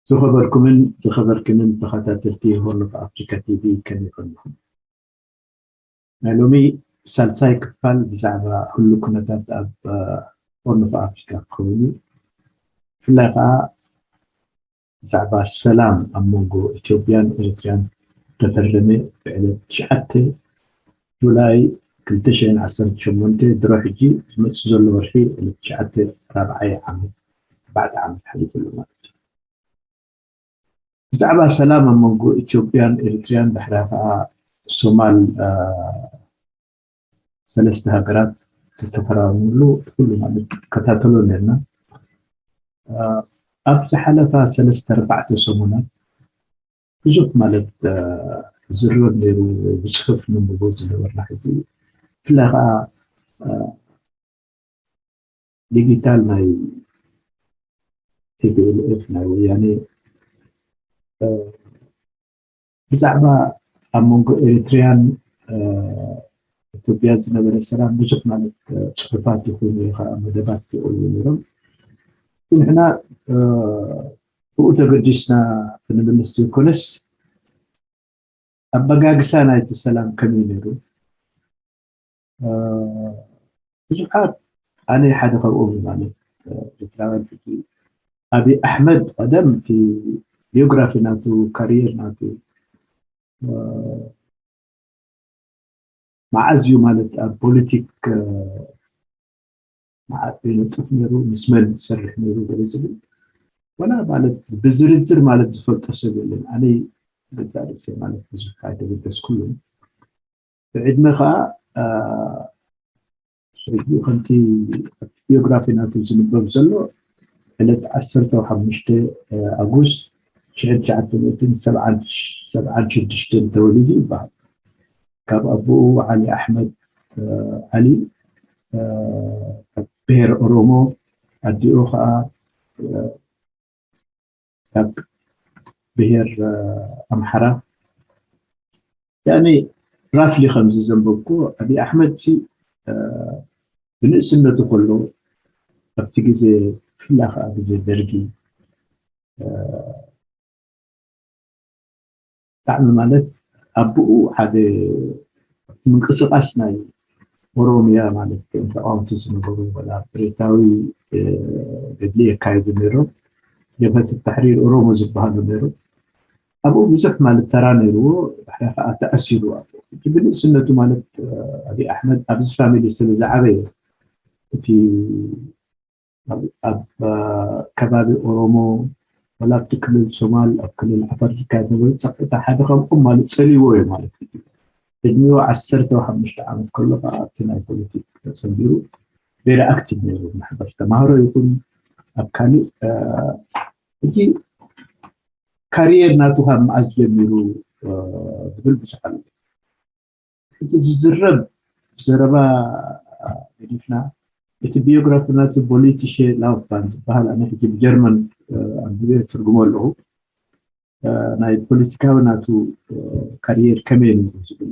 ዝኸበርኩምን ዝኸበርክንን ተኸታተልቲ ሆርን ኦፍ ኣፍሪካ ቲቪ፣ ከመይ ከለኹም? ናይ ሎሚ ሳልሳይ ክፋል ብዛዕባ ህሉ ኩነታት ኣብ ሆርን ኦፍ ኣፍሪካ ክኸውን እዩ። ብፍላይ ከዓ ብዛዕባ ሰላም ኣብ መንጎ ኢትዮጵያን ኤርትራን ተፈረመ ብዕለት ትሽዓተ ጁላይ ክልተ ሽሕን ዓሰርተ ሸሞንተ፣ ድሮ ሕጂ ዝመፅእ ዘሎ ወርሒ ዕለት ትሽዓተ ራብዓይ ዓመት ኣርባዕተ ዓመት ሓሊፉ ኣሎ ማለት እዩ። ብዛዕባ ሰላም ኣብ መንጎ ኢትዮጵያን ኤርትራን፣ ድሕራ ከዓ ሶማል ሰለስተ ሃገራት ዝተፈራረሙሉ ኩሉ ማለት ከታተሎ ነርና። ኣብ ዝሓለፋ ሰለስተ ኣርባዕተ ሰሙናት ብዙሕ ማለት ዝረብ ነይሩ፣ ብፅሑፍ ንንብቦ ዝነበርና ሕጂ። ብፍላይ ከዓ ዲጂታል ናይ ቲፒኤልኤፍ ናይ ወያኔ ብዛዕባ ኣብ መንጎ ኤሪትሪያን ኢትዮጵያ ዝነበረ ሰላም ብዙሕ ማለት ፅሑፋት ይኹን ወይ ከዓ መደባት ይቕርቡ ነይሮም። ንሕና ብኡ ተገዲስና ክንምልስ ዘይኮነስ ኣበጋግሳ ናይቲ ሰላም ከመይ ነይሩ? ብዙሓት፣ ኣነ ሓደ ካብኦም ማለት ኤርትራውያን ሕጂ ኣብይ ኣሕመድ ቀደም እቲ ቢዮግራፊ ናቱ ካሪየር ናቱ መዓዝ እዩ ማለት ኣብ ፖለቲክ መዓዝ ይነጥፍ ነይሩ፣ ምስ መን ዝሰርሕ ነይሩ ገለ ዝብል ወላ ማለት ብዝርዝር ማለት ዝፈልጦ ሰብ የለን። ኣነ ገዛእ ርእሰይ ማለት ብዙሕ ኣይተገደስኩሉን። ብዕድመ ከዓ ሕጂ ከምቲ ኣብቲ ቢዮግራፊ ናቱ ዝንበብ ዘሎ ዕለት ዓሰርተ ሓሙሽተ ኣጉስት ሽሕን ትሽዓተ ሚእትን ሰብዓን ሽዱሽተን ተወሊዱ ይበሃል። ካብ ኣቦኡ ዓሊ ኣሕመድ ዓሊ ካብ ብሄር ኦሮሞ፣ ኣዲኡ ከዓ ካብ ብሄር ኣምሓራ። ያኔ ራፍሊ ከምዚ ዘንበብኩ፣ ኣብይ ኣሕመድ ሲ ብንእስነቱ ከሎ ኣብቲ ግዜ ብፍላይ ከዓ ግዜ ደርጊ ብጣዕሚ ማለት ኣቦኡ ሓደ ምንቅስቃስ ናይ ኦሮሚያ ማለት ከም ተቃወምቲ ዝነበሩ ወላ ብረታዊ ገድሊ የካይዱ ነይሮም። ጀብሀት ተሕሪር ኦሮሞ ዝበሃሉ ነይሮም። ኣብኡ ብዙሕ ማለት ተራ ነይርዎ። ድሕሪ ከዓ ተኣሲሩ ኣሎ። እቲ ብንእስነቱ ማለት ኣብይ ኣሕመድ ኣብዚ ፋሚሊ ስለ ዝዓበየ እቲ ኣብ ከባቢ ኦሮሞ ወላ ኣብቲ ክልል ሶማል ኣብ ክልል ዓፋር ዝካየድ ነበሩ ፀጥታ ሓደ ካብኦም ማለት ፀሊዎ እዩ ማለት እዩ። ዕድሚኡ ዓሰርተ ሓሙሽተ ዓመት ከሎ ከዓ ኣብቲ ናይ ፖለቲክ ተፀንቢሩ ቬሪ ኣክቲቭ ነይሩ። ማሕበር ተማሃሮ ይኹን ኣብ ካሊእ ሕጂ ካሪየር ናቱ ካብ መዓዝ ጀሚሩ ዝብል ብዙሕ ኣሎ። ሕጂ ዝዝረብ ዘረባ ገዲፍና እቲ ቢዮግራፊ ናቱ ቦሊቲሼ ላውፍባን ዝበሃል ኣነ ሕጂ ብጀርመን ኣንብበ ትርጉሞ ኣለኹ። ናይ ፖለቲካዊ ናቱ ካሪየር ከመይ ነይሩ ዝብል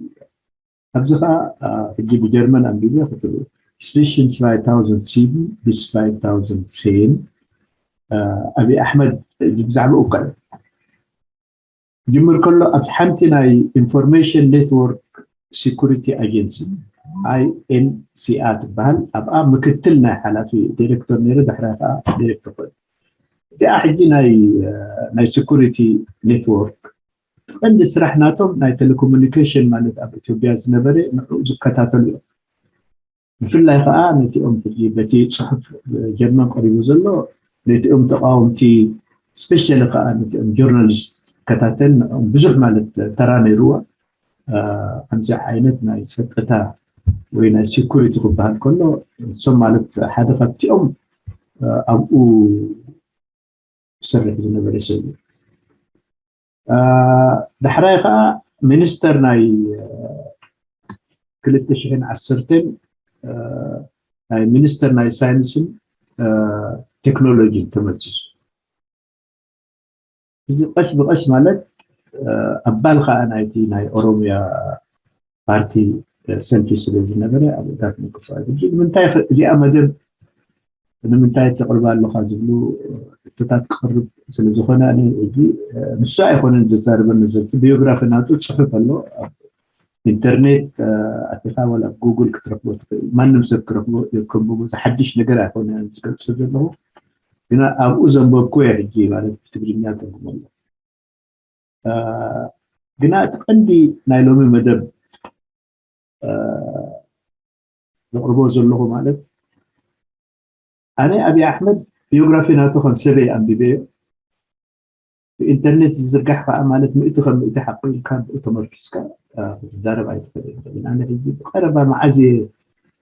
ኣብዚ ከዓ ሕጂ ብጀርመን ኣንቢበ ክትርኢ Zwischen zweitausendsieben bis zweitausendzehn ኣብይ ኣሕመድ ብዛዕባኡ ከዓ ጅምር ከሎ ኣብ ሓንቲ ናይ ኢንፎርሜሽን ኔትወርክ ሲኩሪቲ ኣጀንሲ ኣይኤንሲኣ ትበሃል ኣብኣ ምክትል ናይ ሓላፊ ዲሬክተር ነይሩ ድሕራ ከዓ ዲሬክተር ኮይኑ እዚኣ ሕጂ ናይ ሲኩሪቲ ኔትወርክ ቀንዲ ስራሕ ናቶም ናይ ቴሌኮሙኒኬሽን ማለት ኣብ ኢትዮጵያ ዝነበረ ንዕኡ ዝከታተሉ እዮም። ብፍላይ ከዓ ነቲኦም ሕጂ በቲ ፅሑፍ ጀርመን ቀሪቡ ዘሎ ነቲኦም ተቃወምቲ ስፔሻሊ ከዓ ነቲኦም ጆርናሊስት ዝከታተል ንዕኦም ብዙሕ ማለት ተራ ነይርዎ። ከምዚ ዓይነት ናይ ፀጥታ ወይ ናይ ሴኩሪቲ ክበሃል ከሎ እሶም ማለት ሓደ ካብቲኦም ኣብኡ ዝሰርሕ ዝነበረ ሰብ እዩ። ዳሕራይ ከዓ ሚኒስተር ናይ ክልተ ሽሕን ዓሰርተን ናይ ሚኒስተር ናይ ሳይንስን ቴክኖሎጂን ተመዚዙ። እዚ ቀስ ብቀስ ማለት ኣባል ከዓ ናይቲ ናይ ኦሮሚያ ፓርቲ ሰልፊ ስለ ዝነበረ ኣብኡታት ምንቅስቃስ ሕጂ ንምንታይ እዚኣ መደብ ንምንታይ ተቕርባ ኣለኻ ዝብሉ ሕቶታት ክቕርብ ስለ ዝኾነ፣ ኣነ ሕጂ ንሱ ኣይኮነን ዘዛርበኒ ዘሎ። እቲ ቢዮግራፊ ናቱ ጽሑፍ ኣሎ ኣብ ኢንተርኔት ኣቲኻ ዋላ ኣብ ጉግል ክትረኽቦ ትኽእል። ማንም ሰብ ክረኽቦ፣ ከንብቦ፣ ዝሓድሽ ነገር ኣይኮነ ዝገልጾ ዘለኹ። ግና ኣብኡ ዘንበብኩ እየ ሕጂ ማለት ብትግርኛ ተርጉመ ኣሎ። ግና እቲ ቀንዲ ናይ ሎሚ መደብ ዘቕርቦ ዘለኹ ማለት ኣነ ኣብይ ኣሕመድ ቢዮግራፊ ናቱ ከም ሰበይ ኣንቢበዮ። ብኢንተርኔት ዝዝርጋሕ ከዓ ማለት ምእቲ ከም ምእቲ ሓቂ ኢልካ ብኡ ተመርኪስካ ክትዛረብ ኣይትኽእልን። ኣነ ሕጂ ብቐረባ መዓዝ እየ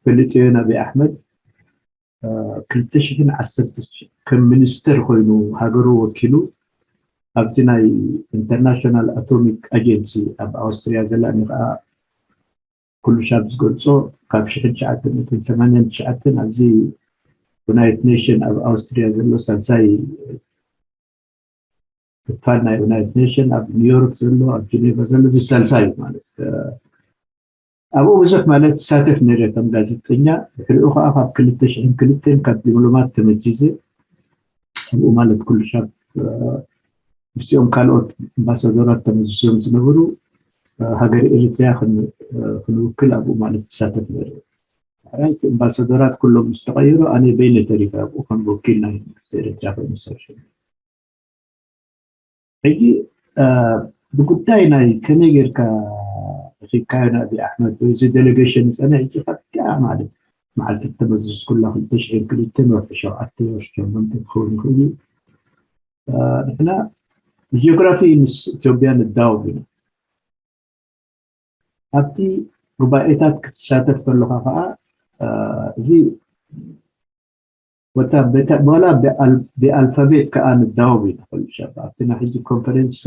ፈሊጠዮ ናብይ ኣሕመድ ክልተ ሽሕን ዓሰርተ ከም ሚኒስተር ኮይኑ ሃገሩ ወኪሉ ኣብዚ ናይ ኢንተርናሽናል ኣቶሚክ ኣጀንሲ ኣብ ኣውስትሪያ ዘላ እኒ ከዓ ኩሉ ሻብ ዝገልጾ ካብ ሽሕን ትሽዓተ ሚእትን ሰማንያን ትሽዓተን ኣብዚ ዩናይትድ ኔሽን ኣብ ኣውስትሪያ ዘሎ ሳልሳይ ክፋል ናይ ዩናይትድ ኔሽን ኣብ ኒውዮርክ ዘሎ ኣብ ጀኔቫ ዘሎ እዚ ሳልሳይ እዩ ማለት ኣብኡ ብዙሕ ማለት ዝሳተፍ ነይረ ከም ጋዜጠኛ ድሕሪኡ ከዓ ካብ ክልተ ሽሕን ክልተን ካብ ዲፕሎማት ተመዚዘ ኣብኡ ማለት ኩሉ ሻብ ምስቲኦም ካልኦት ኣምባሳደራት ተመዚዞም ዝነበሩ ሃገር ኤርትሪያ ክንውክል ኣብኡ ማለት ዝሳተፍ ነይረ። ሕራይ እቲ ኣምባሳደራት ኩሎም ምስ ተቐየሩ ኣነ በይነ ተሪፈ ኣብኡ ከም ወኪል ናይ መንግስቲ ኤርትሪያ ኮይኑ ዝሰርሕ ሕጂ ብጉዳይ ናይ ከመይ ጌርካ ርኪብካዮ ንኣብይ ኣሕመድ ወይ እዚ ዴሌጌሽን ዝፀነ ሕጂ ካብቲኣ ማለት መዓልቲ ተመዝዝኩላ ክልተ ሽሕን ክልተን ወርሒ ሸውዓተ ወርሒ ሸሞንተ ክኸውን ይኽእል እዩ። ንሕና ብጂኦግራፊ ምስ ኢትዮጵያ ንዳወብ ኢና። ኣብቲ ጉባኤታት ክትሳተፍ ከለኻ ከዓ እዚ ወላ ብኣልፋቤት ከዓ ንዳወብ ኢና። ኩሉ ሻብ ኣብቲ ናይ ሕጂ ኮንፈረንስ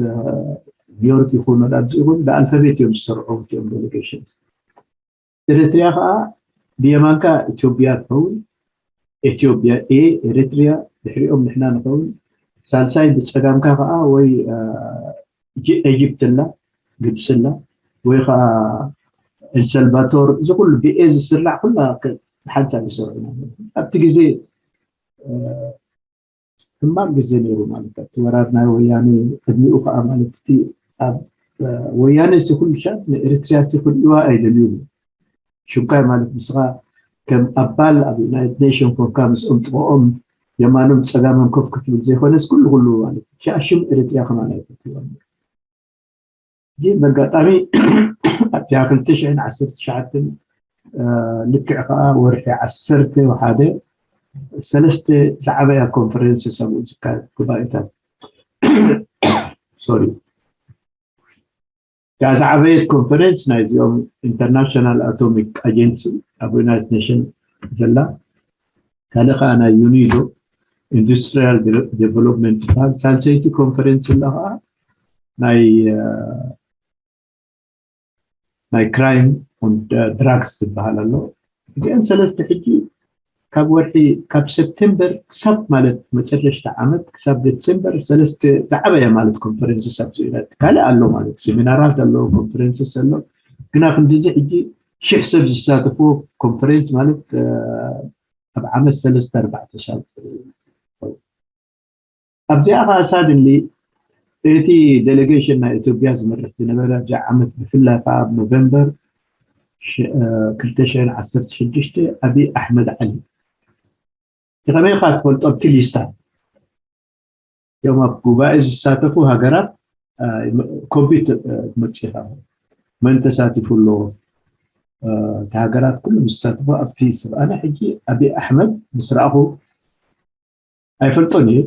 ኒውዮርክ ይኹን ወላ ኣብዚ ይኹን ብኣልፋቤት እዮም ዝሰርዑ እቲኦም ዴሌጌሽን። ኤርትሪያ ከዓ ብየማንካ ኢትዮጵያ ትኸውን፣ ኢትዮጵያ ኤ ኤርትሪያ፣ ድሕሪኦም ንሕና ንኸውን። ሳልሳይ ብፀጋምካ ከዓ ወይ ኤጅፕት ኣላ፣ ግብፂ ኣላ፣ ወይ ከዓ ኤልሰልቫቶር፣ እዚ ኩሉ ብኤ ዝስራዕ ኩላ ሓንሳብ ይሰርዑ። ኣብቲ ግዜ ሕማቅ ግዜ ነይሩ ማለት እቲ ወራር ናይ ወያነ ቅድሚኡ ከዓ ማለት እቲ ኣብ ወያነ ሲ ኩሉ ሻብ ንኤርትሪያ ሲ ክርእዋ ኣይደልዩን። ሽምካይ ማለት ንስኻ ከም ኣባል ኣብ ዩናይትድ ኔሽን ኮንካ ምስኦም ጥቕኦም የማኖም ፀጋሞም ኮፍ ክትብል ዘይኮነስ ኩሉ ኩሉ ማለት ሽም ኤርትሪያ ከማን ኣይፈትዋ። ግን በጋጣሚ ኣብቲኣ ክልተ ሽሕን ዓሰርተ ትሽዓተን ልክዕ ከዓ ወርሒ ዓሰርተ ወሓደ ሰለስተ ዝዓበያ ኮንፈረንስ ሰብኡ ዝካየድ ጉባኤታት ሶሪ እታ ዝዓበየት ኮንፈረንስ ናይዚኦም ኢንተርናሽናል ኣቶሚክ ኣጀንሲ ኣብ ዩናይትድ ኔሽን ዘላ ካልእ ከዓ ናይ ዩኒዶ ኢንዱስትሪያል ዴቨሎፕመንት ይበሃል። ሳልሰይቲ ኮንፈረንስ ዘላ ከዓ ናይ ናይ ክራይም ድራግስ ዝበሃል ኣሎ። እዚአን ሰለስተ ሕጂ ካብ ወርሒ ካብ ሰፕቴምበር ክሳብ ማለት መጨረሽታ ዓመት ክሳብ ዴሴምበር ሰለስተ ዝዓበያ ማለት ኮንፈረንስስ ኣብዚ ዩናይትድ ካልእ ኣሎ ማለት ሴሚናራት ኣሎ ኮንፈረንስስ ኣሎ ግና ክንድዚ ሕጂ ሽሕ ሰብ ዝሳተፍዎ ኮንፈረንስ ማለት ኣብ ዓመት ሰለስተ ኣርባዕተ ሻብ ኣብዚኣ ከዓ ሳድሊ እቲ ዴሌጌሽን ናይ ኢትዮጵያ ዝመርሕ ዝነበረ ኣብዚኣ ዓመት ብፍላይ ከዓ ኣብ ኖቨምበር ክልተ ሽሕን ዓሰርተ ሽዱሽተ ኣብይ ኣሕመድ ዓሊ ከመይ ኢኻ ትፈልጦ ኣብቲ ሊስታ እዚኦም ኣብ ጉባኤ ዝሳተፉ ሃገራት ኮፒ መፂኻ መን ተሳቲፉ ኣለዎ እቲ ሃገራት ኩሉ ዝሳተፉ ኣብቲ ስርኣነ ሕጂ ኣብይ ኣሕመድ ምስ ረኣኹ ኣይፈልጦን እየ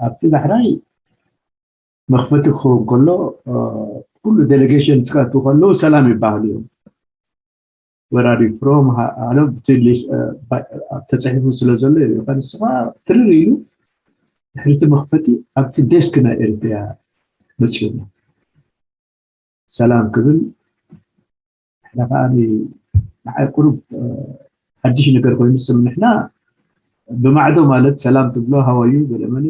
ኣብቲ ዳሕራይ መኽፈቲ ክኸውን ከሎ ኩሉ ዴሌጌሽን ክኣትዉ ከለዉ ሰላም ይበሃሉ እዮም ወራዲ ፍሮም ሃሎ ተፅሒፉ ስለ ዘሎ ይሪኦ ንስኻ ትርር ኢሉ ድሕሪቲ መኽፈቲ ኣብቲ ዴስክ ናይ ኤርትሪያ መፅኡና ሰላም ክብል ንሕና ከዓ ንዓይ ቁሩብ ሓድሽ ነገር ኮይኑ ስም ንሕና ብማዕዶ ማለት ሰላም ትብሎ ሃዋዩ ገለመለ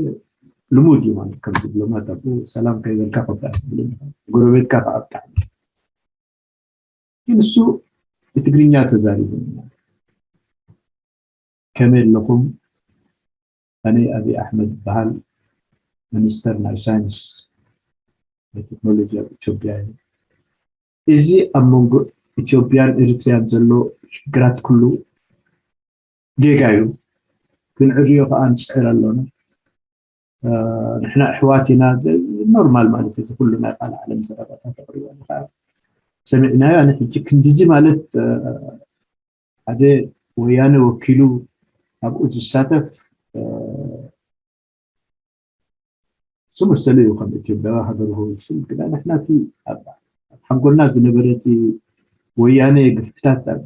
ልሙድ እዩ ማለት ከም ዲፕሎማት ኣብኡ ሰላም ከይበልካ ከብዳ ትብል ጎረቤትካ ከዓ ብጣዕሚ ግን እሱ ብትግርኛ ተዛሪቡ ከመይ ኣለኹም? ኣነ ኣብይ ኣሕመድ ይበሃል፣ ሚኒስተር ናይ ሳይንስ ናይ ቴክኖሎጂ ኣብ ኢትዮጵያ እዩ። እዚ ኣብ መንጎ ኢትዮጵያን ኤሪትሪያን ዘሎ ሽግራት ኩሉ ጌጋ እዩ፣ ክንዕርዮ ከዓ ንፅዕር ኣሎና። ንሕና ኣሕዋት ኢና። ኖርማል ማለት እዚ ኩሉ ናይ ካልእ ዓለም ዘረባታት ኣቕሪቦም ከዓ ሰሚዕናዮ። ኣነ ሕጂ ክንድዚ ማለት ሓደ ወያነ ወኪሉ ኣብኡ ዝሳተፍ እሱ መሰሉ እዩ ከም ኢትዮጵያ ሃገር ክወስን ግና ንሕና እቲ ኣብ ሓንጎልና ዝነበረ እቲ ወያነ ግፍዕታት ኣብ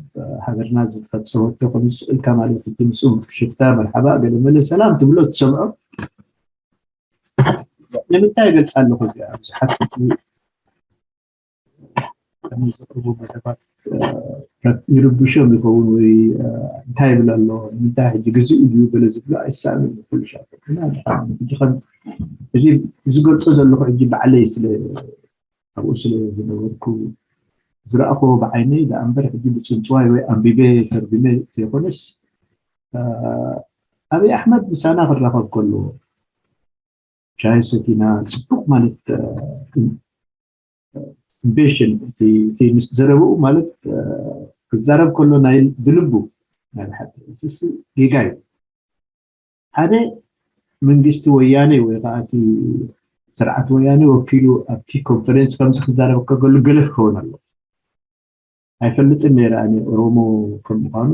ሃገርና ዝፈፀወቶ ከም ዝስእልካ ማለት ሕጂ ምስ ሽፍታ መርሓባ ገለ መለ ሰላም ትብሎ ትሰምዖ ንምንታይ ይገልፃ ኣለኹ እዚኣ ብዙሓት ዘቅርቡ መደባት ይርብሾም ይኸውን ወይ እንታይ ይብል ኣሎ ንምንታይ ሕጂ ግዜ እዩ በለ ዝብሎ ኣይሳእንን ኩሉ ሻ እዚ ዝገልፆ ዘለኹ ሕጂ ባዕለይ ስለ ኣብኡ ስለ ዝነበርኩ ዝረእኽዎ ብዓይነይ ደኣ እምበር ሕጂ ብፅንፅዋይ ወይ ኣንቢበ ተርጉመ ዘይኮነስ ኣብይ ኣሕመድ ምሳና ክራኸብ ከሎ ሻሂ ሰቲና ፅቡቅ ማለት ኢምቤሽን እቲ ምስ ዘረብኡ ማለት ክዛረብ ከሎ ናይ ብልቡ ናይ ብሓቂ እዚስ ጌጋ እዩ ሓደ መንግስቲ ወያነ ወይ ከዓ እቲ ስርዓት ወያነ ወኪሉ ኣብቲ ኮንፈረንስ ከምዚ ክዛረብ ከገሉ ገለ ክኸውን ኣሎ ኣይፈልጥን ነይረ ኣነ ኦሮሞ ከም ምዃኑ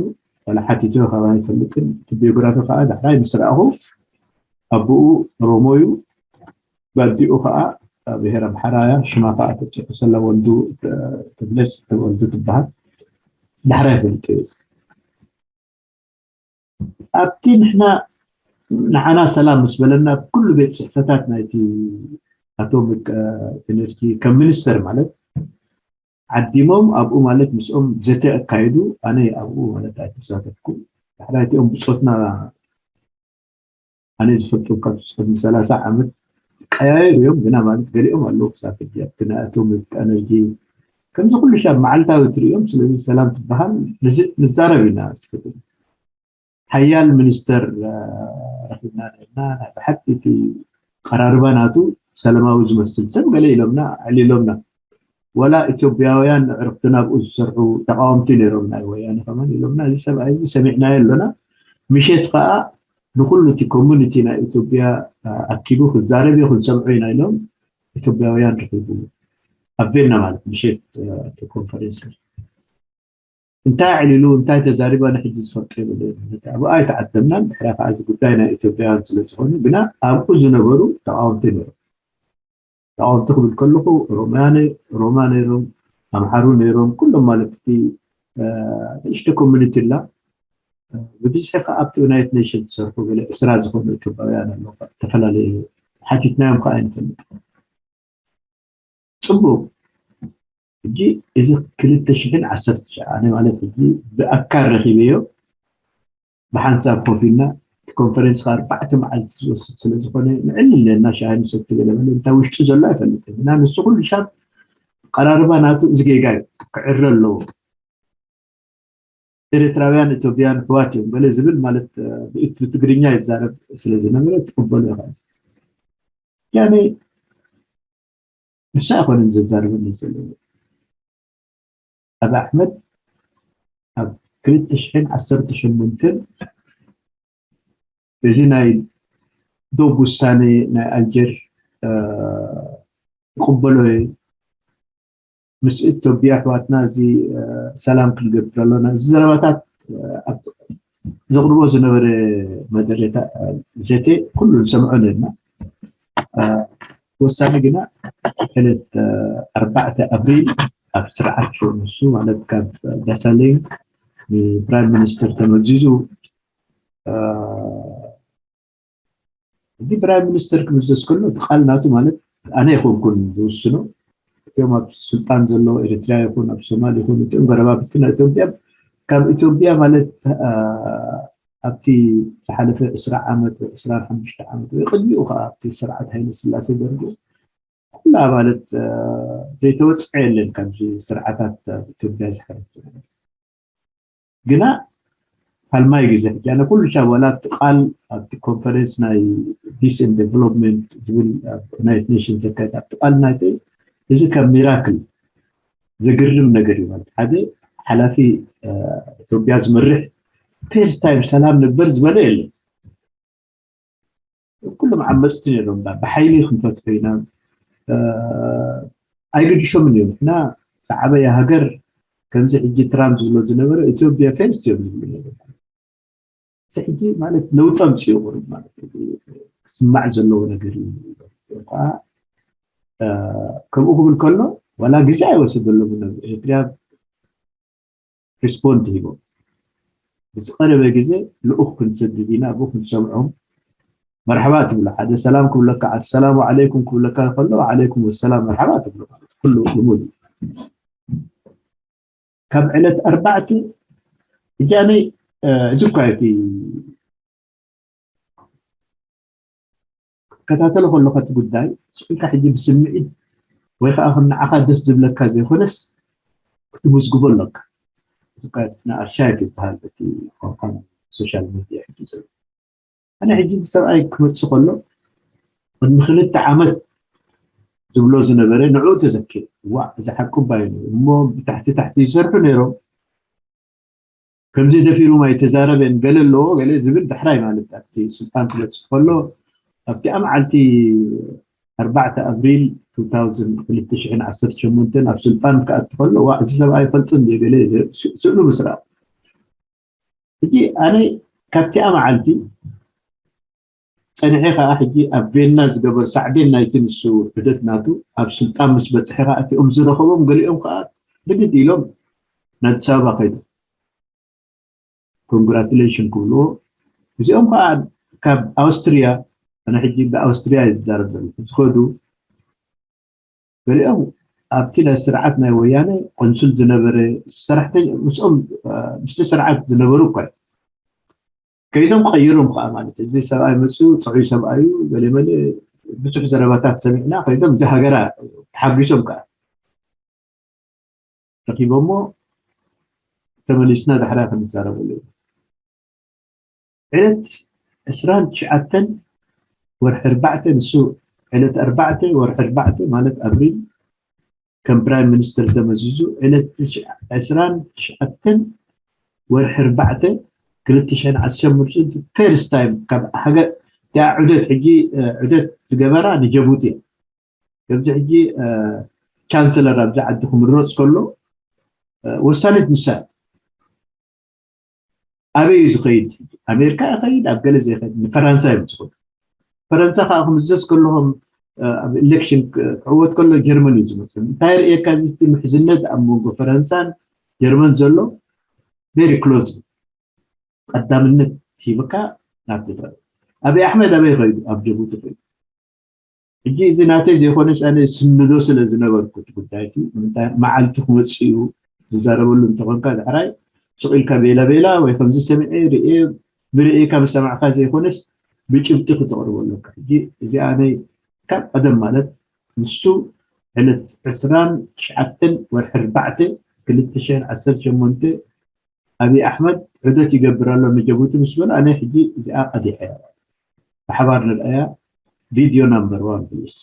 ዋላ ሓቲተ ካብ ኣይፈልጥን እቲ ቢዮግራፊ ከዓ ዳሕራይ ምስ ረኣኹ ኣቦኡ ኦሮሞ እዩ ባዲኡ ከዓ ብሄር ኣምሓራ እያ ሽማ ከዓ ተፅሑ ሰላ ወልዱ ትብለስ ወልዱ ትበሃል ዳሕራይ ፈልጥ እዩ ኣብቲ ንሕና ንዓና ሰላም ምስ በለና ኩሉ ቤት ፅሕፈታት ናይቲ ኣቶሚክ ኤነርጂ ከም ሚኒስተር ማለት ዓዲሞም ኣብኡ ማለት ምስኦም ዘተ ኣካይዱ ኣነ ኣብኡ ማለት ኣይተሳተፍኩ ዳሕራይ እቲኦም ብፆትና ኣነ ዝፈልጦም ካብ ዝፀድሚ ሰላሳ ዓመት ቀያየሩ እዮም ግና ማለት ገሊኦም ኣለዉ ክሳብ ሕጂ ኣብቲ ናይ ኣቶሚክ ኤነርጂ ከምዚ ኩሉ ሻብ መዓልታዊ ትሪኦም ስለዚ ሰላም ትበሃል ንዛረብ ኢና ስክትል ሓያል ሚኒስተር ረኺብና ነርና ናይ ብሓቂ እቲ ቀራርባ ናቱ ሰላማዊ ዝመስል ሰብ ገለ ኢሎምና ኣዕሊሎምና ወላ ኢትዮጵያውያን ዕርክትና ኣብኡ ዝሰርሑ ተቃወምቲ ነይሮም ናይ ወያነ ከማን ኢሎምና እዚ ሰብኣይ እዚ ሰሚዕናዮ ኣለና ምሸት ከዓ ንኩሉ እቲ ኮሙኒቲ ናይ ኢትዮጵያ ኣኪቡ ክዛረብ ክንሰምዖ ኢና ኢሎም ኢትዮጵያውያን ረኪቡ ኣብ ቬና ማለት ምሸት ኮንፈረንስ እንታይ ኣዕሊሉ እንታይ ተዛሪባ ንሕጂ ዝፈልጦ የብለይ ኣብኡ ኣይተዓደምናን ድሕሪያ ከዓ እዚ ጉዳይ ናይ ኢትዮጵያውያን ስለ ዝኾኑ ግና ኣብኡ ዝነበሩ ተቃወምቲ ነይሮም ተቃወምቲ ክብል ከለኹ ኦሮምያ ሮማ ነይሮም ኣምሓሩ ነይሮም ኩሎም ማለት እቲ ንእሽተ ኮሚኒቲ ላ ብብዝሒ ከዓ ኣብቲ ዩናይት ኔሽን ዝሰርሑ ገለ ዕስራ ዝኾኑ ኢትዮጵያውያን ኣለዉ ዝተፈላለዩ ሓቲትናዮም ከዓ ንፈልጥ ፅቡቅ ሕጂ እዚ ክልተ ሽሕን ዓሰርተ ትሽዓን ማለት ሕጂ ብኣካል ረኪበዮ ብሓንሳብ ኮፍ ኢልና እቲ ኮንፈረንስ ከዓ ኣርባዕተ መዓልቲ ዝወስድ ስለ ዝኾነ ንዕልል ኢለና ሻሂ ንሰቲ ገለ በለ እንታይ ውሽጡ ዘሎ ኣይፈልጥን እና ንሱ ኩሉ ሻብ ኣቀራርባ ናቱ እዚ ጌጋ እዩ ክዕረ ኣለዎ ኤርትራውያን ኢትዮጵያን ኣሕዋት እዮም ገለ ዝብል ማለት ብትግርኛ ይዛረብ ስለ ዝነበረ ትቅበሎ ኢኻ ያኔ ንሱ ኣይኮነን ዘዛርበኒ ዘሎ ኣብ ኣሕመድ ኣብ ክልተ ሽሕን ዓሰርተ ሸሞንተን እዚ ናይ ዶብ ውሳኔ ናይ ኣልጀር ይቅበሎ ምስ ኢትዮጵያ ኣሕዋትና እዚ ሰላም ክንገብር ኣለና እዚ ዘረባታት ዘቅርቦ ዝነበረ መደረታ ዘተ ኩሉ ንሰምዖ ነርና ወሳኒ ግና ዕለት ኣርባዕተ ኣብሪል ኣብ ስርዓት ሸው ንሱ ማለት ካብ ዳሳለኝ ንፕራይም ሚኒስተር ተመዚዙ ሕጂ ፕራይም ሚኒስተር ክምዘዝ ከሎ እቲ ቃል ናቱ ማለት ኣነ ይኮንኩን ዝውስኖ እቲኦም ኣብ ስልጣን ዘለዎ ኤርትራ ይኹን ኣብ ሶማል ይኹን እቲኦም ጎረባብትና ኢትዮጵያ ካብ ኢትዮጵያ ማለት ኣብቲ ዝሓለፈ ዕስራ ዓመት ወይ ዕስራን ሓሙሽተ ዓመት ወይ ቅድሚኡ ከዓ ኣብቲ ስርዓት ሃይለ ስላሴ ደርጉ ኩላ ማለት ዘይተወፅዐ የለን ካብዚ ስርዓታት ኣብ ኢትዮጵያ ዝሓለፉ ዝነበሩ ግና ፋልማይ ግዜ ሕጂ ኣነ ኩሉ ሻብ ዋላ ኣብቲ ቃል ኣብቲ ኮንፈረንስ ናይ ፒስ ን ዴቨሎፕመንት ዝብል ኣብ ዩናይትድ ኔሽንስ ዘካየድ ኣብቲ ቃል ናይተይ እዚ ከም ሚራክል ዘግርም ነገር እዩ። ማለት ሓደ ሓላፊ ኢትዮጵያ ዝመርሕ ፈርስት ታይም ሰላም ነበር ዝበለ የለን። ኩሎም ዓመፅቲ ነይሮም ብሓይሊ ክንፈትሖ ኢና ኣይግድሾምን እዮም። ንሕና ዝዓበየ ሃገር ከምዚ ሕጂ ትራምፕ ዝብሎ ዝነበረ ኢትዮጵያ ፈርስት እዮም ዝብሉ ነይሮም። እዚ ሕጂ ማለት ለውጢ ኣምፅኡ ቁሩብ ማለት ክስማዕ ዘለዎ ነገር እዩ። ከዓ ከምኡ ክብል ከሎ ዋላ ግዜ ኣይወሰደሎም ነብ ኤርትርያ ሪስፖንድ ሂቦም ብዝቀረበ ግዜ ልኡክ ክንሰድድ ኢና ብኡ ክንሰምዖም መርሓባ ትብሎ ሓደ ሰላም ክብለካ ኣሰላሙ ዓለይኩም ክብለካ ከሎ ዓለይኩም ወሰላም መርሓባ ትብሎ ማለት ኩሉ ልሙድ እዩ። ካብ ዕለት ኣርባዕተ እጃነይ እዚ እኳ እቲ ክከታተሎ ከለካ እቲ ጉዳይ ስኢልካ ሕጂ ብስምዒት ወይ ከዓ ከም ንዓኻ ደስ ዝብለካ ዘይኮነስ ክትምዝግቦ ኣለካ። ንኣሻየት ዝበሃል እቲ ቋንቋ ሶሻል ሚድያ ሕጂ ዘሎ ኣነ ሕጂ እዚ ሰብኣይ ክመፅእ ከሎ ቅድሚ ክልተ ዓመት ዝብሎ ዝነበረ ንዕኡ ተዘኪሩ ዋ እዚ ሓቂ ባይ እሞ ብታሕቲ ታሕቲ ይሰርሑ ነይሮም ከምዚ ደፊሩም ኣይተዛረበን ገለ ኣለዎ ገለ ዝብል ዳሕራይ ማለት ኣብቲ ስልጣን ክበፅሕ ከሎ ኣብቲኣ መዓልቲ ኣርባዕተ ኣብሪል ክልተ ሽሕን ዓሰርተ ሸሞንተን ኣብ ስልጣን ክኣቲ ከሎ ዋ እዚ ሰብኣይ ይፈልጦ እንደ ገለ ስእሉ ምስ ረኣ ሕጂ ኣነ ካብቲኣ መዓልቲ ፀንሐ ከዓ ሕጂ ኣብ ቬና ዝገበር ሳዕቤን ናይቲ ንሱ ዑደት ናቱ ኣብ ስልጣን ምስ በፅሐ ከዓ እቲኦም ዝረኸቦም ገሊኦም ከዓ ብድድ ኢሎም ንኣዲስ ኣበባ ከይዶም ኮንግራቱሌሽን ክብልዎ እዚኦም ከዓ ካብ ኣውስትሪያ ኣነ ሕጂ ብኣውስትሪያ ዝዛረብ ዘለኹ ዝኸዱ ገሊኦም ኣብቲ ናይ ስርዓት ናይ ወያነ ቆንስል ዝነበረ ሰራሕተኛ ምስኦም ምስቲ ስርዓት ዝነበሩ እኳ ከይዶም ቀይሮም ከዓ ማለት እዚ ሰብኣይ መፅኡ ፅዑይ ሰብኣዩ ገለመለ ብዙሕ ዘረባታት ሰሚዕና ከይዶም እዚ ሃገራ ተሓጒሶም ከዓ ረኪቦሞ ተመሊስና ዳሕራ ክንዛረበሉ ዕለት ዕስራን ትሽዓተን ወርሒ ኣርባዕተ ንሱ ዕለት ኣርባዕተ ወርሒ ኣርባዕተ ማለት ኣብሪል ከም ፕራይም ሚኒስተር ተመዚዙ ዕለት ዕስራን ትሽዓተን ወርሒ ኣርባዕተ ክልተ ሽሕን ዓሰርተ ሸሞንተ ፈርስት ታይም ካብ ሃገር እቲኣ ዑደት ሕጂ ዑደት ዝገበራ ንጀቡቲ እያ። ከምዚ ሕጂ ቻንስለር ኣብዚ ዓዲ ክምረፅ ከሎ ወሳኒት ንሳ ኣበይ እዩ ዝኸይድ? ኣሜሪካ ይኸይድ ኣብ ገለ ዘይኸይድ ንፈረንሳ እዮም ዝኸዱ። ፈረንሳ ከዓ ክምዘዝ ከለኹም ኣብ ኤሌክሽን ክዕወት ከሎ ጀርመን እዩ ዝመስል እንታይ ርእየካ ዝቲ ምሕዝነት ኣብ መንጎ ፈረንሳን ጀርመን ዘሎ ቬሪ ክሎዝ ቀዳምነት ሂብካ ናብ ትግራይ ኣብይ ኣሕመድ ኣበይ ኸይዱ ኣብ ጀቡቲ ኸይዱ ሕጂ እዚ ናተይ ዘይኮነስ ኣነ ስንዶ ስለ ዝነበርኩ እቲ ጉዳይ እቲ ንምንታይ መዓልቲ ክመፅእ እዩ ዝዛረበሉ እንተኾንካ ዳሕራይ ስቕ ኢልካ ቤላ ቤላ ወይ ከምዚ ሰሚዐ ርእየ ብርእየካ ብሰማዕካ ዘይኮነስ ብጭብጢ ክተቕርቦ ኣለካ ሕጂ እዚኣ ናይ ካብ ቀደም ማለት ንሱ ዕለት ዕስራን ትሽዓተን ወርሒ ኣርባዕተ ክልተ ሽሕን ዓሰርተ ሸሞንተ ኣብይ ኣሕመድ ዑደት ይገብር ኣሎ ንጀቡቲ ምስ በሉ ኣነ ሕጂ እዚኣ ቀዲሐ እያ ብሓባር ንርኣያ ቪድዮ ናምበር ዋን ፕሊስ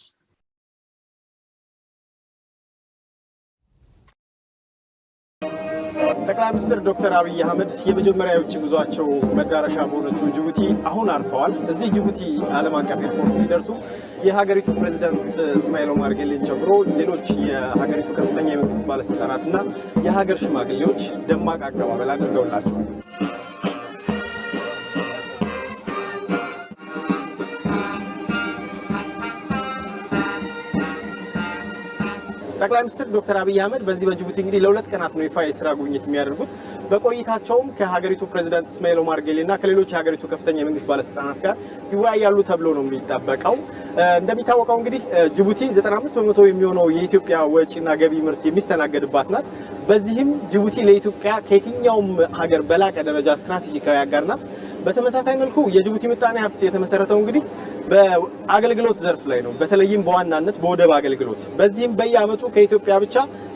ጠቅላይ ሚኒስትር ዶክተር አብይ አህመድ የመጀመሪያ የውጭ ጉዟቸው መዳረሻ በሆነችው ጅቡቲ አሁን አርፈዋል። እዚህ ጅቡቲ ዓለም አቀፍ ኤርፖርት ሲደርሱ የሀገሪቱ ፕሬዚዳንት እስማኤል ኦማር ጌሌን ጨምሮ ሌሎች የሀገሪቱ ከፍተኛ የመንግስት ባለስልጣናትና የሀገር ሽማግሌዎች ደማቅ አቀባበል አድርገውላቸዋል። ጠቅላይ ሚኒስትር ዶክተር አብይ አህመድ በዚህ በጅቡቲ እንግዲህ ለሁለት ቀናት ነው ይፋ የስራ ጉብኝት የሚያደርጉት። በቆይታቸውም ከሀገሪቱ ፕሬዚዳንት እስማኤል ኦማር ጌሌ እና ከሌሎች የሀገሪቱ ከፍተኛ የመንግስት ባለስልጣናት ጋር ይወያያሉ ተብሎ ነው የሚጠበቀው። እንደሚታወቀው እንግዲህ ጅቡቲ ዘጠና አምስት በመቶ የሚሆነው የኢትዮጵያ ወጪና ገቢ ምርት የሚስተናገድባት ናት። በዚህም ጅቡቲ ለኢትዮጵያ ከየትኛውም ሀገር በላቀ ደረጃ ስትራቴጂካዊ አጋር ናት። በተመሳሳይ መልኩ የጅቡቲ ምጣኔ ሀብት የተመሰረተው እንግዲህ በአገልግሎት ዘርፍ ላይ ነው፣ በተለይም በዋናነት በወደብ አገልግሎት። በዚህም በየዓመቱ ከኢትዮጵያ ብቻ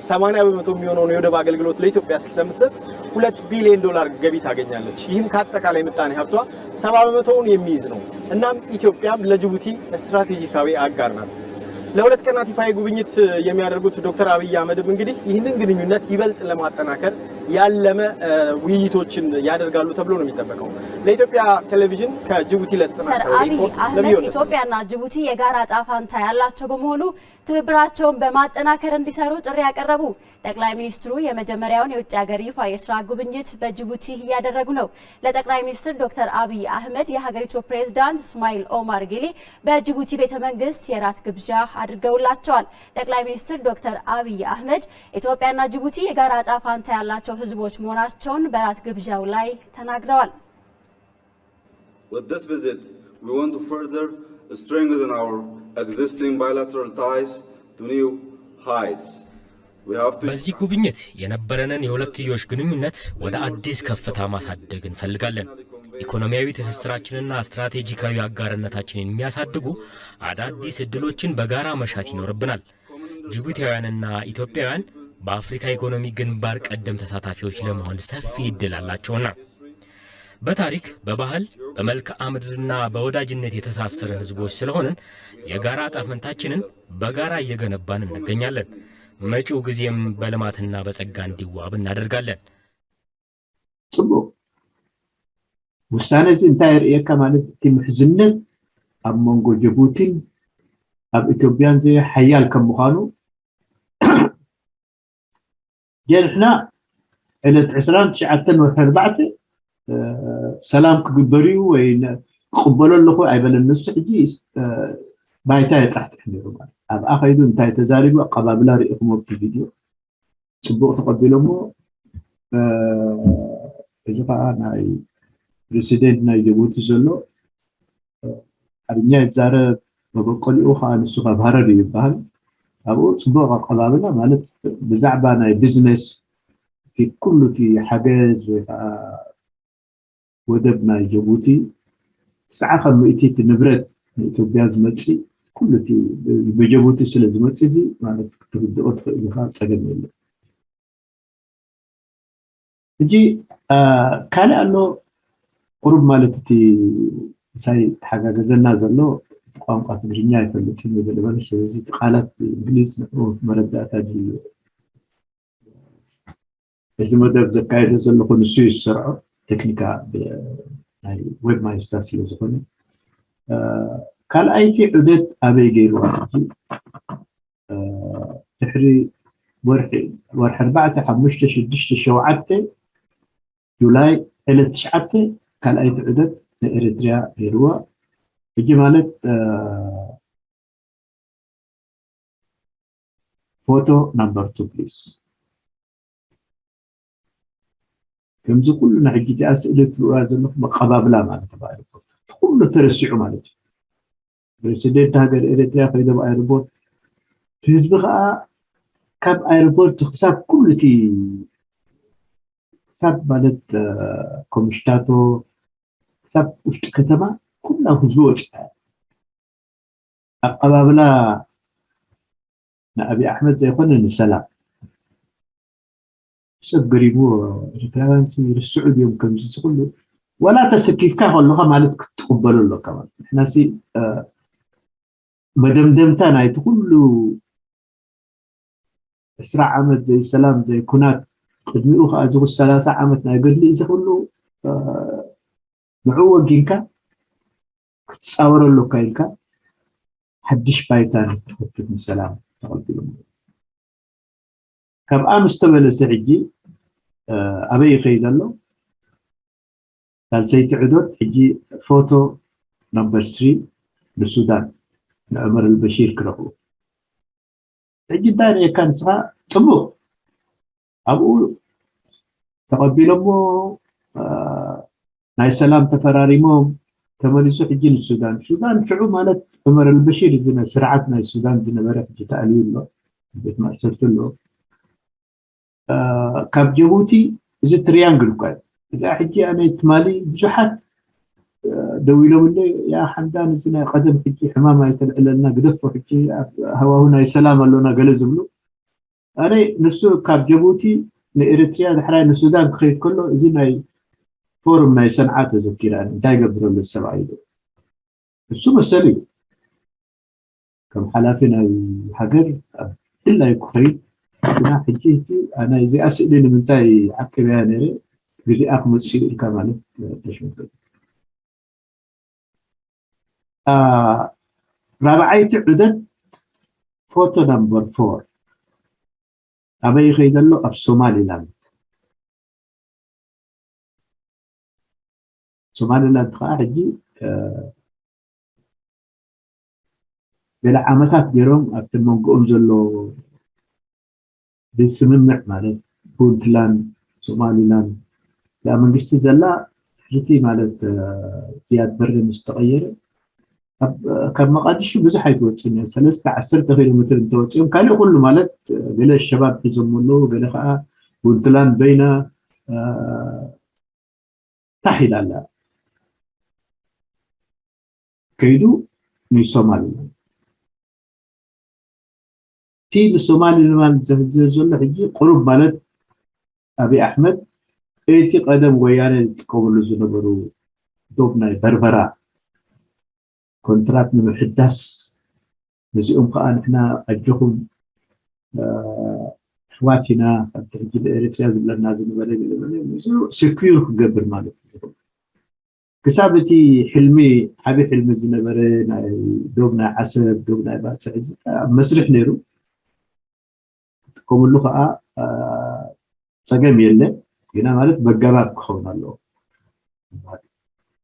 ሰማንያ በመቶ የሚሆነውን የወደብ አገልግሎት ለኢትዮጵያ ስለምትሰጥ ሁለት ቢሊዮን ዶላር ገቢ ታገኛለች። ይህም ከአጠቃላይ ምጣኔ ሀብቷ ሰባ በመቶውን የሚይዝ ነው። እናም ኢትዮጵያም ለጅቡቲ ስትራቴጂካዊ አጋር ናት። ለሁለት ቀናት ይፋዊ ጉብኝት የሚያደርጉት ዶክተር አብይ አህመድም እንግዲህ ይህንን ግንኙነት ይበልጥ ለማጠናከር ያለመ ውይይቶችን ያደርጋሉ ተብሎ ነው የሚጠበቀው። ለኢትዮጵያ ቴሌቪዥን ከጅቡቲ ለተጠናከረው ሪፖርት ነቢዩ ወልደሰንበት። ኢትዮጵያና ጅቡቲ የጋራ ዕጣ ፈንታ ያላቸው በመሆኑ ትብብራቸውን በማጠናከር እንዲሰሩ ጥሪ ያቀረቡ ጠቅላይ ሚኒስትሩ የመጀመሪያውን የውጭ ሀገር ይፋ የስራ ጉብኝት በጅቡቲ እያደረጉ ነው። ለጠቅላይ ሚኒስትር ዶክተር አብይ አህመድ የሀገሪቱ ፕሬዝዳንት እስማኤል ኦማር ጌሌ በጅቡቲ ቤተ መንግስት የራት ግብዣ አድርገውላቸዋል። ጠቅላይ ሚኒስትር ዶክተር አብይ አህመድ ኢትዮጵያና ጅቡቲ የጋራ ዕጣ ፈንታ ያላቸው ህዝቦች መሆናቸውን በራት ግብዣው ላይ ተናግረዋል። With this visit, we want to further strengthen our existing bilateral ties to new heights. We have to በዚህ ጉብኝት የነበረንን የሁለትዮሽ ግንኙነት ወደ አዲስ ከፍታ ማሳደግ እንፈልጋለን። ኢኮኖሚያዊ ትስስራችንና ስትራቴጂካዊ አጋርነታችንን የሚያሳድጉ አዳዲስ እድሎችን በጋራ መሻት ይኖርብናል። ጅቡቲያውያንና ኢትዮጵያውያን በአፍሪካ ኢኮኖሚ ግንባር ቀደም ተሳታፊዎች ለመሆን ሰፊ እድል አላቸውና በታሪክ፣ በባህል፣ በመልክዓ ምድርና በወዳጅነት የተሳሰርን ህዝቦች ስለሆንን የጋራ ዕጣ ፈንታችንን በጋራ እየገነባን እንገኛለን። መጪው ጊዜም በልማትና በጸጋ እንዲዋብ እናደርጋለን። ጽቡቕ ውሳነ እዚ እንታይ የርእየካ ማለት እቲ ምሕዝነት ኣብ መንጎ ጅቡቲን ኣብ ኢትዮጵያን ዘይ ሓያል ከም ምዃኑ ጀንሕና ዕለት ዕስራን ትሽዓተን ወርሒ ኣርባዕተ ሰላም ክግበር እዩ ወይ ክቕበሎ ኣለኹ ኣይበለን። ንሱ ሕጂ ባይታ የጣሕጥሕ ነይሩ ማለት ኣብኣ ከይዱ እንታይ ተዛሪቡ ኣቀባብላ ርኢኹም ኣብቲ ቪድዮ ጽቡቕ ተቐቢሎሞ። እዚ ከዓ ናይ ፕሬሲደንት ናይ ጅቡቲ ዘሎ ሓርኛ ይዛረብ መበቆሊኡ ከዓ ንሱ ካብ ሃረር እዩ ይበሃል። ኣብኡ ፅቡቅ ኣቀባብላ ማለት ብዛዕባ ናይ ቢዝነስ እቲ ኩሉ እቲ ሓገዝ ወይ ከዓ ወደብ ናይ ጅቡቲ ትስዓ ካብ ሚእቲ እቲ ንብረት ንኢትዮጵያ ዝመፅእ ኩሉ እቲ ብጀቡቲ ስለ ዝመፅእ እዚ ማለት ክትርድኦ ትኽእል ኢኻ፣ ፀገም የለን። ሕጂ ካልእ ኣሎ ቁሩብ ማለት እቲ ምሳይ ተሓጋገዘና ዘሎ እቲ ቋንቋ ትግርኛ ኣይፈልጥን እዩ ገለ በለ ስለዚ እቲ ቃላት ብእንግሊዝ ንዕኡ መረዳእታ ድልዮ እዚ መደብ ዘካየደ ዘለኹ ንሱ እዩ ዝሰርዖ ቴክኒካ ናይ ዌብ ማይስተር ስለ ዝኾነ ካልኣይቲ ዑደት ኣበይ ገይርዋ ድሕሪ ወርሒ ወርሒ ኣርባዕተ ሓሙሽተ ሽዱሽተ ሸውዓተ ጁላይ ዕለት ትሽዓተ ካልኣይቲ ዑደት ንኤርትርያ ገይርዋ ሕጂ ማለት ፎቶ ናምበር ቱ ፕሊስ ከምዚ ኩሉ ናይ ሕጂ እዚኣ ስእሊ ትርእያ ዘለኹም ኣቀባብላ ማለት ተባሂሉ ኩሉ ተረሲዑ ማለት እዩ ፕሬሲደንት ሃገር ኤርትርያ ከይዶም ኣየርፖርት እቲ ህዝቢ ከዓ ካብ ኣየርፖርት ክሳብ ኩሉ እቲ ክሳብ ማለት ኮምሽታቶ ክሳብ ውሽጢ ከተማ ኩላው ህዝቢ ወፅአ ኣቀባብላ ንኣብይ ኣሕመድ ዘይኮነ ንሰላም ሰብ ገሪሙ ኤርትራውያን ርስዑ ድዮም ከምዚ ዝኩሉ ዋላ ተሰኪፍካ ከለካ ማለት ክትቅበሉ ኣለካ ማለት ንሕና መደምደምታ ናይቲ ኩሉ ዕስራ ዓመት ዘይሰላም ዘይኩናት ቅድሚኡ ከዓ ዝኹ ሰላሳ ዓመት ናይ ገድሊ እዚ ኩሉ ንዑ ወጊንካ ክትፃወረሉ እኳ ኢልካ ሓድሽ ባይታ ንክትከፍት ንሰላም ተቐቢሎም ካብኣ ምስ ተመለሰ ሕጂ ኣበይ ይኸይድ ኣሎ ሳልሰይቲ ዕዶት ሕጂ ፎቶ ነምበር ስሪ ንሱዳን ንዑመር ኣልበሺር ክረኽቡ ሕጂ እንታይ ርእየካ ንስኻ ፅቡቅ ኣብኡ ተቐቢሎሞ ናይ ሰላም ተፈራሪሞም ተመሊሱ ሕጂ ንሱዳን ሱዳን ሽዑ ማለት ዑመር ኣልበሺር እዚ ስርዓት ናይ ሱዳን ዝነበረ ሕጂ ተኣልዩ ኣሎ ቤት ማእሰርቲ ኣሎ ካብ ጀቡቲ እዚ ትሪያንግል እኳ እዩ እዚኣ ሕጂ ኣነ ትማሊ ብዙሓት ደው ኢሎምለይ፣ "ያ ሓምዳን፣ እዚ ናይ ቀደም ሕጂ ሕማም ኣይተልዕለልና፣ ግደፎ፣ ሕጂ ኣብ ሃዋሁ ናይ ሰላም ኣሎና" ገለ ዝብሉ። ኣነ ንሱ ካብ ጀቡቲ ንኤርትርያ፣ ዳሕራይ ንሱዳን ክኸይድ ከሎ፣ እዚ ናይ ፎርም ናይ ሰንዓ ተዘኪራኒ፣ እንታይ ገብረሉ ሰብኣይ ኢሉ። እሱ መሰሉ እዩ። ከም ሓላፊ ናይ ሃገር ኣብ ድላዩ ክኸይድ፣ ግና ሕጂ እቲ፣ ኣነ እዚኣ ስእሊ ንምንታይ ዓቂበያ ነይረ፣ ግዜኣ ክመጽእ እዩ ኢልካ ማለት ተሸግር። ራብዓይቲ ዑደት፣ ፎቶ ነምበር ፎር፣ ኣበይ ይኸይድ ኣሎ? ኣብ ሶማሊላንድ። ሶማሊላንድ ከዓ ሕጂ ገለ ዓመታት ገይሮም ኣብቲ መንጎኦም ዘሎ ብስምምዕ ማለት ፑንትላንድ፣ ሶማሊላንድ፣ እዛ መንግስቲ ዘላ ሕቲ ማለት ዝያድ በሪ ምስ ተቐየረ፣ ካብ መቃዲሹ ብዙሕ ኣይትወፅን እያ። ሰለስተ ዓሰርተ ኪሎ ሜትር እንተወፂኦም ካልእ ኩሉ ማለት ገለ ሸባብ ሒዞም ኣለዉ፣ ገለ ከዓ ፑንትላንድ በይና ታሕ ኢላ ኣላ። ከይዱ ንሶማሊላንድ። እቲ ንሶማሊላንድ ዘህዝር ዘሎ ሕጂ ቁሩብ ማለት ኣብይ ኣሕመድ እቲ ቀደም ወያነ ዝጥቀምሉ ዝነበሩ ዶብ ናይ በርበራ ኮንትራት ንምሕዳስ፣ ነዚኦም ከዓ ንሕና ኣጆኹም ኣሕዋት ኢና፣ ካብቲ ሕጂ ብኤርትርያ ዝብለና ዝነበረ ገለ መለ፣ ንሱ ሴኩር ክገብር ማለት እዩ። ክሳብ እቲ ሕልሚ፣ ዓቢ ሕልሚ ዝነበረ ናይ ዶብ ናይ ዓሰብ፣ ዶብ ናይ ባጽዕ፣ እዚ ኣብ መስርሕ ነይሩ። ክጥቀምሉ ከዓ ጸገም የለ፣ ግና ማለት በገባብ ክኸውን ኣለዎ።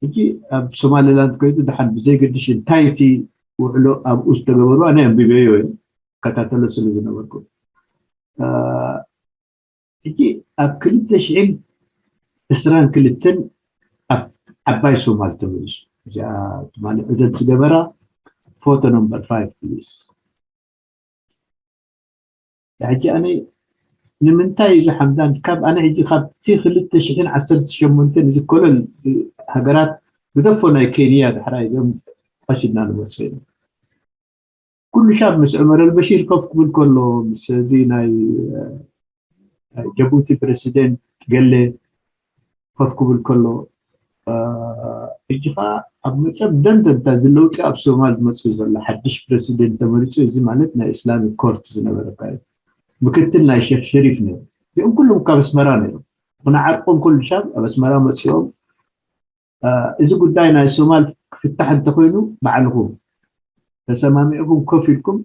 ሕጂ ኣብ ሶማሊላንድ ከይዱ ደሓን ብዘይገድሽ እንታይ እቲ ውዕሎ ኣብኡ ዝተገበሩ ኣነ ኣንቢበዮ እየ፣ እከታተሎ ስለ ዝነበርኩ። ሕጂ ኣብ ክልተ ሽሕን ዕስራን ክልተን ኣብ ዓባይ ሶማል ተመሊሱ። እዚኣ ትማሊ ዑደት ዝገበራ ፎቶ ነምበር ፋይቭ ፕሊስ። ሕጂ ኣነ ንምንታይ እዚ ሓምዳን ካብ ኣነ ሕጂ ካብቲ ክልተ ሽሕን ዓሰርተ ሸሞንተን እዚ ኮለል እዚ ሃገራት ግደፎ ናይ ኬንያ ዳሕራይ እዞም ቀሲድና ንመፅእ ኢና። ኩሉ ሻብ ምስ ዑመር ኣልበሺር ኮፍ ክብል ከሎ ምስ እዚ ናይ ጀቡቲ ፕረሲደንት ገለ ኮፍ ክብል ከሎ ሕጂ ከዓ ኣብ መጨረሻ ደምደምታ እዚ ለውጢ ኣብ ሶማል ዝመፅእ ዘሎ ሓድሽ ፕረሲደንት ተመሪፁ፣ እዚ ማለት ናይ እስላሚክ ኮርት ዝነበረ እዩ። ምክትል ናይ ሼክ ሸሪፍ ነይሩ። እዚኦም ኩሎም ካብ ኣስመራ ነይሮም። ንዓርቆም ኩሉ ሻብ ኣብ ኣስመራ መፂኦም እዚ ጉዳይ ናይ ሶማል ክፍታሕ እንተኮይኑ ባዕልኹም ተሰማሚዕኩም ኮፍ ኢልኩም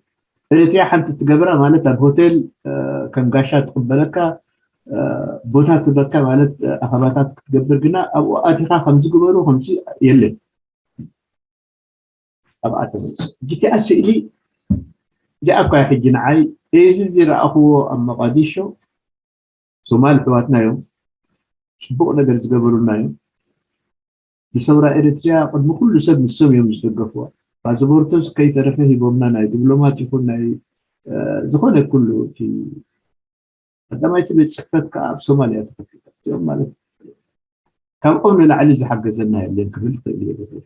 ኤርትርያ ሓንቲ ትገብራ ማለት ኣብ ሆቴል ከም ጋሻ ትቕበለካ ቦታ ትበካ ማለት ኣኸባታት ክትገብር ግና ኣብኡ ኣቲኻ ከምዚ ግበሩ ከምዚ የለን። ኣብኣ ተመልሱ። እቲኣ ስእሊ እዚኣ እኳ ሕጂ ንዓይ እዚ ዝረኣኽዎ ኣብ መቃዲሾ ሶማል ኣሕዋትና እዮም፣ ፅቡቕ ነገር ዝገበሩልና እዮም። ንሰውራ ኤርትርያ ቅድሚ ኩሉ ሰብ ንሶም እዮም ዝደገፍዋ። ፓስፖርቶስ ከይተረፈ ሂቦምና፣ ናይ ዲፕሎማት ይኹን ናይ ዝኾነ ኩሉ እቲ ቀዳማይቲ ቤት ፅሕፈት ከዓ ኣብ ሶማል እያ ተኸፊታ። እዚኦም ማለት ካብኦም ንላዕሊ ዝሓገዘና የለን ክብል ይኽእል እየ።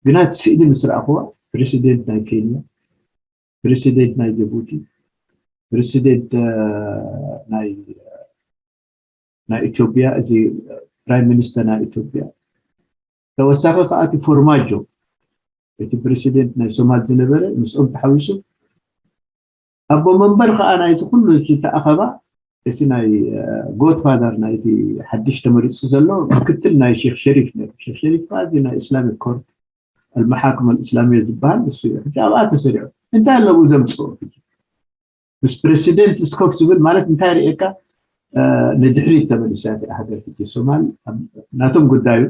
ግና እቲ ስእሊ ምስ ረኣኽዋ ፕሬሲደንት ናይ ኬንያ፣ ፕሬሲደንት ናይ ጀቡቲ፣ ፕሬሲደንት ናይ ናይ ኢትዮጵያ፣ እዚ ፕራይም ሚኒስተር ናይ ኢትዮጵያ፣ ተወሳኺ ከዓ እቲ ፎርማጆ እቲ ፕሬሲደንት ናይ ሶማል ዝነበረ ምስኦም ተሓዊሱ ኣቦ መንበር ከዓ ናይዚ ኩሉ ዝተኣኸባ እቲ ናይ ጎድፋደር ናይቲ ሓድሽ ተመሪፁ ዘሎ ምክትል ናይ ሼክ ሸሪፍ ነይሩ። ሼክ ሸሪፍ ከዓ እዚ ናይ እስላሚክ ኮርት ኣልመሓክም ኣልእስላሚያ ዝበሃል ንሱ እዩ። ሕጂ ኣብኣ ተሰሪዑ እንታይ ኣለዉ ዘምፅኦ? ሕጂ ምስ ፕረሲደንት ስኮፍ ዝብል ማለት እንታይ ርእየካ? ንድሕሪት ተመሊሳ እቲኣ ሃገር ሕጂ ሶማል ናቶም ጉዳዩ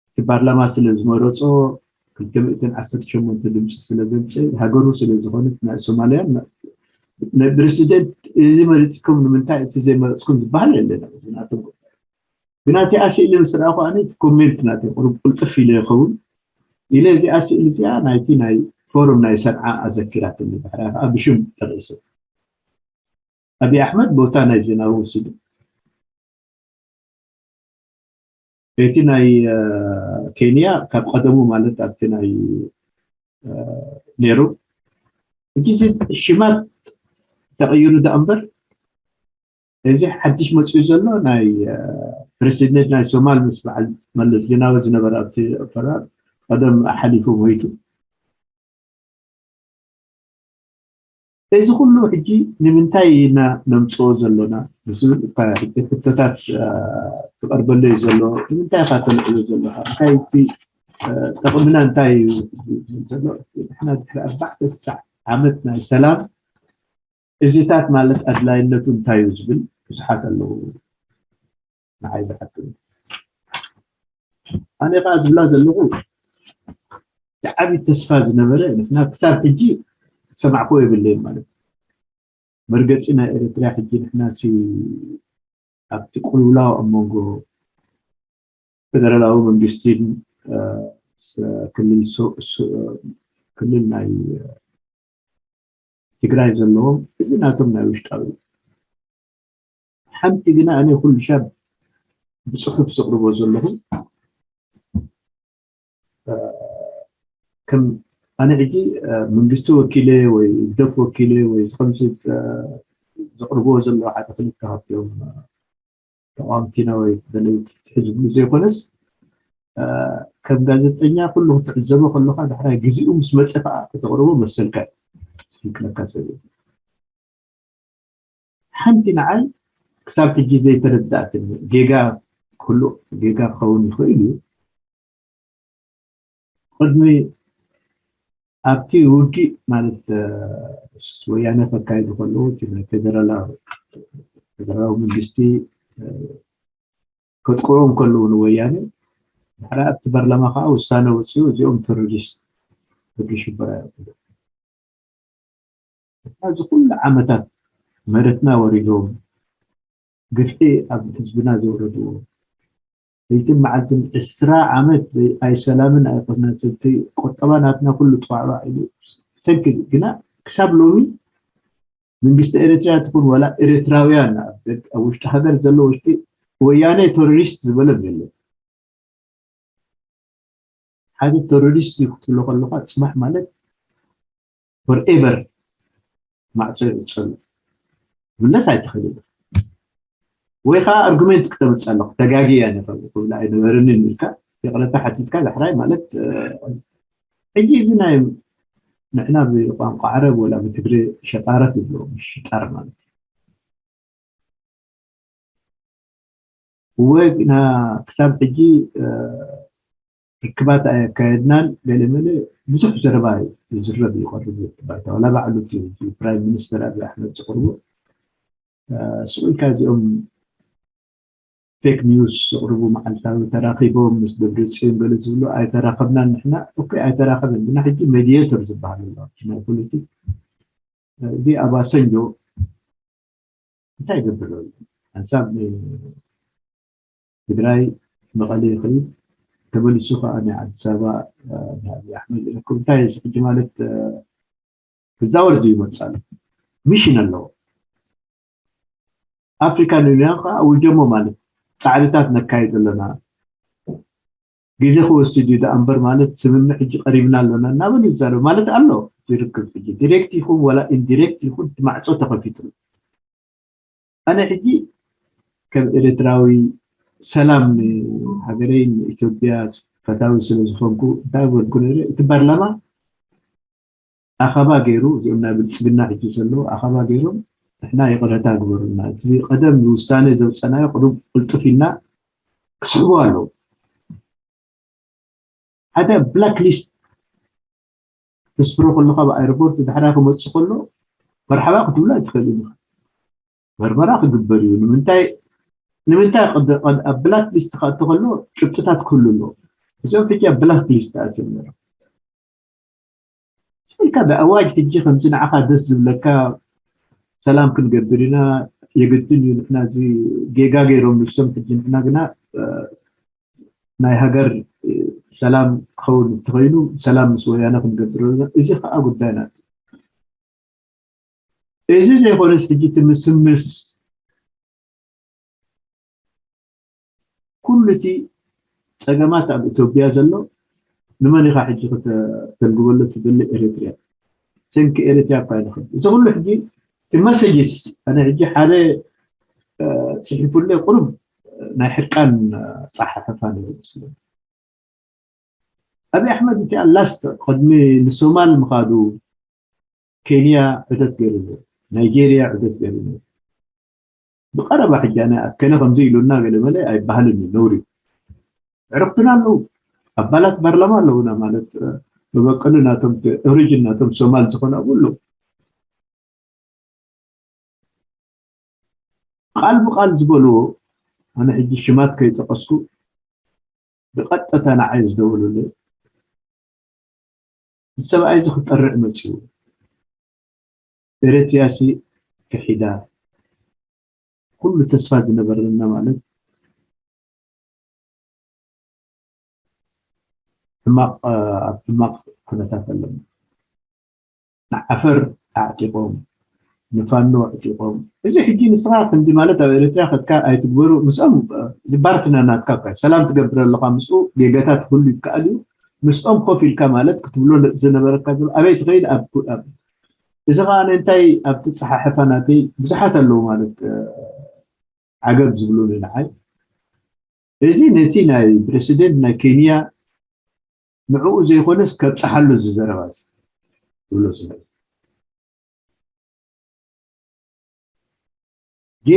እቲ ፓርላማ ስለ ዝመረፆ ክልተ ሚእትን ዓሰርተ ሸሞንተ ድምፂ ስለ ዘምፀ ሃገሩ ስለ ዝኾነት ናይ ሶማልያ ንፕረሲደንት እዚ መሪፅኩም ንምንታይ እቲ ዘይመረፅኩም ዝበሃል የለን። እዚ ናቶም ጉዳዩ ግና እቲኣ ስእሊ ምስ ረኣኹ ኣነ እቲ ኮሜንት ናተይ ቁሩብ ቅልጥፍ ኢለ ይኸውን ኢለ እዚኣ ስእሊ እዚኣ ናይቲ ናይ ፎረም ናይ ሰንዓ ኣዘኪራትኒ። ድሕሪኣ ከዓ ብሽም ተርእይሰ ኣብይ ኣሕመድ ቦታ ናይ ዜናዊ ወሲዱ እቲ ናይ ኬንያ ካብ ቀደሙ ማለት ኣብቲ ናይ ነይሩ። ሕጂ ሽማት ተቐይሩ ደኣ እምበር እዚ ሓድሽ መፅኡ ዘሎ ናይ ፕረሲደንት ናይ ሶማል ምስ በዓል መለስ ዜናዊ ዝነበረ ኣብቲ ፈራ ቀደም ሓሊፉ ሞይቱ። እዚ ኩሉ ሕጂ ንምንታይ ኢና ነምፅኦ ዘሎና ብዝብል እኳ ሕጂ ሕቶታት ዝቐርበለይ ዘሎ። ንምንታይ ኢኻ ተልዕሎ ዘለኻ? እንታይ እቲ ጠቕምና እንታይ እዩ? ዘሎ ንሕና ድሕሪ ኣርባዕተ ስሳዕ ዓመት ናይ ሰላም እዚታት ማለት ኣድላይነቱ እንታይ እዩ ዝብል ብዙሓት ኣለዉ። ንዓይ ዝሓትኒ ኣነ ከዓ ዝብላ ዘለኹ ዓብዪ ተስፋ ዝነበረ ንሕና ክሳብ ሕጂ ዝሰማዕክዎ የብለይን ማለት እዩ። መርገፂ ናይ ኤርትራ ሕጂ ንሕና ሲ ኣብቲ ቅልውላው ኣብ መንጎ ፌደራላዊ መንግስቲን ክልል ናይ ትግራይ ዘለዎም እዚ ናቶም ናይ ውሽጣዊ ሓንቲ ግና ኣነ ኩሉ ሻብ ብፅሑፍ ዘቕርቦ ዘለኹ ከም ኣነ ሕጂ መንግስቲ ወኪለ ወይ ህግደፍ ወኪለ ወይ ከምዚ ዘቕርብዎ ዘለዉ ሓደ ክልተ ካብቲኦም ተቃወምቲና ወይ ደለይቲ ትሕዝብሉ ዘይኮነስ ከም ጋዜጠኛ ኩሉ ክትዕዘቦ ከለካ ዳሕራይ ግዜኡ ምስ መፀ ከዓ ከተቕርቦ መሰልካ ይክለካ ሰብ ሓንቲ ንዓይ ክሳብ ሕጂ ዘይተረዳእትኒ ጌጋ ክህሉ ጌጋ ክኸውን ይኽእል እዩ። ቅድሚ ኣብቲ ውግእ ማለት ወያነ ከካይዱ ከለዉ እቲ ናይ ፌደራላዊ መንግስቲ ከጥቅዑ ከለዉ ንወያነ ድሕሪ ኣብቲ ፓርላማ ከዓ ውሳነ ወፅኡ እዚኦም ተሮሪስት ሕጊ ሽበራ እዮም። እዚ ኩሉ ዓመታት መረትና ወሪዶም ግፍዒ ኣብ ህዝብና ዘውረድዎ ለይትን መዓልትን ዕስራ ዓመት ኣይሰላምን ኣይኮነን ስልቲ ቆጠባ ናትና ኩሉ ጥዋዕዋዕ ኢሉ ሰንኪ ግና ክሳብ ሎሚ መንግስቲ ኤርትራ ትኹን ዋላ ኤርትራውያን ኣብ ውሽጢ ሃገር ዘሎ ውሽጢ ወያነ ቴሮሪስት ዝበለ የለን። ሓደ ቴሮሪስት እዩ ክትብሎ ከለካ ፅባሕ ማለት ፎርኤቨር ማዕፆ ይዕፀሉ ምለስ ኣይትኽእል ወይ ከዓ ኣርጉሜንት ክተምፅ ኣለኩ ተጋጊ እያ ክብላ ኣይነበርንን ኢልካ ይቅረታ ሓቲትካ ዳሕራይ ማለት ሕጂ እዚ ናይ ንሕና ብቋንቋ ዓረብ ወላ ብትግሪ ሸጣረት ይብሎ ሽጣር ማለት እዩ እወ ግና ክሳብ ሕጂ ርክባት ኣየካየድናን ገለመለ ብዙሕ ዘረባ ይዝረብ ይቐርብ ባይታ ዋላ ባዕሉ እቲ ፕራይም ሚኒስተር ኣብይ ኣሕመድ ዘቕርቦ ስቕ ኢልካ እዚኦም ፌክ ኒውስ ዘቕርቡ መዓልታዊ ተራኺቦም ምስ ደብረፅዮን ገለ ዝብሉ ኣይተራኸብናን ንሕና እኮ ኣይተራኸብን ግና ሕጂ ሜዲየተር ዝበሃል ኣሎ ናይ ፖለቲክ እዚ ኣባሰንጆ እንታይ ይገብር ኣሎ ሓንሳብ ትግራይ መቐለ ይኽእል ተመሊሱ ከዓ ናይ ኣዲስ ኣበባ ናይ ኣብይ ኣሕመድ ይረክብ እንታይ እዚ ሕጂ ማለት ክዛወር ዝይመፅእ ኣሎ ሚሽን ኣለዎ ኣፍሪካን ዩኒያን ከዓ ኣውጀሞ ማለት ፃዕርታት ነካይድ ኣለና ግዜ ክወስድ እዩ ደኣ እምበር ማለት ስምምዕ ሕጂ ቀሪብና ኣለና እናበሉ ይዛረብ ማለት ኣሎ ዝርክብ ሕጂ ዲሬክት ይኹን ዋላ ኢንዲሬክት ይኹን እቲ ማዕፆ ተኸፊቱ ኣነ ሕጂ ከም ኤርትራዊ ሰላም ንሃገረይ ንኢትዮጵያ ፈታዊ ስለ ዝኾንኩ እንታይ በልኩ ነረ እቲ ፓርላማ ኣኸባ ገይሩ እዚኦም ናይ ብልፅግና ሕጂ ዘለዉ ኣኸባ ገይሮም ንሕና ይቕረታ ግበሩና እቲ ቀደም ውሳነ ዘውፀናዮ ቅዱም ቅልጥፍ ኢልና ክስሕቡ ኣለዉ ሓደ ብላክ ሊስት ተስፍሮ ከለካ ኣብ ኣይሮፖርት ድሕራ ክመፅእ ከሎ መርሓባ ክትብሎ ኣይትኽእል ኢኻ መርመራ ክግበር እዩ ንምንታይ ንምንታይ ኣብ ብላክ ሊስት ክኣቱ ከሎ ጭብጥታት ክህሉ ኣለዎ እዚኦም ሕጂ ኣብ ብላክ ሊስት ኣትዮም ነሮም ኢልካ ብኣዋጅ ሕጂ ከምዚ ንዓኻ ደስ ዝብለካ ሰላም ክንገብር ኢና የግድን እዩ ንሕና እዚ ጌጋ ገይሮም ንሶም ሕጂ ንሕና ግና ናይ ሃገር ሰላም ክኸውን እንተኾይኑ ሰላም ምስ ወያነ ክንገብር ኣለና እዚ ከዓ ጉዳይና እዚ ዘይኮነስ ሕጂ እቲ ምስምስ ኩሉ እቲ ጸገማት ኣብ ኢትዮጵያ ዘሎ ንመን ኢኻ ሕጂ ክተ-፣ ከተልግበሉ ትደሊ? ኤሪትርያ። ሰንኪ ኤሪትርያ እኳ ይንኽእል። እዚ ኩሉ ሕጂ እቲ መሰጅስ፣ ኣነ ሕጂ ሓደ፣ እ፣ ጽሒፉለይ ቁሩብ ናይ ሕርቃን ኣጸሓሕፋ ነይሩ መስለኒ። ኣብይ ኣሕመድ እቲኣ ላስት ቅድሚ ንሶማል ምኻዱ ኬንያ ዑደት ገይሩ ነይሩ፣ ናይጄርያ ዑደት ገይሩ ነይሩ። ብቐረባ ሕጂ ኣነ ኣከለ ከምዚ ኢሉና ገለ መለ ኣይበሃልን እዩ፣ ነውሪ እዩ። ኣዕሩኽትና ኣለዉ፣ ኣባላት ፓርላማ ኣለዉና ማለት፣ እ፣ መበቀሉ ናቶም ኦሪጅን ናቶም ሶማል ዝኾነ ኣብኡ ኣለዉ። ቃል ብቃል ዝበልዎ፣ ኣነ ሕጂ ሽማት ከይጠቀስኩ ብቀጥታ ንዓይ ዝደወሉለይ፣ እዚ ሰብኣይ እዚ ክጠርዕ መጺኡ፣ ኤረትርያሲ ክሒዳ፣ ኩሉ ተስፋ ዝነበረና ማለት ሕማቕ፣ ኣብ ሕማቕ ኩነታት ኣለና። ንዓፈር ኣዕጢቖም፣ ንፋኖ ኣዕጢቖም። እዚ ሕጂ ንስኻ ክንዲ ማለት ኣብ ኤረትርያ ከድካ ኣይትግበሩ፣ ምስኦም፣ እዚ ባርትና ናትካ እኳ እዩ። ሰላም ትገብር ኣለኻ ምስኡ፣ ጌጋታት ክህሉ ይከኣል እዩ። ምስኦም ኮፍ ኢልካ ማለት ክትብሎ ዝነበረካ ዘሎ፣ ኣበይ ትኸይድ? ኣብ፣ ኣብ፣ እዚ ኸኣ እንታይ ኣብ ትጸሓሕፋ ናተይ ብዙሓት ኣለዉ ማለት፣ እ፣ ዓገብ ዝብሉኒ ንዓይ። እዚ ነቲ ናይ ፕረሲደንት ናይ ኬንያ ንዕኡ ዘይኮነስ ከብጽሓሉ እዚ ዘረባ እዚ ዝብሎ ዝነበረ። ጌ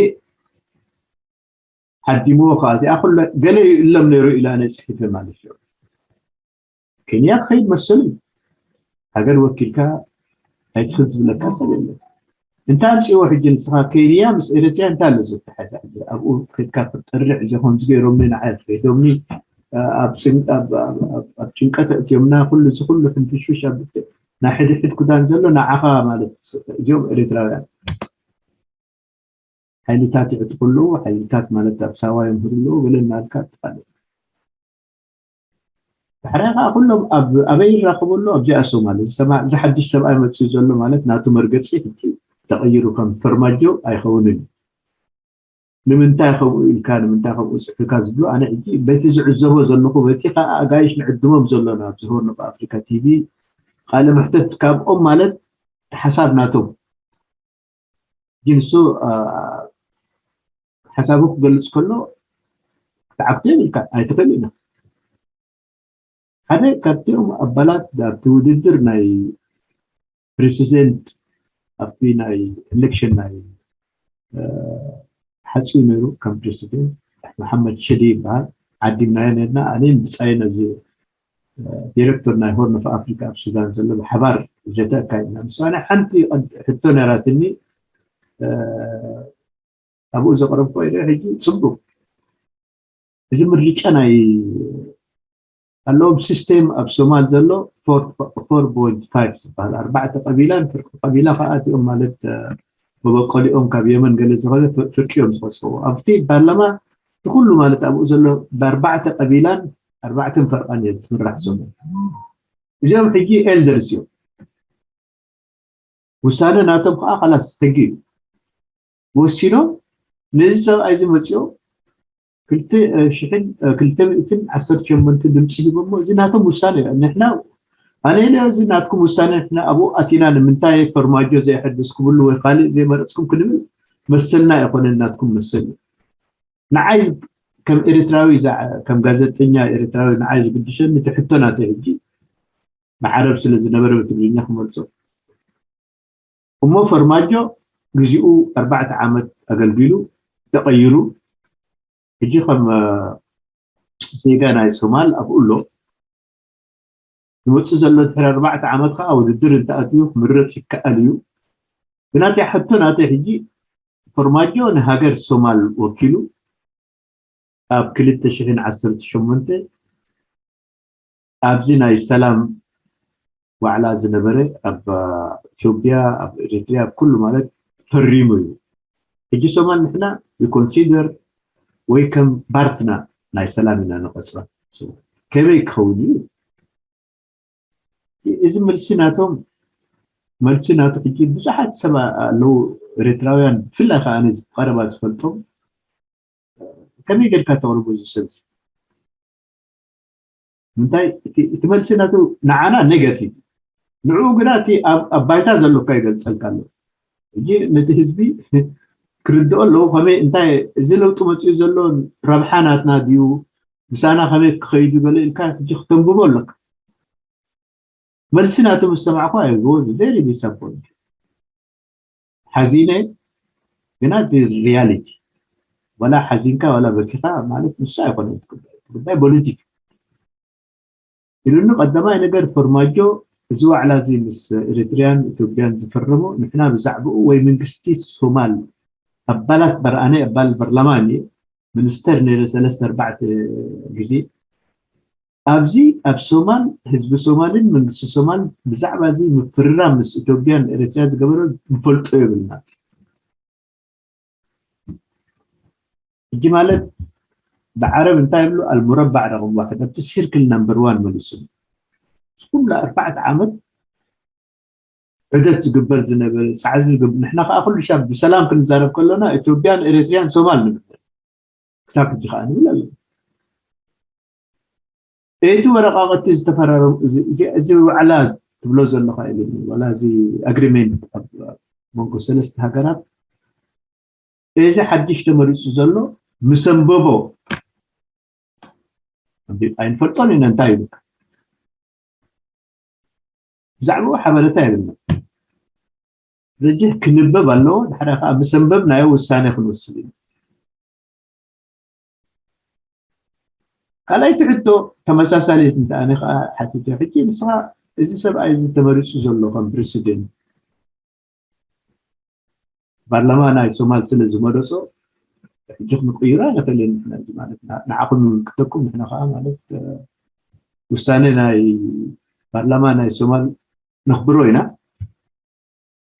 ዓዲምዎ ከኣ እዚኣ ኩለ ገለ ይእለም ነይሩ ኢላ ነይ ጽሒፈ ማለት እዩ። ኬንያ ክኸይድ መሰሉ እዩ። ሃገር ወኪልካ ኣይትኽድ ዝብለካ ሰብ የለን። እንታይ ኣምጽእዎ ሕጂ ንስኻ? ኬንያ ምስ ኤረትርያ እንታይ ኣሎ ዘተሓዛ? ሕጂ ኣብኡ ከድካ ክትጠርዕ እዚ ከምዚ ገይሮምኒ ንዓይ ኣፍሪዶምኒ፣ ኣብ ጽን-፣ ኣብ፣ ኣብ፣ ኣብ፣ ኣብ ጭንቀት ኣእትዮምና፣ ኩሉ እዚ ኩሉ ሕንፍሽፍሽ ኣብ ናይ ሕድሕድ ኩዳን ዘሎ ንዓኻ ማለት እዚኦም ኤረትራውያን ሓይልታት ይዕጥቁ ኣለዉ፣ ሓይልታት ማለት ኣብ ሳዋ የምህሩ ኣለዉ፣ ገለ እናልካ ትፋለጥ። ዳሕራይ ከዓ ኩሎም ኣብ፣ ኣበይ ይራኸቡ ኣለዉ? ኣብዚኣ ሶማል። እዚ ሰማ-፣ እዚ ሓድሽ ሰብኣይ መፅኡ ዘሎ ማለት ናቱ መርገፂ ሕጂ ተቐይሩ ከም ፈርማጆ ኣይኸውንን እዩ። ንምንታይ ከምኡ ኢልካ፣ ንምንታይ ከምኡ ፅሑልካ ዝብሉ፣ ኣነ ሕጂ በቲ ዝዕዘቦ ዘለኹ፣ በቲ ከዓ ኣጋይሽ ንዕድሞም ዘሎና ኣብዚ ሆርን ኦፍ ኣፍሪካ ቲቪ ቃለ መሕተት ካብኦም ማለት ሓሳብ ናቶም። ግን እሱ፣ አ፣ ሓሳቡ ክገልጽ ከሎ ክትዓግቶ የብልካ፣ ኣይትኽእል ኢና። ሓደ ካብቲኦም ኣባላት ኣብቲ ውድድር ናይ ፕሬሲደንት፣ ኣብቲ ናይ ኤሌክሽን ናይ፣ አ፣ ተሓጽዩ ነይሩ ከም ፕሬሲደንት፣ መሓመድ ሸዲ ይበሃል። ዓዲምናዮ ነርና፣ ኣነን ብጻየን እዚ ዲሬክተር ናይ ሆርን ኦፍ ኣፍሪካ ኣብ ሱዳን ዘሎ ብሓባር ዘተ ኣካይድና። ምስ ኣነ ሓንቲ ሕቶ ነራትኒ፣ እ፣ ኣብኡ ዘቕረብኩ ኢለ፣ ሕጂ ጽቡቕ፣ እዚ ምርጫ ናይ ኣለዎም ሲስቴም ኣብ ሶማል ዘሎ ፎር ፖይንት ፋይቭ ዝበሃል፣ ኣርባዕተ ቀቢላን ፍርቂ ቀቢላ ከዓ እቲኦም ማለት፣ እ፣ መበቆሊኦም ካብ የመን ገለ ዝኸደ ፍርቂ እዮም ዝቐጽዎ። ኣብቲ ፓርላማ እቲ ኩሉ ማለት ኣብኡ ዘሎ ብኣርባዕተ ቀቢላን ኣርባዕተን ፈርቓን እዮም ዝምራሕ ዘሎ። እዚኦም ሕጂ ኤልደርስ እዮም። ውሳነ ናቶም ከዓ ካላስ ሕጊ እዩ። ወሲኖም ነዚ ሰብኣይ እዚ መፂኦም ክልተ ሽሕን ክልተ ሚእትን ዓሰርተ ሸሞንተ ድምፂ ሂቦሞ። እዚ ናቶም ውሳነ እዩ። ንሕና ኣነ ኢለ እዚ ናትኩም ውሳነ፣ ንሕና ኣብኡ ኣቲና ንምንታይ ፈርማጆ ዘይሐደስኩምሉ ወይ ካልእ ዘይመረፅኩም ክንብል መሰልና ኣይኮነን፣ ናትኩም መሰል እዩ። ንዓይ ዝ-፣ ከም ኤርትራዊ ዝዓ-፣ ከም ጋዜጠኛ ኤርትራዊ ንዓይ ዝግድሸኒ እቲ ሕቶ ናተይ ሕጂ ብዓረብ ስለ ዝነበረ ብትግርኛ ክመልሶ። እሞ ፈርማጆ ግዚኡ ኣርባዕተ ዓመት ኣገልጊሉ ተቐይሩ፣ ሕጂ ከም፣ እ፣ ዜጋ ናይ ሶማል ኣብኡ ኣሎ። ዝመጽእ ዘሎ ድሕሪ ኣርባዕተ ዓመት ከኣ ውድድር እንተኣትዩ ክምረጽ ይከኣል እዩ። ብናተይ ሕቶ ናተይ ሕጂ ፈርማጆ ንሃገር ሶማል ወኪሉ ኣብ ክልተ ሽሕን ዓሰርተ ሸሞንተ ኣብዚ ናይ ሰላም ዋዕላ ዝነበረ ኣብ ኢትዮጵያ፣ ኣብ ኤሪትሪያ፣ ኣብ ኩሉ ማለት ፈሪሙ እዩ። ሕጂ ሶማል ንሕና we consider ወይ ከም ባርትና ናይ ሰላም ኢና ንቐጽራ። So፣ ከመይ ክኸውን እዩ? እዚ መልሲ ናቶም፣ መልሲ ናቱ ሕጂ ብዙሓት ሰብ ኣለዉ ኤርትራውያን፣ ብፍላይ ከኣ ኣነ ብቐረባ ዝፈልጦም፣ ከመይ ጌርካ ተቕርቦ እዚ ሰብ? ምንታይ እቲ እቲ መልሲ ናቱ ንዓና ኔጋቲቭ፣ ንዕኡ ግና እቲ ኣብ ኣብ ባይታ ዘሎ እኳ ይገልጸልካ ኣሎ። ሕጂ ነቲ ህዝቢ ክርድኦ ኣለዎ። ከመይ እንታይ እዚ ለውጢ መፅኡ ዘሎ ረብሓ ናትና ድዩ፣ ምሳና ከመይ ክኸይዱ ገለ ኢልካ ሕጂ ክተንብቦ ኣለካ። መልሲ ናቱ ምስ ሰማዕኩ፣ I was very disappointed። ሓዚነ፣ ግና እቲ ሪያሊቲ፣ ዋላ ሓዚንካ ዋላ በኪኻ ማለት ንሱ ኣይኮነን እቲ ጉዳይ። እቲ ጉዳይ ፖለቲክ። ኢሉኒ። ቀዳማይ ነገር፣ ፎርማጆ እዚ ዋዕላ እዚ ምስ ኤሪትሪያን ኢትዮጵያን ዝፈረሞ፣ ንሕና ብዛዕባኡ ወይ መንግስቲ ሶማል፣ ኣባላት በር-፣ ኣነ ኣባል ፓርላማ እየ፣ ሚኒስተር ነይረ ሰለስተ ኣርባዕተ ግዜ። ኣብዚ ኣብ ሶማል፣ ህዝቢ ሶማልን መንግስቲ ሶማል ብዛዕባ እዚ ምፍርራም ምስ ኢትዮጵያን ኤሪትሪያን ዝገበሮ ንፈልጦ የብልና። ሕጂ ማለት ብዓረብ እንታይ ይብሉ? ኣልሙረባዕ ረቕም ዋሕድ፣ ኣብቲ ሲርክል ናምበር ዋን መሊሱ። ኩሉ ኣርባዕተ ዓመት ዑደት ዝግበር ዝነበረ፣ ጻዕሪ ዝግበር፣ ንሕና ከኣ ኩሉ ሻብ ብሰላም ክንዛረብ ከሎና ኢትዮጵያን ኤሪትሪያን ሶማል ንብል። ክሳብ ሕጂ ከኣ ንብል ኣለና። እቲ ወረቓቕቲ ዝተፈራረሙ፣ እዚ፣ እዚ፣ እዚ ዋዕላ ትብሎ ዘለኻ ኢሉኒ፣ ዋላ እዚ ኣግሪሜንት ኣብ መንጎ ሰለስተ ሃገራት፣ እዚ ሓድሽ ተመሪጹ ዘሎ ምስ ኣንበቦ፣ ኣይንፈልጦን ኢና እንታይ ይብል። ብዛዕባኡ ሓበሬታ የብልና። ስለዚህ ክንበብ ኣለዎ፣ ድሕሪኣ ከኣ ምስ ኣንበብናዮ ውሳኔ ክንወስድ ኢና። ካልኣይቲ ሕቶ ተመሳሳሊት እንተ ኣነ ከኣ ሓቲተ፣ ሕጂ ንስኻ እዚ ሰብኣይ እዚ ተመሪጹ ዘሎ ከም ፕረሲደንት፣ ፓርላማ ናይ ሶማል ስለ ዝመረጾ፣ ሕጂ ክንቅይሮ ኣይንኽእልን። ንሕና እዚ ማለት ና-፣ ንዓኹም ንምልክተኩም፣ ንሕና ከኣ ማለት፣ እ፣ ውሳኔ ናይ ፓርላማ ናይ ሶማል ነኽብሮ ኢና።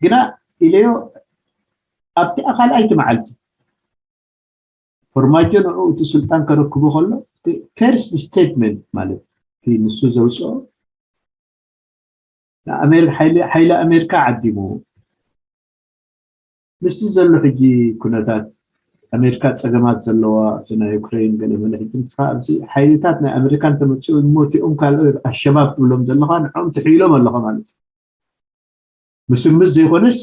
ግና ኢለዮ፣ ኣብቲ ካልኣይቲ መዓልቲ ፎርማጆ ንዕኡ እቲ ስልጣን ከረክቦ ከሎ፣ እቲ ፈርስት ስቴትመንት ማለት እቲ ንሱ ዘውፅኦ፣ ንኣሜሪ-፣ ሓይሊ፣ ሓይሊ ኣሜሪካ ዓዲሙ። ምስቲ ዘሎ ሕጂ ኩነታት፣ ኣሜሪካ ጸገማት ዘለዋ፣ እቲ ናይ ዩክሬን ገለ መለ፣ ሕጂ ንስኻ ኣብዚ ሓይልታት ናይ ኣሜሪካ እንተመጽኡ እሞ እቲኦም ካልኦት ኣሸባብ ትብሎም ዘለኻ፣ ንዕኦም ትሕይሎም ኣለኻ ማለት እዩ። ምስምስ ዘይኮነስ፣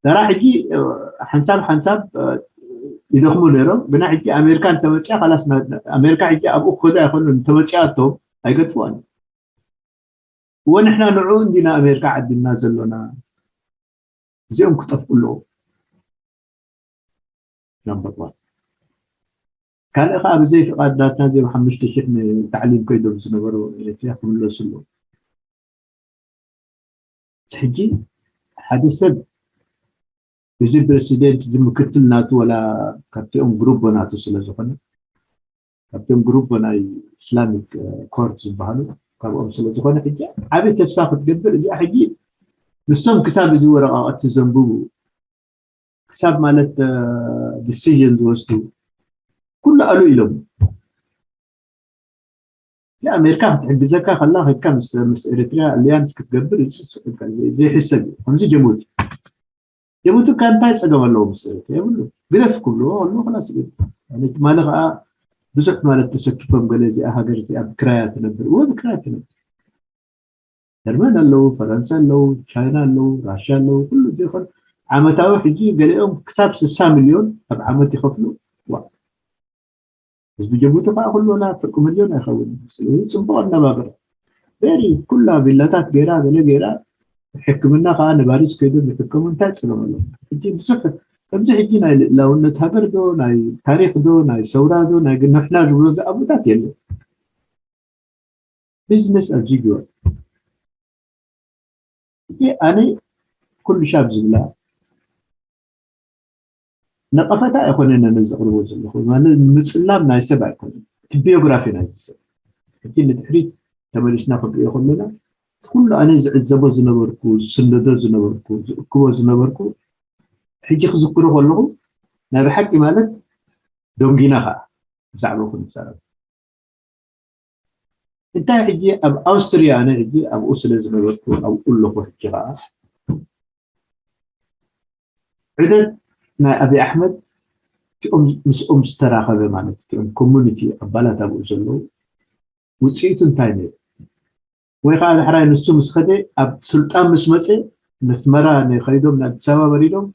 ተራ ሕጂ፣ እ፣ ሓንሳብ ሓንሳብ፣ እ፣ ይደኽሙ ነይሮም፣ ግና ሕጂ ኣሜሪካ እንተመጽያ፣ ካላስ ና-፣ ኣሜሪካ ሕጂ ኣብኡ ክኸዱ ኣይኽእሉን፣ እንተመጽያቶም ኣይገጥፍዋን። እወ፣ ንሕና ንዕኡ እንዲና ኣሜሪካ ዓዲምና ዘሎና፣ እዚኦም ክጠፍኡ ኣለዎም። ናምበር ዋን። ካልእ ከኣ ብዘይ ፍቓድ ናትና፣ እዚኦም ሓሙሽተ ሽሕ ንታዕሊም ከይዶም ዝነበሩ ኤርትራ ክምለሱ ኣለዎም። ሕጂ ሓደ ሰብ እዚ ፕረሲደንት፣ እዚ ምክትል ናቱ፣ ወላ ካብቲኦም ግሩቦ ናቱ ስለ ዝኾነ፣ ካብቶም ግሩፕ ናይ ኢስላሚክ፣ እ፣ ኮርት ዝበሃሉ ካብኦም ስለ ዝኾነ፣ ሕጂ ዓቢ ተስፋ ክትገብር፣ እዚኣ ሕጂ ንሶም ክሳብ እዚ ወረቓቕቲ ዘንብቡ፣ ክሳብ ማለት፣ እ፣ ዲሲዥን ዝወስዱ፣ ኩሉ ኣሉ ኢሎም። ንኣሜሪካ ክትሕግዘካ ከላ፣ ከድካ ምስ፣ ምስ ኤሪትሪያ ኣሊያንስ ክትገብር፣ እዚ፣ እዚ ዘይሕሰብ እዩ። ከምዚ ጅቡቲ፣ ጅቡቲ ከ እንታይ ጸገም ኣለዎ ምስ ኤሪትሪያ? የብሉ። ግደፍ ክብልዎ ከለዉ፣ ከላስ እዩ። ማለት፣ ትማሊ ከኣ ብዙሕ ማለት ተሰኪፎም፣ ገለ እዚኣ ሃገር እዚኣ ብክራያ ትነብር። እወ፣ ብክራያ ትነብር። ጀርመን ኣለዉ፣ ፈረንሳ ኣለዉ፣ ቻይና ኣለዉ፣ ራሽያ ኣለዉ፣ ኩሉ እዚ ይኾን። ዓመታዊ ሕጂ ገሊኦም ክሳብ ስሳ ሚልዮን ኣብ ዓመት ይኸፍሉ። ዋ። ህዝቢ ጅቡቲ ከኣ ኩሉ ወላ ፍርቂ ሚልዮን ኣይኸውን። ስለዚ ጽቡቕ ኣነባብራ። ቬሪ ኩላ ቪላታት ገይራ፣ ገለ ገይራ፣ ሕክምና ከኣ ንባሪስ ከይዶም ይሕከሙ፣ እንታይ ጸገም ኣለዎ? ሕጂ ብዙሕ፣ ከምዚ ሕጂ ናይ ልእላውነት ሃገር ዶ፣ ናይ ታሪኽ ዶ፣ ናይ ሰውራ ዶ፣ ናይ ግንሕና ዝብሎ ዝኣቡታት የለን። ቢዝነስ ኣዝ ዩዥዋል። ሕጂ ኣነ ኩሉ ሻብ ዝብላ ነቐፈታ ኣይኮነን ኣነ ዘቕርቦ ዘለኹ፣ ማለት ምጽላም ናይ ሰብ ኣይኮነን፣ እቲ ቢዮግራፊ ናይቲ ሰብ። ሕጂ ንድሕሪት ተመሊስና ክንሪኦ ከለና፣ እቲ ኩሉ ኣነ ዝዕዘቦ ዝነበርኩ፣ ዝስነዶ ዝነበርኩ፣ ዝእክቦ ዝነበርኩ፣ ሕጂ ክዝክሮ ከለኹ፣ ናይ ብሓቂ ማለት ደንጊና ኸኣ ብዛዕባኡ ክንዛረብ። እንታይ ሕጂ ኣብ ኣውስትርያ፣ ኣነ ሕጂ ኣብኡ ስለ ዝነበርኩ ኣብኡ ኣለኹ። ሕጂ ኸኣ ዑደት ናይ ኣብይ ኣሕመድ፣ እቲኦም ምስኦም ዝተራኸበ ማለት፣ እቲኦም ኮሙኒቲ ኣባላት ኣብኡ ዘለዉ፣ ውፅኢቱ እንታይ ነይሩ? ወይ ከዓ ዳሕራይ ንሱ ምስ ኸደ ኣብ ስልጣን ምስ መፀ ነስመራ ንኸይዶም ንኣዲስ ኣበባ በሪዶም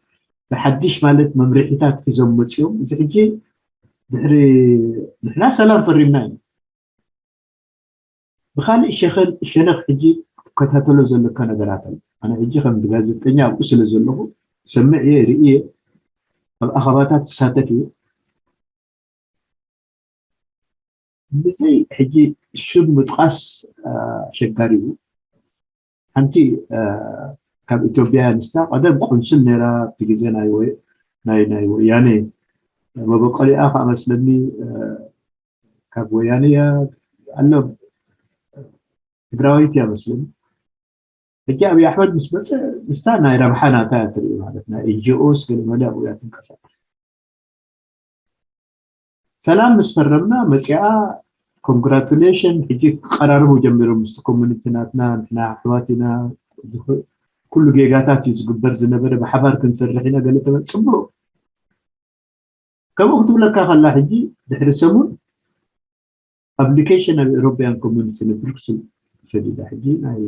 ብሓድሽ ማለት መምርሒታት ሒዞም መፂኦም። እዚ ሕጂ ድሕሪ ንሕና ሰላም ፈሪምና ኢና። ብኻሊእ ሸኸል ሸነኽ ሕጂ ክትከታተሎ ዘለካ ነገራት ኣሎ። ኣነ ሕጂ ከም ጋዜጠኛ ኣብኡ ስለ ዘለኹ ሰምዕ እየ፣ ርኢ እየ፣ ኣብ ኣኸባታት ትሳተፍ እየ። ብዘይ ሕጂ ሽም ምጥቓስ ኣሸጋሪ እዩ። ሓንቲ ካብ ኢትዮጵያ ንሳ ቀደም ቆንስል ነይራ ኣብቲ ግዜ ናይ ወያኔ መበቆሊኣ ከዓ መስለኒ ካብ ወያነ እያ ኣሎ ትግራዊት እያ መስለኒ። ሕጂ ኣብይ ኣሕመድ ምስ መፀ ንሳ ናይ ረብሓ ናታ እያ ትርኢ ማለት ናይ ኤንጂኦስ ገለመለ ኣብኡ እያ ትንቀሳቀስ። ሰላም ምስ ፈረምና መፂኣ ኮንግራቱሌሽን ሕጂ ክቀራርቡ ጀሚሮም ምስቲ ኮሚኒቲ ናትና ንሕና ኣሕዋት ኢና ኩሉ ጌጋታት እዩ ዝግበር ዝነበረ ብሓባር ክንሰርሕ ኢና ገለ ተበ ፅቡቅ ከምኡ ክትብለካ ከላ ሕጂ ድሕሪ ሰሙን ኣፕሊኬሽን ኣብ ኤሮፓያን ኮሚኒቲ ንብሩክስል ሰዲዳ ሕጂ ናይ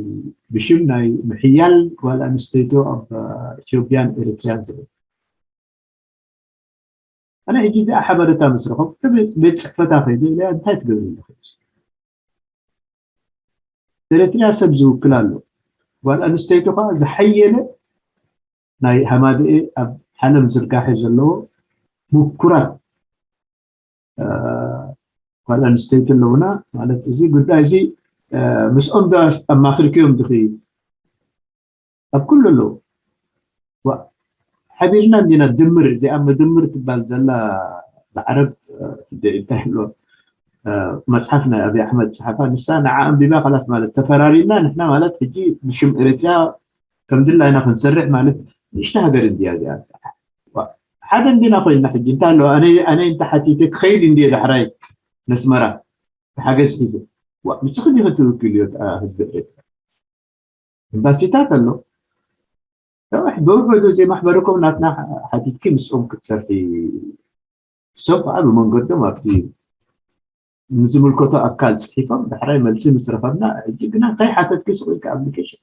ብሽም ናይ ምሕያል ጓል ኣንስተይቶ ኣብ ኢትዮጵያን ኤሪትሪያን ዝብል ኣነ ሕጂ እዚኣ ሓበረታ ምስ ረኸብኩ ቤት ጽሕፈታ ከይደ ኢለ እንታይ ትገብሪ ኣለኺ ኤሪትሪያ ሰብ ዝውክል ኣሎ ጓል ኣንስተይቲ ከዓ ዝሓየለ ናይ ሃማደኤ ኣብ ዓለም ዝርጋሐ ዘለዎ ምኩራት ጓል ኣንስተይቲ ኣለውና ማለት እዚ ጉዳይ እዚ ምስኦም ዶ ኣማኽርክዮም ድኺ ኣብ ኩሉ ኣለዉ ሓቢርና እንዲና ድምር እዚኣ ምድምር ትባል ዘላ ብዓረብ እንታይ ኣሎ መፅሓፍ ናይ ኣብይ ኣሕመድ ፀሓፋ ንሳ ንዓ ኣንቢባ ከላስ ማለት ተፈራሪና ንሕና ማለት ሕጂ ብሽም ኤርትራ ከም ድላይና ክንሰርሕ ማለት ንእሽተ ሃገር እንድያ እዚኣ ሓደ እንዲና ኮይንና ሕጂ እንታይ ኣለዋ ኣነ እንተ ሓቲተ ክኸይድ እንድየ ዳሕራይ ነስመራ ብሓገዝ ሒዘ ንስኺ ዲኺ ትውክልዮ ህዝቢ ኤርትራ ኤምባሲታት ኣሎ ብውሕዱ ዘይማሕበረኮም ናትና ሓቲትኪ ምስኦም ክትሰርሒ እሶም ከዓ ብመንገዶም ኣብቲ ንዝምልከቶ ኣካል ፅሒፎም ዳሕራይ መልሲ ምስ ረኸብና ሕጂ ግና ከይሓተትኪ ስቕ ኢልካ ኣፕሊኬሽን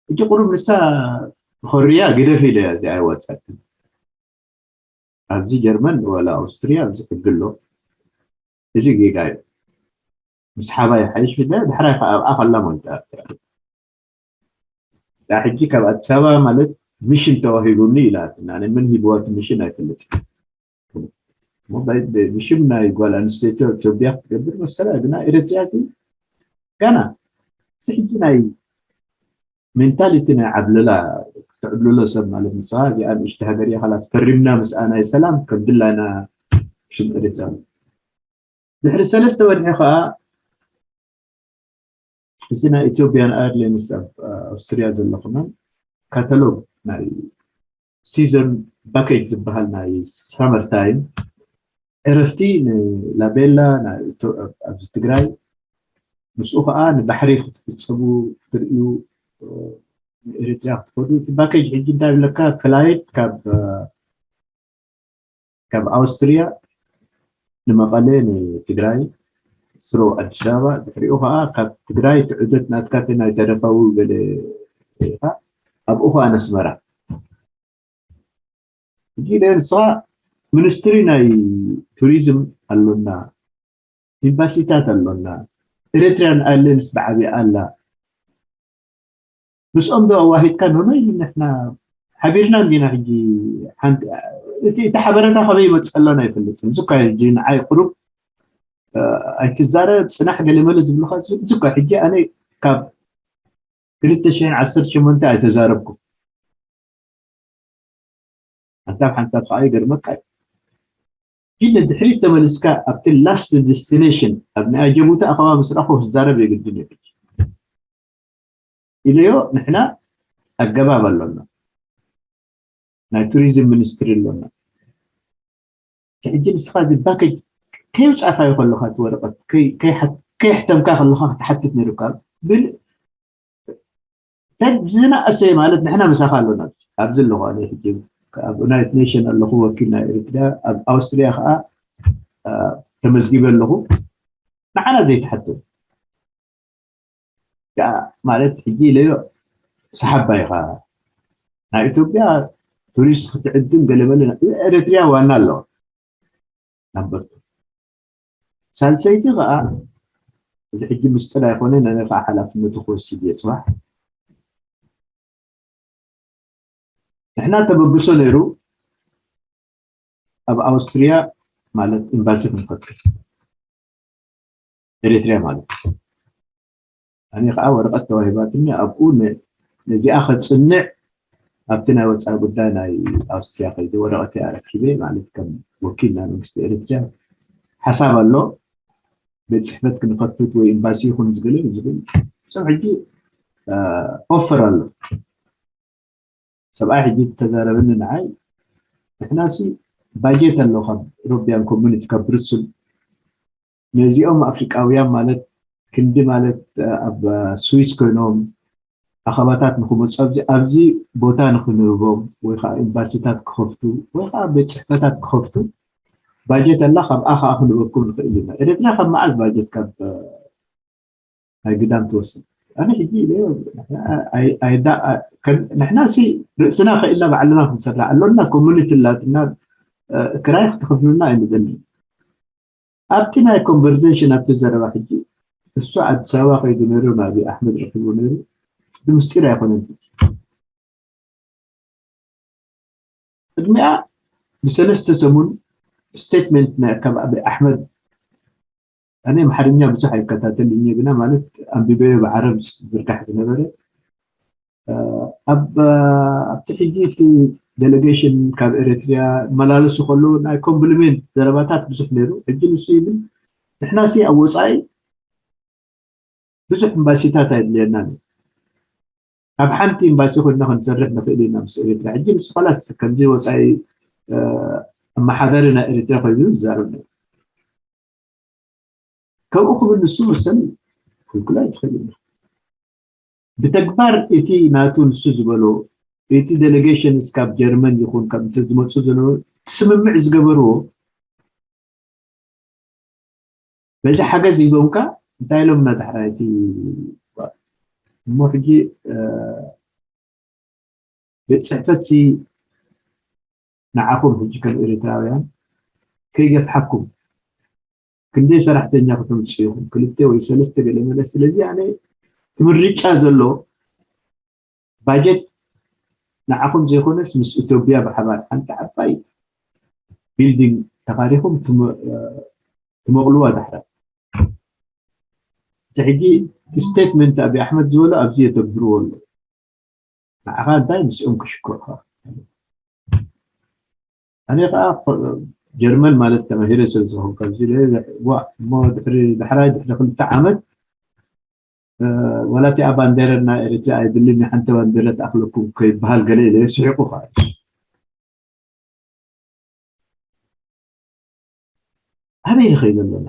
ሕጂ ቁሩብ ንሳ ኾርያ ግደፍ ኢለ እዚኣ ኣይወፀትን ኣብዚ ጀርመን ወላ ኣውስትርያ ኣብዚ ሕጊ ኣሎ እዚ ጌጋ እዩ ምስ ሓባ ይሓይሽ ኢለ ዳሕራይ ከዓ ኣብኣ ከላ ሞይታ ሕጂ ካብ ኣዲስ ኣበባ ማለት ሚሽን ተዋሂቡኒ ኢላትና ኣነ ምን ሂብዋ እቲ ሚሽን ኣይፈልጥ ብሽም ናይ ጓል ኣንስተይቲ ኢትዮጵያ ክትገብር መሰላ ግና ኤረትርያ እዚ ጋና እዚ ሕጂ ናይ ሜንታሊቲ ናይ ዓብለላ ክትዕብልሎ ሰብ ማለት ንስኻ እዚኣ ንእሽተ ሃገር እያ ካላስ ፈሪምና ምስኣ ናይ ሰላም ከም ድላና ሽም ኤረትርያ ድሕሪ ሰለስተ ወርሒ ከዓ እዚ ናይ ኢትዮጵያን ኣየርላይንስ ኣብ ኣውስትርያ ዘሎ ከማን ካታሎግ ናይ ሲዞን ፓኬጅ ዝበሃል ናይ ሳመር ታይም ዕረፍቲ ንላቤላ ኣብዚ ትግራይ ምስኡ ከዓ ንባሕሪ ክትፍፀሙ ክትርእዩ ንኤሪትሪያ ክትፈዱ እቲ ፓኬጅ ሕጂ እንታይ ብለካ ፍላይት ካብ ካብ ኣውስትርያ ንመቐለ ንትግራይ ስሮ ኣዲስ ኣበባ ድሕሪኡ ከዓ ካብ ትግራይ ትዕደት ናትካ እቲ ናይ ተደፋዊ ገለ ኢኻ ኣብኡ ከዓ ነስመራ ሕጂ ንስኻ ሚኒስትሪ ናይ ቱሪዝም ኣሎና ኤምባሲታት ኣሎና ኤሪትሪያን ኣየርላይንስ ብዓብያ ኣላ ምስኦም ዶ ኣዋሂድካ ኖኖ ኢሉ ንሕና ሓቢርና እንዲና ሕጂ ሓንቲ እቲ እቲ ሓበረታ ከበይ ይመፅእ ኣሎና ኣይፈልጥን እዚ እኳ ሕጂ ንዓይ ቁሩብ ኣይትዛረብ ፅናሕ ገለመለ ዝብሉካ እዚ እኳ ሕጂ ኣነ ካብ ክልተ ሽሕን ዓሰርተ ሸሞንተ ኣይተዛረብኩ ሓንሳብ ሓንሳብ ከዓ ይገርመካ እዩ ግን ንድሕሪት ተመሊስካ ኣብቲ ላስት ዴስቲኔሽን ኣብ ናይ ኣጀቡታ ኣኸባ ምስ ረኣኹ ክዛረብ የግድን እዩ ኢለዮ ንሕና ኣገባብ ኣሎና ናይ ቱሪዝም ሚኒስትሪ ኣሎና ሕጂ ንስኻ እዚ ፓኬጅ ከይውፃእካዮ ከለካ እቲ ወረቀት ከይሕተምካ ከለካ ክትሓትት ነይሩካ ብል ዝናእሰ ማለት ንሕና ምሳኻ ኣሎና ኣብዚ ኣለኹ ኣነ ሕጂ ኣብ ዩናይትድ ኔሽን ኣለኹ ወኪል ናይ ኤርትራ ኣብ ኣውስትሪያ ከዓ ተመዝጊበ ኣለኹ ንዓና ዘይትሓቶ። ያ ማለት ሕጂ ኢለዮ ሰሓባ ኢኻ። ናይ ኢትዮጵያ ቱሪስት ክትዕድም ገለመለ ኤርትርያ ዋና ኣለዋ። ናምበር ቱ። ሳልሰይቲ ከዓ እዚ ሕጂ ምስጢር ኣይኮነ፣ ነነ ከዓ ሓላፍነቱ ክወስድ እየ ፅባሕ። ንሕና ተበግሶ ነይሩ ኣብ ኣውስትርያ ማለት ኤምባሲ ክንፈትሕ ኤሪትርያ ማለት እዩ። ኣነ ከዓ ወረቐት ተዋሂባትኒ ኣብኡ ነ- ነዚኣ ከፅንዕ ኣብቲ ናይ ወፃኢ ጉዳይ ናይ ኣውስትርያ ከይደ ወረቐት ኣረኪበ ማለት ከም ወኪል ናይ መንግስቲ ኤሪትርያ ሓሳብ ኣሎ ቤት ፅሕፈት ክንኸፍት ወይ ኤምባሲ ይኹን ዝገለ ዝብል ሰብ ሕጂ ኦፈር ኣሎ ሰብኣይ ሕጂ ተዛረበኒ ንዓይ ንሕናሲ ባጀት ኣሎ ካብ ኢሮፒያን ኮሚኒቲ ካብ ብርሱል ነዚኦም ኣፍሪቃውያን ማለት ክንዲ ማለት ኣብ ስዊስ ኮይኖም ኣኸባታት ንክመፁ ኣብዚ ኣብዚ ቦታ ንክንህቦም ወይ ከዓ ኤምባሲታት ክኸፍቱ ወይ ከዓ ቤት ፅሕፈታት ክኸፍቱ ባጀት ኣላ ካብኣ ከዓ ክንበኩም ንኽእል ኢና ኤረትራ ካብ መዓዝ ባጀት ካብ ናይ ግዳም ትወስድ ኣነ ሕጂ ንሕና ሲ ርእስና ከኢልና ባዕልና ክንሰራ ኣሎና ኮሚኒቲ ላትና ክራይ ክትከፍሉና ኣይንደልን ኣብቲ ናይ ኮንቨርሴሽን ኣብቲ ዘረባ ሕጂ እሱ ኣዲስ ኣበባ ከይዱ ነይሩ ናብ ኣሕመድ ረኪቡ ነይሩ ብምስጢር ኣይኮነን ቅድሚኣ ብሰለስተ ሰሙን ስቴትመንት ናይ ካብ ኣቢ ኣሕመድ ኣነ ኣምሓርኛ ብዙሕ ኣይከታተልን እየ ግና ማለት ኣንቢበዮ ብዓረብ ዝርጋሕ ዝነበረ ኣብ ኣብቲ ሕጂ እቲ ዴሌጌሽን ካብ ኤሪትሪያ መላለሱ ከለዉ ናይ ኮምፕሊሜንት ዘረባታት ብዙሕ ነይሩ ሕጂ ንሱ ይብል ንሕናሲ ኣብ ወፃኢ ብዙሕ ኤምባሲታት ኣየድልየናን እዩ ኣብ ሓንቲ ኤምባሲ ኮይና ክንሰርሕ ንኽእል ኢና ምስ ኤሪትሪያ ሕጂ ንሱ ኸላስ ከምዚ ወፃኢ ኣመሓዳሪ ናይ ኤሪትሪያ ኮይኑ ይዛረብ ነይሩ ከምኡ ክብል ንሱ መሰል ክልክሎ ኣይትኽእል ኢና ብተግባር እቲ ናቱ ንሱ ዝበሎ እቲ ዴሌጌሽን እስካብ ጀርመን ይኹን ካብ ዝመፁ ዘለዎ ስምምዕ ዝገበርዎ በዚ ሓገዝ ሂቦምካ እንታይ ኢሎምና ዳሕራይ እቲ እሞ ሕጂ ቤት ፅሕፈት ንዓኹም ሕጂ ከም ኤርትራውያን ከይገፍሓኩም ክንደይ ሰራሕተኛ ከተምፅኡ ኢኹም ክልተ ወይ ሰለስተ ገለ መለ ስለዚ ኣነ እቲ ምርጫ ዘሎ ባጀት ንዓኹም ዘይኮነስ ምስ ኢትዮጵያ ብሓባር ሓንቲ ዓባይ ቢልዲንግ ተኻሪኹም ትመቕልዋ ዳሕራ እዚ ሕጂ እቲ ስቴትመንት ኣብይ ኣሕመድ ዝበሎ ኣብዚ የተግብርዎ ኣሎ ንዓኻ እንታይ ምስኦም ክሽኮርካ ኣነ ከዓ ጀርመን ማለት ተማሂረ ስለ ዝኾንካ ኣብዚ ዋ እሞ ድሕሪ ዳሕራይ ድሕሪ ክልተ ዓመት ወላ እቲኣ ባንዴራ ናይ ኤርትራ ኣይድልን ሓንቲ ባንዴራ ትኣኽለኩም ከይበሃል ገለ ኢለ ስሒቑ ከዓ ኣበይ ንኸይድ ኣለና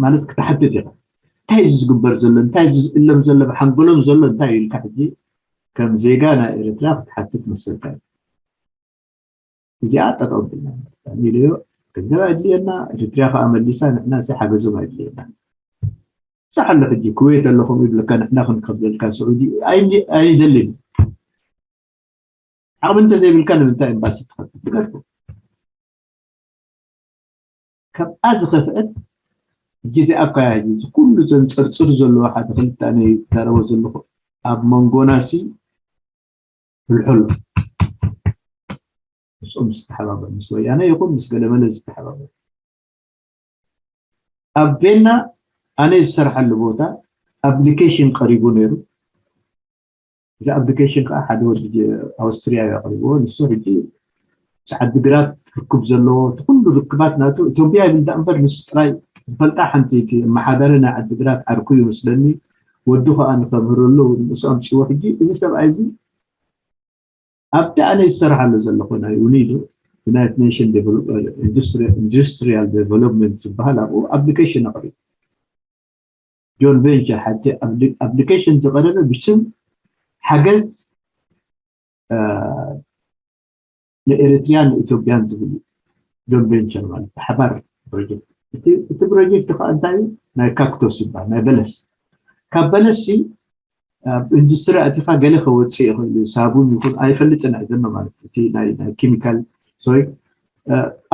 ማለት ክትሓትት ኢኻ እንታይ እዚ ዝግበር ዘሎ እንታይ እዚ ዝእለም ዘሎ ብሓንጎሎም ዘሎ እንታይ ኢልካ ሕጂ ከም ዜጋ ናይ ኤርትራ ክትሓትት መሰልካ እዩ እዚኣ ጠጠው ብልና ኢለዮ ገንዘብ ኣድልየና ኤርትራ ከዓ መሊሳ ንሕና ሲ ሓገዞም ኣድልየና ብዙሕ ኣሎ ሕጂ ኩዌት ኣለኹም ይብለካ ንሕና ክንከብለልካ ስዑዲ ኣይደልን ዓቕሚ እንተዘይብልካ ንምንታይ ኤምባሲ ትኸፍት ትገድፎ ካብኣ ዝኸፍአት ግዜ ኣብ ካያ እዚ ኩሉ ዘንፀርፅር ዘለዎ ሓደ ክልተ ኣነ ይዛረቦ ዘለኹ ኣብ መንጎናሲ ፍልሖሎ ምስኦም ዝተሓባበር ምስ ወያነ ይኹን ምስ ገለመለ ዝተሓባበር ኣብ ቬና ኣነ ዝሰርሓሉ ቦታ ኣፕሊኬሽን ቀሪቡ ነይሩ እዚ ኣፕሊኬሽን ከዓ ሓደ ወዲ ኣውስትርያ እዩ ኣቅሪብዎ ንሱ ሕጂ ምስ ዓዲግራት ርክብ ዘለዎ እቲ ኩሉ ርክባት ናቱ ኢትዮጵያ ይብል ዳ እምበር ንሱ ጥራይ ዝፈልጣ ሓንቲ እቲ ኣመሓዳሪ ናይ ዓዲግራት ዓርኩ እዩ መስለኒ ወዱ ከዓ ንከምህረሉ ንሱ ኣምፅዎ ሕጂ እዚ ሰብኣይ እዚ ኣብቲ ኣነ ዝሰርሓሉ ዘለኹ ናይ ዩኒዶ United Nation Industrial Development ዝበሃል ኣብኡ ኣፕሊኬሽን ኣቅሪቡ ጆን ቬንቸር ሓንቲ ኣፕሊኬሽን ዝቀረበ ብሽም ሓገዝ ንኤሪትሪያን ንኢትዮጵያን ዝብል ጆን ቬንቸር ማለት ብሓባር ፕሮጀክት እቲ ፕሮጀክት ከዓ እንታይ እዩ? ናይ ካክቶስ ይበሃል፣ ናይ በለስ። ካብ በለስ ኣብ ኢንዱስትሪ ኣቲኻ ገለ ከወፅእ ይኽእል እዩ፣ ሳቡን ይኹን ኣይፈልጥን፣ ኣይዘኖ ማለት እቲ ናይ ኬሚካል ሶይ።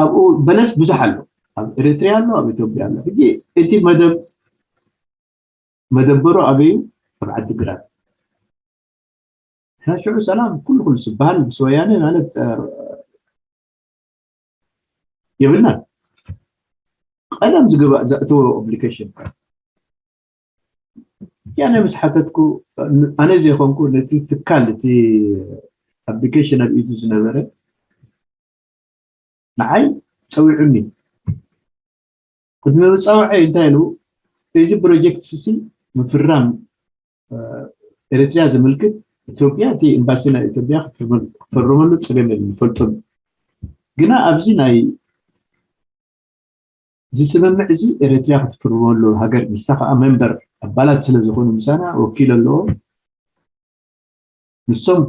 ኣብኡ በለስ ብዙሕ ኣሎ፣ ኣብ ኤርትሪያ ኣሎ፣ ኣብ ኢትዮጵያ ኣሎ። ሕጂ እቲ መደብ መደበሩ ኣበዩ? ኣብ ዓዲ ግራት። ሽዑ ሰላም ኩሉ ኩሉ ዝበሃል ምስ ወያነ ማለት የብልናን። ቀደም ዝግባእ ዘእተዎ ኦብሊኬሽን ያነ ምስ ሓተትኩ፣ ኣነ ዘይኮንኩ ነቲ ትካል እቲ ኣፕሊኬሽን ኣብ ኢዱ ዝነበረ ንዓይ ፀዊዑኒ። ቅድሚ ምፀውዐ እንታይ ኢሉ? እዚ ፕሮጀክት ሲ ምፍራም ኤርትሪያ ዘመልክት ኢትዮጵያ እቲ ኤምባሲ ናይ ኢትዮጵያ ክፈርመሉ ፀገም የለን፣ ይፈልጦም። ግና ኣብዚ ናይ እዚ ስምምዕ እዚ ኤርትሪያ ክትፍርመሉ ሃገር ንሳ ከዓ መንበር ኣባላት ስለ ዝኾኑ ምሳና ወኪል ኣለዎ። ንሶም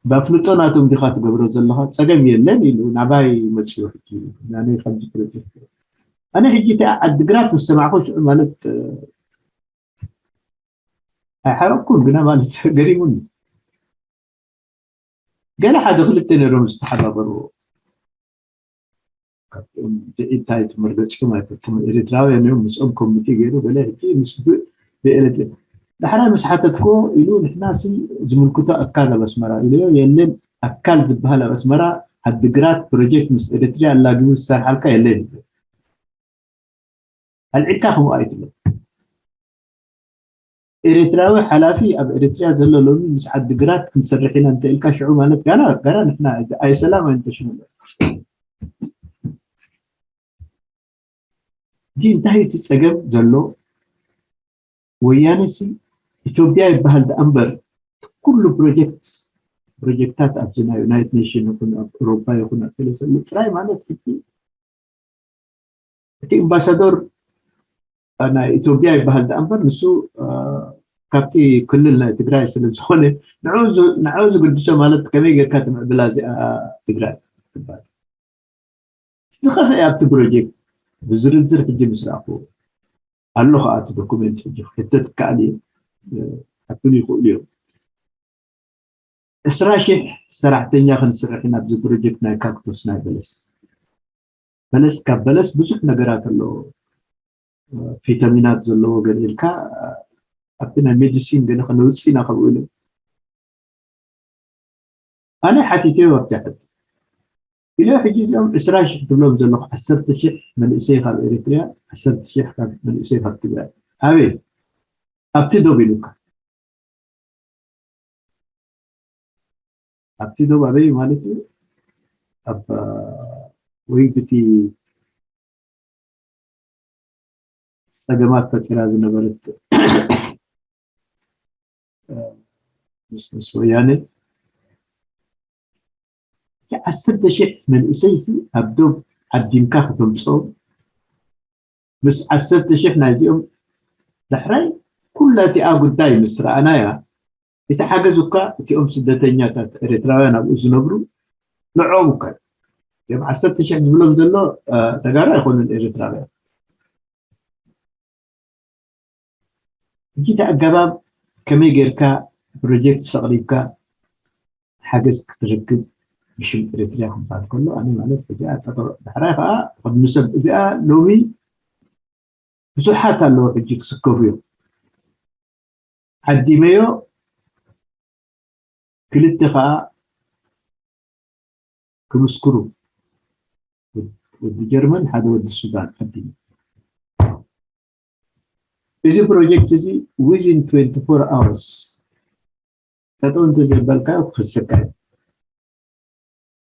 ባፍልጦ ናቶም ዲኻ ትገብሮ ዘለኻ? ፀገም የለን ኢሉ ናባይ መፅኡ። ሕጂ ናነይ ከምዚ ፕሮጀክት ኣነ ሕጂ እቲ ዓድግራት ምስ ሰማዕኩ ሽዑ ማለት ኣይሓረቅኩን፣ ግና ማለት ገሪሙኒ። ገለ ሓደ ክልተ ነይሮም ዝተሓባበሩ ካብቶም ድዒት እንታይ ትምህር ገፂኦም ኣይፈልጥም። ኤርትራውያን እዮም፣ ምስኦም ኮሚቴ ገይሩ ገለ ሕጂ ምስ ብኤለት ዳሕራይ ምስ ሓተትኮ ኢሉ ንሕና ሲ ዝምልክቶ ኣካል ኣብ ኣስመራ ኢለዮ። የለን ኣካል ዝበሃል ኣብ ኣስመራ ዓድግራት ፕሮጀክት ምስ ኤርትሪያ ኣላጊቡ ዝሰርሓልካ የለን። ኣልዒልካ ከምኡ ኣይትብል። ኤርትራዊ ሓላፊ ኣብ ኤርትሪያ ዘሎ ሎሚ ምስ ዓድግራት ክንሰርሕ ኢና እንተ ኢልካ ሽዑ ማለት ጋና ጋና ንሕና ኣይሰላም ኣይንተሽንሎ። ግን እንታይ እቲ ፀገም ዘሎ? ወያነ ሲ ኢትዮጵያ ይበሃል ደኣ እምበር ኩሉ ፕሮጀክት ፕሮጀክታት ኣብዚ ናይ ዩናይትድ ኔሽን ይኹን ኣብ ኤሮፓ ይኹን ኣብ ገለ ዘሎ ጥራይ ማለት እቲ ኣምባሳዶር ናይ ኢትዮጵያ ይበሃል ደኣ እምበር ንሱ ካብቲ ክልል ናይ ትግራይ ስለ ዝኾነ ንዑ ዝግድሶ ማለት ከመይ ጌርካ ትምዕብላ እዚኣ ትግራይ ትበሃል። ዝኸፍአ ኣብቲ ፕሮጀክት ብዝርዝር ሕጂ ምስ ረኣኹ ኣሎ ከዓ እቲ ዶኩሜንት ሕጂ ክሕተት ይከኣል እዩ። ኣቱን ይኽእሉ እዮም። ዕስራ ሺሕ ሰራሕተኛ ክንስርሕ ኢና ኣብዚ ፕሮጀክት ናይ ካክቶስ ናይ በለስ። በለስ ካብ በለስ ብዙሕ ነገራት ኣለዎ። ቪታሚናት ዘለዎ ገለ ኢልካ ኣብቲ ናይ ሜዲሲን ገለ ከነውፅእ ኢና ከምኡ ኢሎም ኣነ ሓቲተዮ ኣብቲ ሕጂ ኢለ ሕጂ እዚኦም ዕስራ ሽሕ ትብሎም ዘለኹ ዓሰርተ ሽሕ መንእሰይ ካብ ኤርትርያ ዓሰርተ ሽሕ ካብ መንእሰይ ካብ ትግራይ ኣበይ ኣብቲ ዶብ ኢሉካ ኣብቲ ዶብ ኣበይ ማለት እዩ ኣብ ወይ ብቲ ፀገማት ፈጢራ ዝነበረት ምስ ምስ ወያነ ዓሰርተ ሽሕ መንእሰይ ሲ ኣብ ዶብ ዓዲምካ ከተምፅኦም ምስ ዓሰርተ ሽሕ ናይዚኦም ዳሕራይ ኩላ እቲኣ ጉዳይ ምስ ረኣናያ እቲ ሓገዝ እኳ እቲኦም ስደተኛታት ኤርትራውያን ኣብኡ ዝነብሩ ንዕኦም እኳ እዮም ዓሰርተ ሽሕ ዝብሎም ዘሎ ተጋሩ ኣይኮኑን ኤርትራውያን ሕጂ እቲ ኣገባብ ከመይ ጌርካ ፕሮጀክት ሰቕሊብካ ሓገዝ ክትረክብ ብሽም ኤርትርያ ክበሃል ከሎ ኣነ ማለት እዚኣ ዳሕራይ ከዓ ቅድሚ ሰብ እዚኣ ሎሚ ብዙሓት ኣለዉ ሕጂ ክስከፉ እዮም ዓዲመዮ ክልተ ከዓ ክምስክሩ ወዲ ጀርመን ሓደ ወዲ ሱዳን ዓዲመ እዚ ፕሮጀክት እዚ within twenty-four hours ጠጠው እንተዘይበልካዮ ክኸሰካ እዩ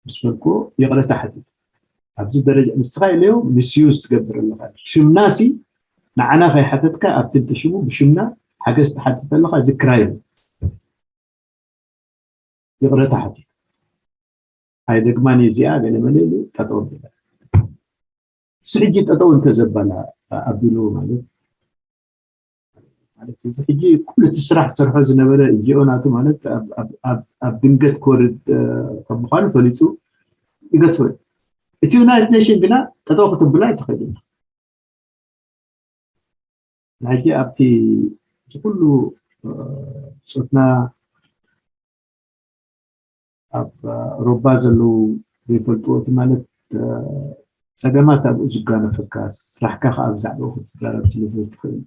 ምስ በልኩዎ ይቕረታ ሓቲቱ ኣብዚ ደረጃ ንስኻ ኢለዮ misuse ትገብር ኣለኻ ሽምናሲ ንዓና ከይሓተትካ ኣብቲ እንተ ሽሙ ብሽምና ሓገዝ ትሓትት ኣለኻ እዚ ክራይ እዩ ይቕረታ ሓቲቱ ኣይደግማን እየ እዚኣ ገለ መለ ኢሉ ጠጠው ኣቢላ እሱ ሕጂ ጠጠው እንተዘበላ ኣቢሉ ማለት ማለት እዚ ሕጂ ኩሉ እቲ ስራሕ ዝሰርሖ ዝነበረ NGO ናቱ ማለት ኣብ ድንገት ክወርድ ከም ምዃኑ ፈሊጡ ይገትፎ እዩ እቲ ዩናይትድ ኔሽን ግና ጠጠው ክትብላ ኣይትኽእልን ሕጂ ኣብቲ እቲ ኩሉ እ፣ ብጾትና ኣብ ሮባ ዘለዉ ዘይፈልጥዎ እቲ ማለት እ፣ ጸገማት ኣብኡ ዝጋነፈካ ስራሕካ ከዓ ብዛዕባኡ ክትዛረብ ስለ ዘይትኽእል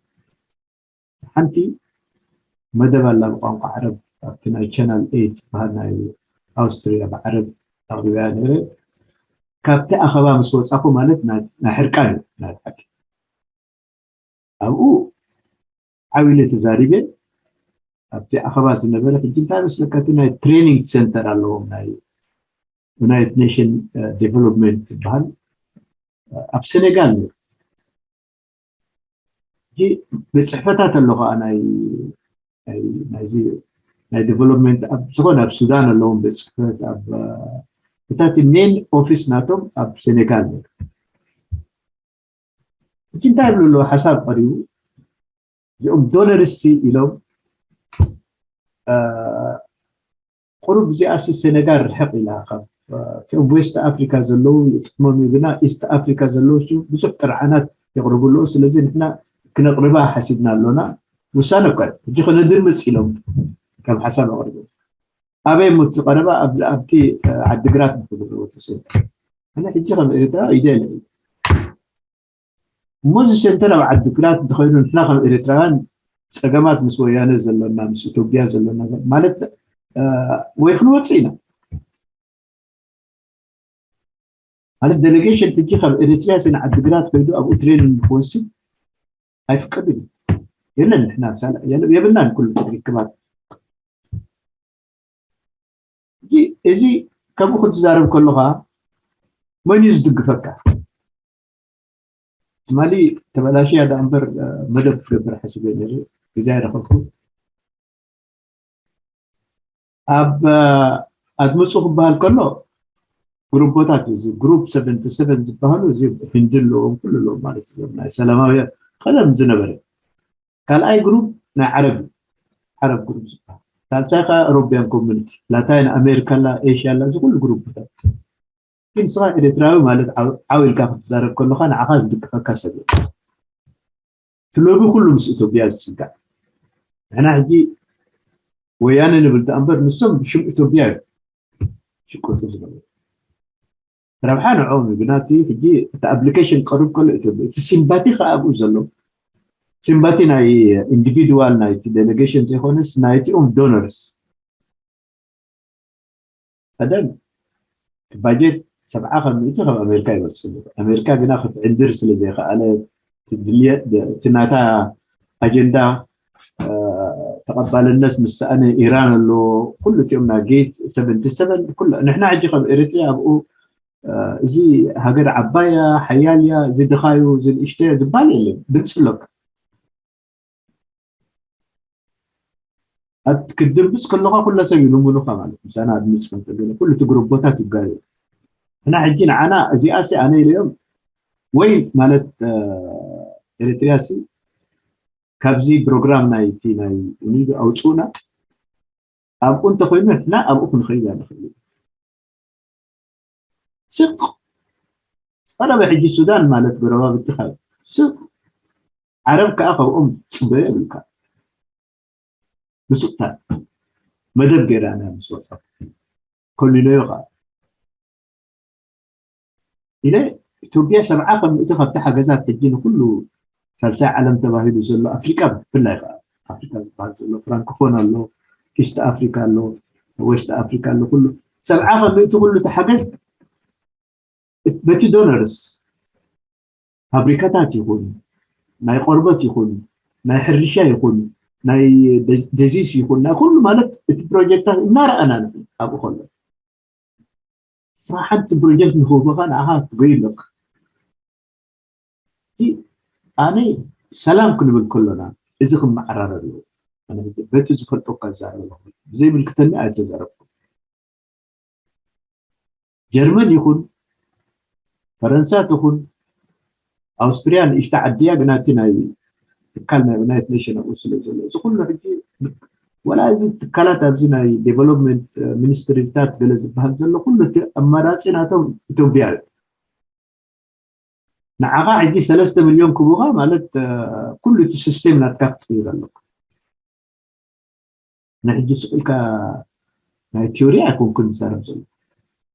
ሓንቲ መደብ ኣላ ብቋንቋ ዓረብ ኣብቲ ናይ ቻናል ኤይት ዝበሃል ናይ ኣውስትርያ ብዓረብ ኣቕሪበያ ነይረ። ካብቲ ኣኸባ ምስ ወፃኹ ማለት ናይ ናይ ሕርቃን እዩ ናይ ብሓቂ። ኣብኡ ዓው ኢለ ተዛሪበ። ኣብቲ ኣኸባ ዝነበረ ሕጂ እንታይ መስለካ እቲ ናይ ትሬኒንግ ሴንተር ኣለዎም ናይ ዩናይትድ ኔሽን ዴቨሎፕመንት ዝበሃል ኣብ ሴኔጋል ነይሩ። ሕጂ ቤት ፅሕፈታት ኣሎ ከዓ ናይ ናይ ናይዚ ናይ ዴቨሎፕመንት ኣብ ዝኾነ ኣብ ሱዳን ኣለዎም ቤት ፅሕፈት ኣብ እታ እቲ ሜን ኦፊስ ናቶም ኣብ ሴኔጋል ነይሩ። ሕጂ እንታይ ይብሉ ኣለዉ ሓሳብ ቀሪቡ እዚኦም ዶነርስ ኢሎም ቁሩብ እዚኣሲ ሴኔጋል ርሕቕ ኢላ ካብ እቲኦም ዌስት ኣፍሪካ ዘለዉ ይጥቅሞም እዩ ግና ኢስት ኣፍሪካ ዘለዉ ብዙሕ ጥርዓናት የቕርቡ ኣለዉ ስለዚ ንሕና ክነቕርባ ሓሲብና ኣሎና ውሳነ እኳ ሕጂ ክነድምፅ ኢሎም ከም ሓሳብ ኣቕርቡ ኣበይ ሙቲ ቀረባ ኣብቲ ዓድግራት ንክብሉ ተሰ ኣነ ሕጂ ከም ኤርትራ ይደለ እሞ እዚ ሴንተር ኣብ ዓድግራት እንተኸይኑ ንሕና ከም ኤርትራውያን ፀገማት ምስ ወያነ ዘሎና ምስ ኢትዮጵያ ዘሎና ማለት ወይ ክንወፅእ ኢና ማለት ዴሌጌሽን ሕጂ ካብ ኤርትርያ ስን ዓድግራት ከይዱ ኣብኡ ትሬኒንግ ክወስድ ኣይፍቀድን እዩ የለን ንሕና የብልናን ኩሉ ርክባት እዚ ከምኡ ክትዛረብ ከለኻ መን እዩ ዝድግፈካ ትማሊ ተበላሽያ ዳ እምበር መደብ ክገብር ሓሲበ ነይረ ግዜ ኣይረኸብኩ ኣብ ኣድምፁ ክበሃል ከሎ ግሩቦታት እዚ ግሩፕ ሰቨንቲ ሰቨን ዝበሃሉ እዚ ህንዲ ኣለዎም ኩሉ ኣለዎም ማለት እዮም ናይ ሰላማውያን ቀደም ዝነበረ ካልኣይ ግሩፕ ናይ ዓረብ ዓረብ ግሩፕ ዝበሃል ሳልሳይ ከዓ ኤሮፒያን ኮሚኒቲ ላታይን ኣሜሪካ ላ ኤሽያ ላ እዚ ኩሉ ግሩፕታት ግን ንስኻ ኤርትራዊ ማለት ዓው ኢልካ ክትዛረብ ከለኻ ንዓኻ ዝድግፈካ ሰብ የለን። እቲ ሎቢ ኩሉ ምስ ኢትዮጵያ ዝፅጋዕ ንሕና ሕጂ ወያነ ንብል ደኣ እምበር ንሶም ብሽም ኢትዮጵያ እዮም ሽቅጡ ዝነበሩ ረብሓ ንዕኦም እዩ ግና እቲ ሕጂ እቲ ኣፕሊኬሽን ክቀርብ ከሎ ኢትዮጵያ እቲ ሲምባቲ ከዓ ኣብኡ ዘሎ ሲምባቲ ናይ ኢንዲቪድዋል ናይቲ ዴሌጌሽን ዘይኮነስ ናይቲኦም ዶነርስ ቀደም እቲ ባጀት ሰብዓ ካብ ሚእቲ ካብ ኣሜሪካ ይበፅእ ኣሜሪካ ግና ክትዕንድር ስለ ዘይከኣለ እቲ ናታ ኣጀንዳ ተቐባልነት ምስ ሰኣነ ኢራን ኣሎ ኩሉ እቲኦም ናይ ጌት ሰቨንቲ ሰቨን ኩሉ ንሕና ሕጂ ከም ኤርትርያ ኣብኡ እዚ ሃገር ዓባያ ሓያልያ እዚ ድኻዩ እዚ ንእሽተዮ ዝበሃል የለን ድምፂ ኣለካ ኣት ክትድምብፅ ከለኻ ኩላ ሰብ ይልምኑኻ ማለት ምሳና ኣድምፅ ከምተገለ ኩሉ እቲ ግሩቦታት ይጋዩ እና ሕጂ ንዓና እዚኣሲ ኣነ ኢለዮም ወይ ማለት ኤርትርያ ሲ ካብዚ ፕሮግራም ናይቲ ናይ ኒዶ ኣውፅኡና ኣብኡ እንተኮይኑ ንሕና ኣብኡ ክንኸይድ ንኽእል ስቕ ዝቐረበ ሕጂ ሱዳን ማለት ጎረባብትኻ ስቕ ዓረብ ከዓ ካብኦም ፅበዮ ይብልካ ብስቕታ መደብ ገይራ ና ምስ ወፃ ኮሊኖዮ ከዓ ኢለ ኢትዮጵያ ሰብዓ ከም እቲ ካብቲ ሓገዛት ሕጂ ንኩሉ ሳልሳይ ዓለም ተባሂሉ ዘሎ ኣፍሪቃ ብፍላይ ከዓ ኣፍሪካ ዝበሃል ዘሎ ፍራንኮፎን ኣሎ ኢስት ኣፍሪካ ኣሎ ዌስት ኣፍሪካ ኣሎ ኩሉ ሰብዓ ከም እቲ ኩሉ ተሓገዝ በቲ ዶነርስ ፋብሪካታት ይኹን ናይ ቆርበት ይኹን ናይ ሕርሻ ይኹን ናይ ደዚስ ይኹን ናይ ኩሉ ማለት እቲ ፕሮጀክታት እናረኣና ኣብኡ ከሎ ስራ ሓንቲ ፕሮጀክት ንክህቡኻ ንኣኻ ትጎይ ኣለካ ኣነ ሰላም ክንብል ከሎና እዚ ክመዓራረ ኣለዎ በቲ ዝፈልጦ እካ ዝዛረብ ኣለኹ ብዘይምልክተኒ ኣይተዛረብኩም ጀርመን ይኹን ፈረንሳ ትኹን ኣውስትርያ ንእሽተ ዓዲ እያ ግና እቲ ናይ ትካል ናይ ዩናይትድ ኔሽን ኣብኡ ስለ ዘሎ እዚ ኩሉ ሕጂ ወላ እዚ ትካላት ኣብዚ ናይ ዴቨሎፕመንት ሚኒስትሪታት ገለ ዝበሃል ዘሎ ኩሉ እቲ ኣማራፂ ናቶም ኢትዮጵያ እዩ ንዓኻ ሕጂ ሰለስተ ሚልዮን ክቡኻ ማለት ኩሉ እቲ ሲስቴም ናትካ ክትቅይር ኣለካ። ንሕጂ ስቕ ኢልካ ናይ ቲዮሪ ኣይኮንኩን ዝዛረብ ዘሎ፣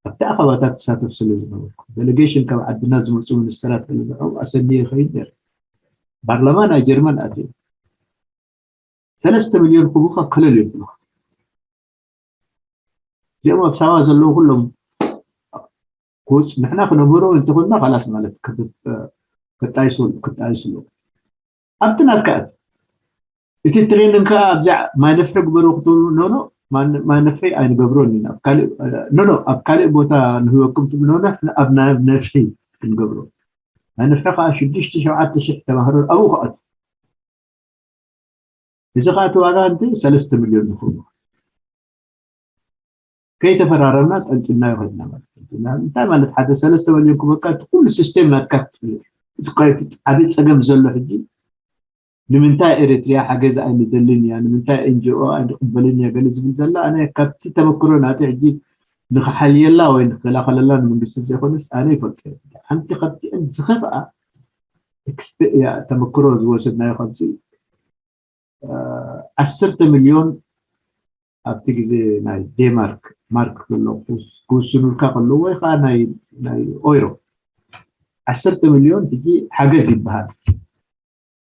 ኣብቲ ኣኸባታት ትሳተፍ ስለ ዝነበርኩ፣ ዴሌጌሽን ካብ ዓድና ዝመፁ ሚኒስተራት ገለ ንዕኦም ኣሰንየ ይኸይድ ነይረ። ፓርላማ ናይ ጀርመን ኣትየ፣ ሰለስተ ሚልዮን ክቡኻ ከለል የብሉኻ። እዚኦም ኣብ ሳዋ ዘለዉ ኩሎም ክውፅ ንሕና ክነምህሮ እንተኾንና ካላስ ማለት ክጣይሱ ክጣይሱ ኣለዎ። ኣብቲ ናትካ እቲ እቲ ትሬኒንግ ከዓ ኣብዛ ማይ ነፍሒ ግበሩ ክትብሉ ኖኖ ማይ ነፍሒ ኣይንገብሮን ኢና። ኖኖ ኣብ ካልእ ቦታ ንህበኩም ትብሉ ኖኖ ኣብ ናይ ነፍሒ ክንገብሮ። ማይ ነፍሒ ከዓ ሽዱሽተ ሸውዓተ ሽሕ ተማሃሮ ኣብኡ ክኣቱ። እዚ ከዓ እቲ ዋጋ እንተ ሰለስተ ሚልዮን ንኽብሉ ከይተፈራረምና ጠንጢናዮ ከድና ማለት እዩ። እንታይ ማለት ሓደ ሰለስተ ሚልዮን ክበቃ እቲ ኩሉ ሲስቴም ናትካ ትጥልእ። እዚ እኳ እቲ ዓብዪ ፀገም ዘሎ ሕጂ ንምንታይ ኤሪትሪያ ሓገዝ ኣይንደልን እያ፣ ንምንታይ ኤንጂኦ ኣይንቕበልን እያ ገለ ዝብል ዘሎ ኣነ ካብቲ ተመክሮ ናተይ ሕጂ ንኽሓልየላ ወይ ንኽከላኸለላ ንመንግስቲ ዘይኮነስ ኣነ ይፈልጦ እየ። ሓንቲ ካብቲአን ዝኸፍኣ ተመክሮ ዝወሰድናዮ ካብዚ ዓሰርተ ሚልዮን ኣብቲ ግዜ ናይ ዴማርክ ማርክ ከሎ ክውስኑልካ ከለዉ ወይ ከዓ ናይ ኦይሮ ዓሰርተ ሚልዮን ሕጂ ሓገዝ ይበሃል።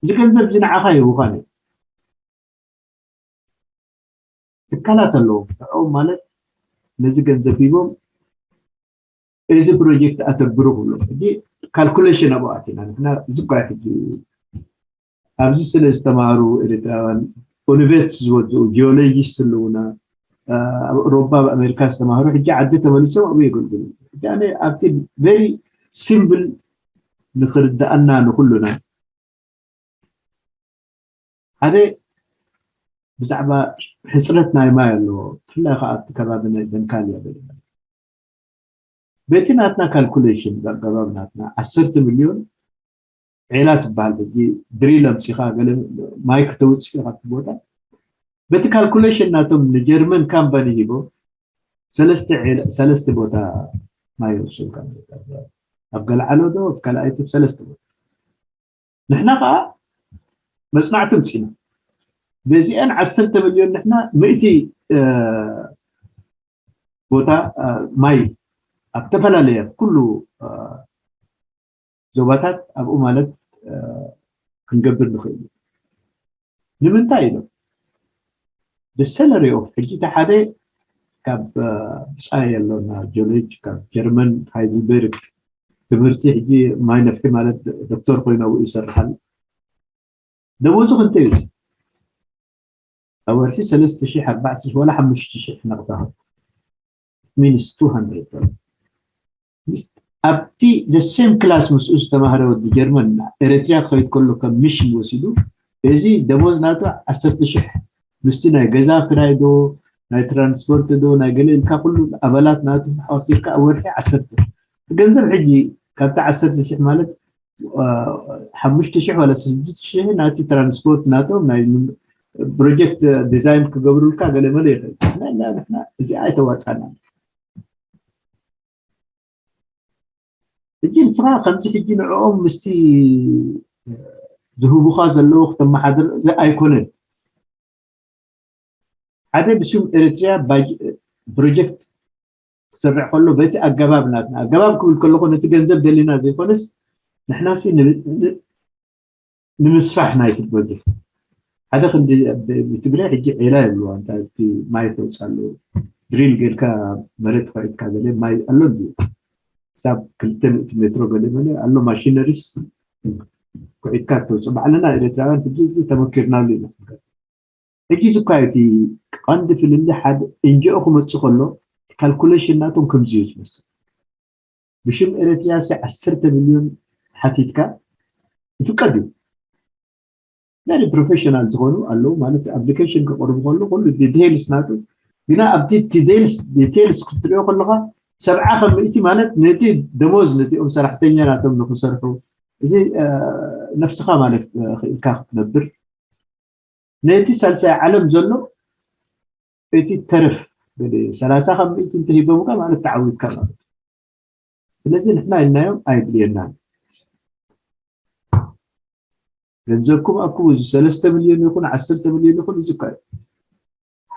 እዚ ገንዘብ እዚ ንዓኻ ይህቡኻን እዩ። ትካላት ኣለዉ ንዕኦም ማለት ነዚ ገንዘብ ሂቦም እዚ ፕሮጀክት ኣተግብሩ ክብሎም ሕጂ ካልኩሌሽን ኣብኡ ኣቲና ንሕና እዚ እኳ ሕጂ ኣብዚ ስለ ዝተማሃሩ ኤርትራውያን ኦሊቨት ዝወድኡ ጂኦሎጂስት ኣለውና ኣብ ኣውሮፓ ኣብ ኣሜሪካ ዝተማሃሩ ሕጂ ዓዲ ተመሊሶም ኣብኡ የገልግሉ ሕጂ ኣነ ኣብቲ ቨሪ ሲምብል ንክርድኣና ንኩሉና ሓደ ብዛዕባ ሕፅረት ናይ ማይ ኣለዎ ብፍላይ ከዓ ኣብቲ ከባቢ ናይ ደንካል እያ በቲ ናትና ካልኩሌሽን ብኣገባብ ናትና ዓሰርተ ሚልዮን ዒላ ትበሃል ሕጂ ድሪል ኣምፂኻ ገለ ማይ ክተውፅእ ካብቲ ቦታ በቲ ካልኩሌሽን ናቶም ንጀርመን ካምፓኒ ሂቦም ሰለስተ ቦታ ማይ የውፅኡልካ ኣብ ገለዓሎ ዶ ኣብ ካልኣይቲ ሰለስተ ቦታ ንሕና ከዓ መፅናዕቲ ምፂና በዚአን ዓሰርተ ሚልዮን ንሕና ምእቲ ቦታ ማይ ኣብ ዝተፈላለየ ኩሉ ዞባታት ኣብኡ ማለት ክንገብር ንኽእል ንምንታይ ኢሎም ብሰለሪ ኦፍ ሕጂ እቲ ሓደ ካብ ብፃይ ኣሎና ጆሎጅ ካብ ጀርመን ሃይድልበርግ ትምህርቲ ሕጂ ማይ ነፍሒ ማለት ዶክተር ኮይኑ ኣብኡ ይሰርሓል ደሞዙ ክንተ እዩ ኣብ ወርሒ ሰለስተ ሺሕ ኣርባዕተ ሺሕ ዋላ ሓሙሽተ ሺሕ ነቕታ ሚንስ two hundred ኣብቲ the same class ምስኡ ዝተማህረ ወዲ ጀርመን ኤረትርያ ክኸይድ ከሎ ከም ሚሽን ወሲዱ እዚ ደሞዝ ናቱ ዓሰርተ ሺሕ ምስቲ ናይ ገዛ ክራይ ዶ ናይ ትራንስፖርት ዶ ናይ ገለ ኢልካ ኩሉ ኣባላት ናቱ ሓወሲድካ ኣብ ወርሒ ዓሰርተ ገንዘብ ሕጂ ካብቲ ዓሰርተ ሺሕ ማለት ሓሙሽተ ሺሕ ዋላ ስድስተ ሺሕ ናቲ ትራንስፖርት ናቶም ናይ ፕሮጀክት ዲዛይን ክገብሩልካ ገለ መለ ይኽእል ንሕና ንሕና እዚኣ ኣይተዋፃና ሕጂ ንስኻ ከምዚ ሕጂ ንዕኦም ምስቲ ዝህቡኻ ዘለዉ ክተመሓድር እዚ ኣይኮነን ሓደ ብስም ኤርትርያ ፕሮጀክት ክሰርዕ ከሎ በቲ ኣገባብ ናትና ኣገባብ ክብል ከለኹ ነቲ ገንዘብ ደሊና ዘይኮነስ ንሕናሲ ንምስፋሕ ናይቲ ፕሮጀክት ሓደ ክንዲ ብትግረ ሕጂ ዒላ የብልዋ እንታይ እቲ ማይ ተውፅእ ኣለዎ ድሪል ጌርካ መሬት ከዒትካ ገለ ማይ ኣሎ እንዲ ክሳብ ክልተ ሚእቲ ሜትሮ ገለ መለ ኣሎ ማሽነሪስ ኩዒትካ ተውፅእ ባዕልና ኤርትራውያን ሕጂ እዚ ተመኪርናሉ ኢና ሕጂ እዚ እኳ እቲ ቀንዲ ፍልሊ ሓደ ኤንጂኦ ክመፅእ ከሎ ካልኩሌሽን ናቶም ከምዚ እዩ ዝመስል ብሽም ኤርትርያ ሲ ዓሰርተ ሚልዮን ሓቲትካ ይፍቀድ እዩ ቨሪ ፕሮፌሽናል ዝኾኑ ኣለዉ ማለት ኣፕሊኬሽን ከቅርቡ ከሉ ኩሉ ዲቴይልስ ናቱ ግና ኣብቲ ዲቴይልስ ዲቴይልስ ክትሪኦ ከለካ ሰብዓ ከም ምእቲ ማለት ነቲ ደሞዝ ነቲኦም ሰራሕተኛ ናቶም ንክሰርሑ እዚ ነፍስኻ ማለት ክኢልካ ክትነብር ነቲ ሳልሳይ ዓለም ዘሎ እቲ ተርፍ ሰላሳ ካብ ምእቲ እንተሂቦምካ ማለት ተዓዊትካ ማለት ስለዚ ንሕና ኢልናዮም ኣይድልየናን ገንዘብኩም ኣክቡ። እዚ ሰለስተ ሚልዮን ይኹን ዓሰርተ ሚልዮን ይኹን እዚ እኳ እዩ።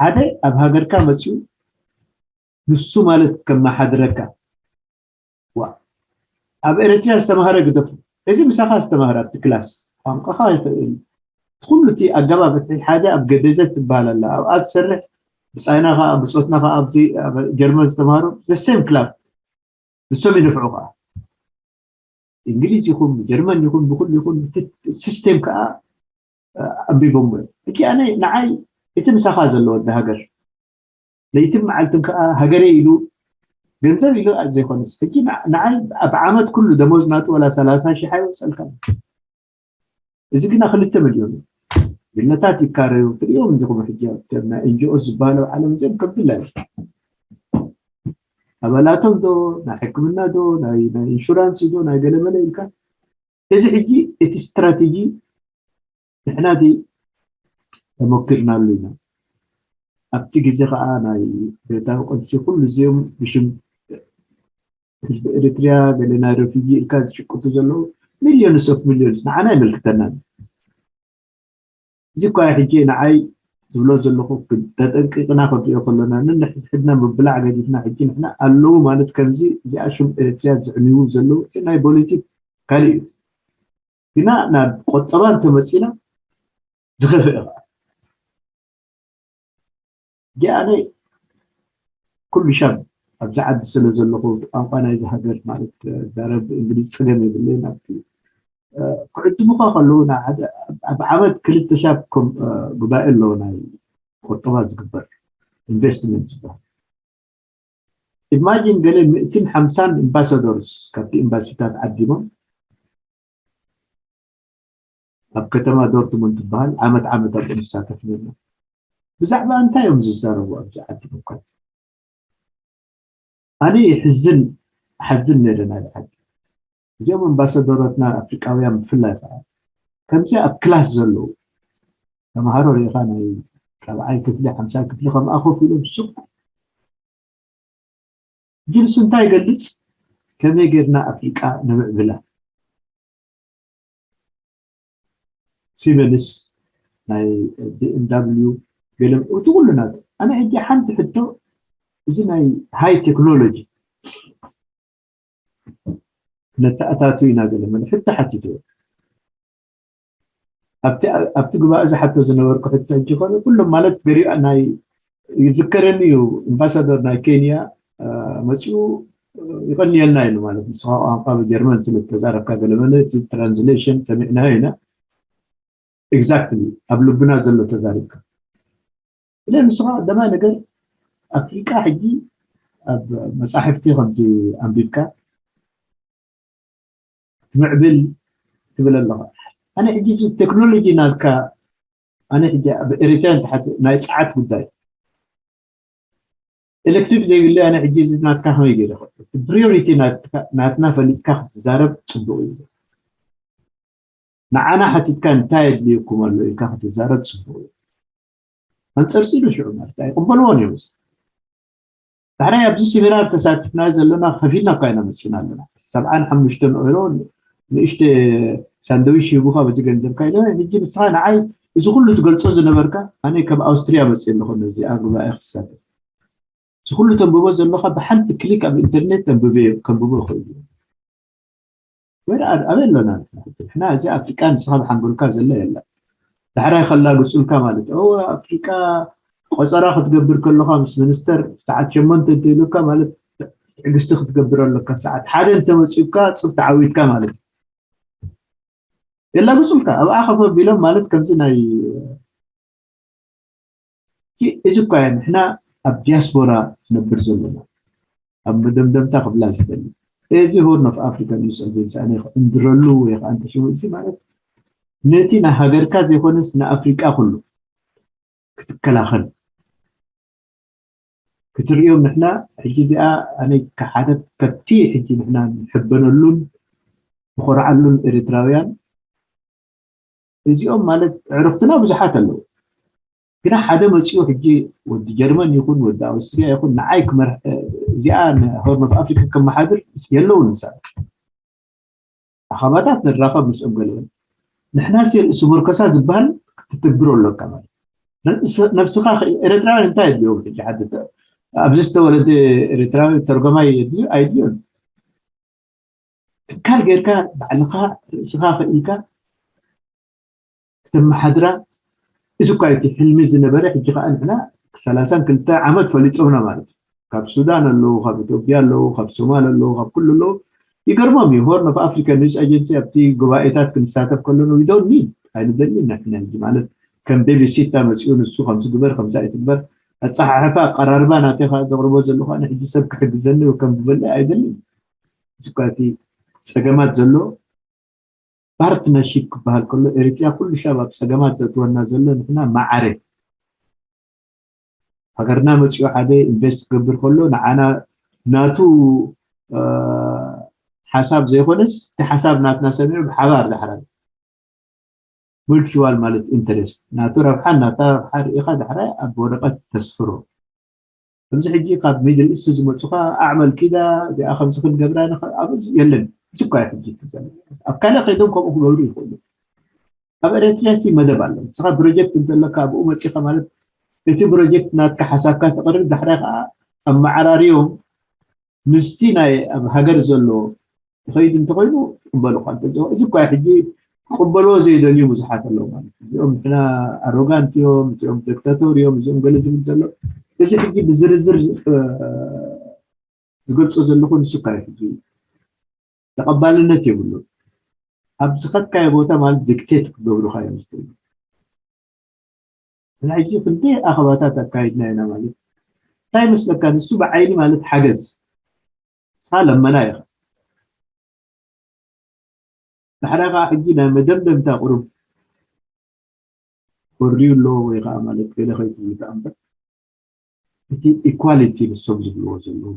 ሓደ ኣብ ሃገርካ መፅዩ ንሱ ማለት ከመሓድረካ። ዋ ኣብ ኤርትራ ዝተማሃረ ግደፉ። እዚ ምሳኻ ዝተማሃረ ኣብቲ ክላስ ቋንቋኻ ይኽእል ኩሉ እቲ ኣገባብ እቲ ሓደ ኣብ ገደዘት ትበሃል ኣላ ኣብኣ ትሰርሕ ብፃይና ከዓ ብፆትና ከዓ ኣብዚ ጀርመን ዝተማሃሩ the same club ንሶም ይነፍዑ ከዓ እንግሊዝ ይኹን ብጀርመን ይኹን ብኩሉ ይኹን ሲስቴም ከዓ ኣንቢቦም እዮም። ሕጂ ኣነ ንዓይ እቲ ምሳኻ ዘሎ ወዲ ሃገር ለይትን መዓልትን ከዓ ሃገረ ኢሉ ገንዘብ ኢሉ ዘይኮነስ ሕጂ ንዓይ ኣብ ዓመት ኩሉ ደሞዝ ናቱ ወላ ሰላሳ ሺሕ ኣይወፀልካ። እዚ ግና ክልተ ሚልዮን እዩ። ግለታት ይካረዩ ትሪኦም እንዲኹም ሕጂ ኣብቶም ናይ ኤንጂኦስ ዝበሃሉ ኣብ ዓለም እዚኦም ከብድላ እዩ። ኣባላቶም ዶ ናይ ሕክምና ዶ ናይ ኢንሹራንስ ዶ ናይ ገለመለ ኢልካ እዚ ሕጂ እቲ ስትራቴጂ ንሕና እቲ ተመኪርናሉ ኢና። ኣብቲ ግዜ ከዓ ናይ ብረታዊ ቅልሲ ኩሉ እዚኦም ብሽም ህዝቢ ኤርትርያ ገለ ናይ ረፊጂ ኢልካ ዝሽቅጡ ዘለዉ ሚልዮንስ ኦፍ ሚልዮንስ ንዓና ኣይመልክተናን። እዚ እኳ ሕጂ ንዓይ ዝብሎ ዘለኹ ተጠንቂቕና ክንሪኦ ከለና ንንሕድሕድና ምብላዕ ገዲፍና ሕጂ ንሕና ኣለዉ ማለት ከምዚ እዚኣ ሽም ኤርትርያ ዝዕንዩ ዘለዉ ናይ ፖለቲክ ካልእ እዩ። ግና ናብ ቆጠባ እንተመፂና ዝኸፍእ እዩ ከዓ። እዚኣ ኣነ ኩሉ ሻብ ኣብዚ ዓዲ ስለ ዘለኹ ቋንቋ ናይዚ ሃገር ማለት ዛረብ እንግሊዝ ፀገም የብለይን። ኣብ ክዕድሙኻ ከለዉ ኣብ ዓመት ክልተ ሻብ ጉባኤ ኣለዎ ናይ ቁጠባ ዝግበር ኢንቨስትመንት ዝበሃል ኢማጂን ገለ ምእትን ሓምሳን ኢምባሳዶርስ ካብቲ ኤምባሲታት ዓዲሞም ኣብ ከተማ ዶርትሙንድ ትበሃል ዓመት ዓመት ኣብኡ ንሳተፍ ነና። ብዛዕባ እንታይ እዮም ዝዛረቡ ኣብዚ ዓዲ ምኳት ኣነ ይሕዝን ሓዝን ነረ ናይ ዓዲ እዚኦም ኣምባሳደሮትና ኣፍሪቃውያን ብፍላይ ከዓ ከምዚ ኣብ ክላስ ዘለዉ ተምሃሮ ሪኢኻ ናይ ራብዓይ ክፍሊ ሓምሳይ ክፍሊ ከምኣ ኮፍ ኢሎም ሱቅ ጅንሱ እንታይ ይገልፅ ከመይ ጌርና ኣፍሪቃ ንምዕብላ ሲመንስ ናይ ቢኤምዳብሊዩ ገለ እቲ ኩሉ ናት ኣነ ሕጂ ሓንቲ ሕቶ እዚ ናይ ሃይ ቴክኖሎጂ ነተኣታቱ ኢና ገለ መለ ሕቶ ሓቲትዎ ኣብቲ ጉባኤ ዝሓቶ ዝነበርኩ ሕቶ ሕጂ ኮነ ኩሎም ማለት ገሪኣ ናይ ይዝከረኒ እዩ ኣምባሳደር ናይ ኬንያ መፅኡ ይቐንየልና ኢሉ ማለት ንስኻ ቋንቋ ብጀርመን ስለ ዝተዛረብካ ገለ መለ እቲ ትራንስሌሽን ሰሚዕናዮ ኢና exactly ኣብ ልብና ዘሎ ተዛሪብካ ስለ ንስኻ ደማ ነገር ኣፍሪቃ ሕጂ ኣብ መፃሕፍቲ ከምዚ ኣንቢብካ ትምዕብል ትብል ኣለኻ ኣነ ሕጂ እዚ ቴክኖሎጂ ናትካ ኣነ ሕጂ ኣብ ኤሪትራ ንትሓት ናይ ፀዓት ጉዳይ ኤሌክትሪክ ዘይብለይ ኣነ ሕጂ እዚ ናትካ ከመይ ገይረ እቲ ፕሪዮሪቲ ናትና ፈሊጥካ ክትዛረብ ፅቡቅ እዩ ንዓና ሓቲትካ እንታይ የድልየኩም ኣሎ ኢልካ ክትዛረብ ፅቡቅ እዩ ኣንፀርፂ ዶ ሽዑ ማለት ኣይቅበልዎን እዮም ዳሕራይ ኣብዚ ሲሚናር ተሳቲፍና ዘለና ከፊልና እኳ ኢና መፂና ኣለና ሰብዓን ሓሙሽተን ኦይሮ ንእሽተ ሳንደዊሽ ሂቡካ በዚ ገንዘብካ ኢለ ሕጂ ንስኻ ንዓይ እዚ ኩሉ ትገልፆ ዝነበርካ ኣነ ካብ ኣውስትሪያ መፅእ ኣለኹ ነዚ ኣብ ጉባኤ ክሳተፍ እዚ ኩሉ ተንብቦ ዘለኻ ብሓንቲ ክሊክ ኣብ ኢንተርኔት ተንብበ ከንብቦ ይኽእል እዩ ወደ ኣበይ ኣሎና ንሕና እዚ ኣፍሪቃ ንስኻ ብሓንጎልካ ዘለ የላ ዳሕራይ ከላግፁልካ ማለት እ ኣፍሪቃ ቆፀራ ክትገብር ከለካ ምስ ሚኒስተር ሰዓት ሸሞንተ እንተኢሉካ ማለት ትዕግስቲ ክትገብር ኣለካ ሰዓት ሓደ እንተመፂኡካ ፅብ ተዓዊትካ ማለት የላግፁልካ ኣብኣ ከፍ ኣቢሎም ማለት ከምዚ ናይ እዚ እኳ እየ ንሕና ኣብ ዲያስፖራ ዝነብር ዘለና ኣብ መደምደምታ ክብላ ዝደሊ እዚ ሆርን ኦፍ ኣፍሪካ ኒውስ ኣጀንሲ ኣነ ክዕንድረሉ ወይ ከዓ እንተሽሙ እዚ ማለት ነቲ ናይ ሃገርካ ዘይኮነስ ንኣፍሪቃ ኩሉ ክትከላኸል ክትርእዮም ንሕና ሕጂ እዚኣ ኣነ ከሓተት ከቲ ሕጂ ንሕና ንሕበነሉን ንኾርዓሉን ኤርትራውያን እዚኦም ማለት ዕርክትና ብዙሓት ኣለዉ ግና ሓደ መፂኡ ሕጂ ወዲ ጀርመን ይኹን ወዲ ኣውስትሪያ ይኹን ንዓይ ክመርሕ እዚኣ ንሆርን ኦፍ ኣፍሪካ ከመሓድር የለውን ምሳሌ ኣኸባታት ንራኸብ ምስኦም ገለውን ንሕና ሲ ርእሲ መርኮሳ ዝበሃል ክትትግብሮ ኣለካ ማለት ነብስኻ። ኤርትራውያን እንታይ የድልዮም ሕጂ? ሓቲ ኣብዚ ዝተወለደ ኤርትራዊ ተርጎማይ የድልዩ ኣይድልዮን። ትካል ጌርካ ባዕልኻ ርእስኻ ክኢልካ ክተመሓድራ፣ እዚ እኳ እቲ ሕልሚ ዝነበረ። ሕጂ ከዓ ንሕና ሰላሳን ክልተ ዓመት ፈሊጦምና ማለት እዩ። ካብ ሱዳን ኣለዉ፣ ካብ ኢትዮጵያ ኣለዉ፣ ካብ ሶማል ኣለዉ፣ ካብ ኩሉ ኣለዉ። ይገርሞም እዩ። ሆርን ኦፍ ኣፍሪካ ኒውስ ኣጀንሲ ኣብቲ ጉባኤታት ክንሳተፍ ከለና ዊዶን ኒ ኣይንደሊ። ንሕና ሕጂ ማለት ከም ቤቢሲታ መፅኡ ንሱ ከምዚ ግበር ከምዚ ኣይትግበር ኣፀሓሕፋ ኣቀራርባ ናተኻ ዘቕርቦ ዘለኹ ኣነ ሕጂ ሰብ ክሕግዘኒ ወይ ከም ዝበለ ኣይደልን። እዚ እኳ እቲ ፀገማት ዘሎ ፓርትነርሺፕ ክበሃል ከሎ ኤርትራ ኩሉ ሻብ ኣብ ፀገማት ዘእትወና ዘሎ ንሕና ማዓረ ሃገርና መፅኡ ሓደ ኢንቨስት ክገብር ከሎ ንዓና ናቱ ሓሳብ ዘይኮነስ እቲ ሓሳብ ናትና ሰሚዑ ብሓባር ዳሕራይ ሙቹዋል ማለት ኢንተረስት ናቱ ረብሓን ናታ ረብሓ ርኢኻ ዳሕራይ ኣብ ወረቀት ተስፍሮ። ከምዚ ሕጂ ካብ ሚድል ኢስት ዝመፁኻ ኣዕመል ኪዳ እዚኣ ከምዚ ክንገብራ ንኽእል ኣብ የለን። እዚ እኳ እዩ ሕጂ እቲ ዘሎ። ኣብ ካልእ ከይዶም ከምኡ ክገብሩ ይኽእሉ። ኣብ ኤርትራ ሲ መደብ ኣሎ። ንስኻ ፕሮጀክት እንተለካ ኣብኡ መፂኻ ማለት እቲ ፕሮጀክት ናትካ ሓሳብካ ተቕርብ ዳሕራይ ከዓ ኣመዓራርዮም ምስቲ ናይ ኣብ ሃገር ዘሎ ይኸይድ እንተኾይኑ ይቕበሉኻ። እዚ እኳ ሕጂ ክቕበልዎ ዘይደልዩ ብዙሓት ኣለዉ ማለት እዩ። እዚኦም ንሕና ኣሮጋንት እዮም፣ እዚኦም ዲክታቶር እዮም፣ እዚኦም ገለ ዝብል ዘሎ እዚ ሕጂ ብዝርዝር ዝገልጾ ዘለኹ ንሱ እኳ እዩ ሕጂ ተቐባልነት የብሉን። ኣብ ዝኸድካዮ ቦታ ማለት ዲክቴት ክገብሩኻ እዮም ዝኽእሉ። ንሕጂ ክንደይ ኣኸባታት ኣካይድና ኢና ማለት እንታይ ይመስለካ? ንሱ ብዓይኒ ማለት ሓገዝ ንስኻ ለመና ኢኻ። ዳሕራይ ከዓ ሕጂ ናይ መደምደምታ ቁሩብ ወርዩ ኣሎ ወይ ከዓ ማለት ገለ ከይትብል ከዓ እምበር እቲ ኢኳሊቲ ንሶም ዝብልዎ ዘለዉ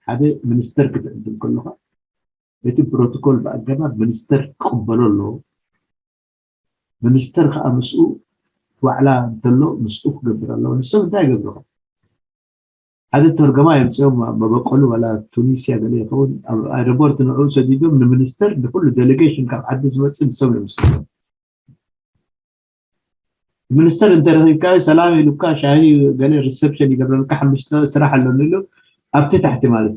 ሓደ ሚኒስተር ክትዕድም ከለካ እቲ ፕሮቶኮል ብኣገባብ ሚኒስተር ክቕበሎ ኣለዎ። ሚኒስተር ከዓ ምስኡ ዋዕላ እንተሎ ምስኡ ክገብር ኣለዎ። ንሶም እንታይ ይገብሩ? ሓደ ተርገማ የምፅኦም መበቀሉ ዋላ ቱኒስያ ገለ ይኸውን ኣብ ኣረቦርት ንዑ ሰዲዶም ንምኒስተር ንኩሉ ዴሌጌሽን ካብ ዓዲ ዝመፅእ ንሶም እዮም ዝስደም። ሚኒስተር እንተረኺብካ ሰላም ኢሉካ ሻሂ ገለ ሪሰፕሽን ይገብረልካ ሓሙሽተ ስራሕ ኣለኒ ኢሉ ኣብቲ ታሕቲ ማለት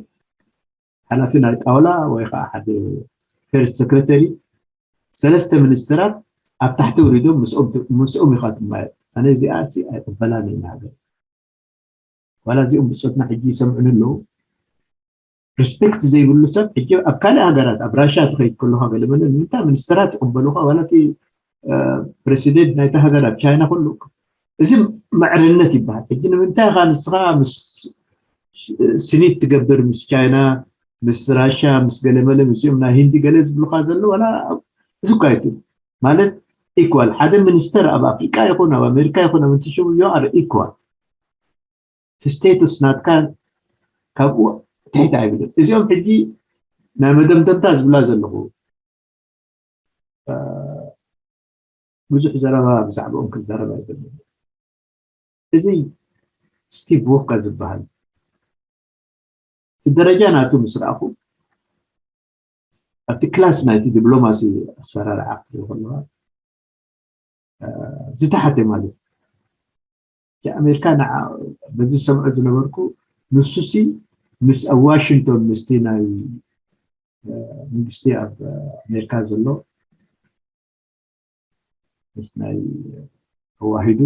ሓላፊ ናይ ጣውላ ወይ ከዓ ሓደ ፈርስት ሰክረተሪ ሰለስተ ሚኒስተራት ኣብ ታሕቲ ውሪዶም ምስኦም ኢኻ ትማየጥ። ኣነ እዚኣ ሲ ኣይቅበላን እየ ንሃገር ዋላ እዚኦም ብፆትና ሕጂ ይሰምዑኒ ኣለዉ። ሪስፔክት ዘይብሉ ሰብ ሕጂ ኣብ ካልእ ሃገራት ኣብ ራሽያ ትኸይድ ከለካ ገለመለ ንምንታይ ሚኒስተራት ይቕበሉካ ዋላ እቲ ፕሬሲደንት ናይቲ ሃገር ኣብ ቻይና ኩሉ እዚ መዕርነት ይበሃል። ሕጂ ንምንታይ ኢኻ ንስኻ ምስ ስኒት ትገብር ምስ ቻይና ምስ ራሽያ ምስ ገለመለ ምስዚኦም ናይ ሂንዲ ገለ ዝብሉካ ዘሎ ዋላ እዚ እኳ ይትብል ማለት ኢኳል ሓደ ሚኒስተር ኣብ ኣፍሪቃ ይኹን ኣብ ኣሜሪካ ይኹን ኣብ እንትሽው you are equal ስቴቱስ ናትካ ካብኡ ትሕት ኣይብልን። እዚኦም ሕጂ ናይ መደምደምታ ዝብላ ዘለኹ ብዙሕ ዘረባ ብዛዕባኦም ክዛረብ ኣይደልን። እዚ ስቲቭ ዎከር ዝበሃል ብደረጃ ናቱ ምስ ረኣኹ ኣብቲ ክላስ ናይቲ ዲፕሎማሲ ኣሰራርዓ ክትርኢ ከለካ ዝተሓተ ማለት የኣሜሪካ ንዓ በዚ ዝሰምዖ ዝነበርኩ ንሱሲ ምስ ኣብ ዋሽንግቶን ምስቲ ናይ መንግስቲ ኣብ ኣሜሪካ ዘሎ ምስ ናይ ተዋሂዱ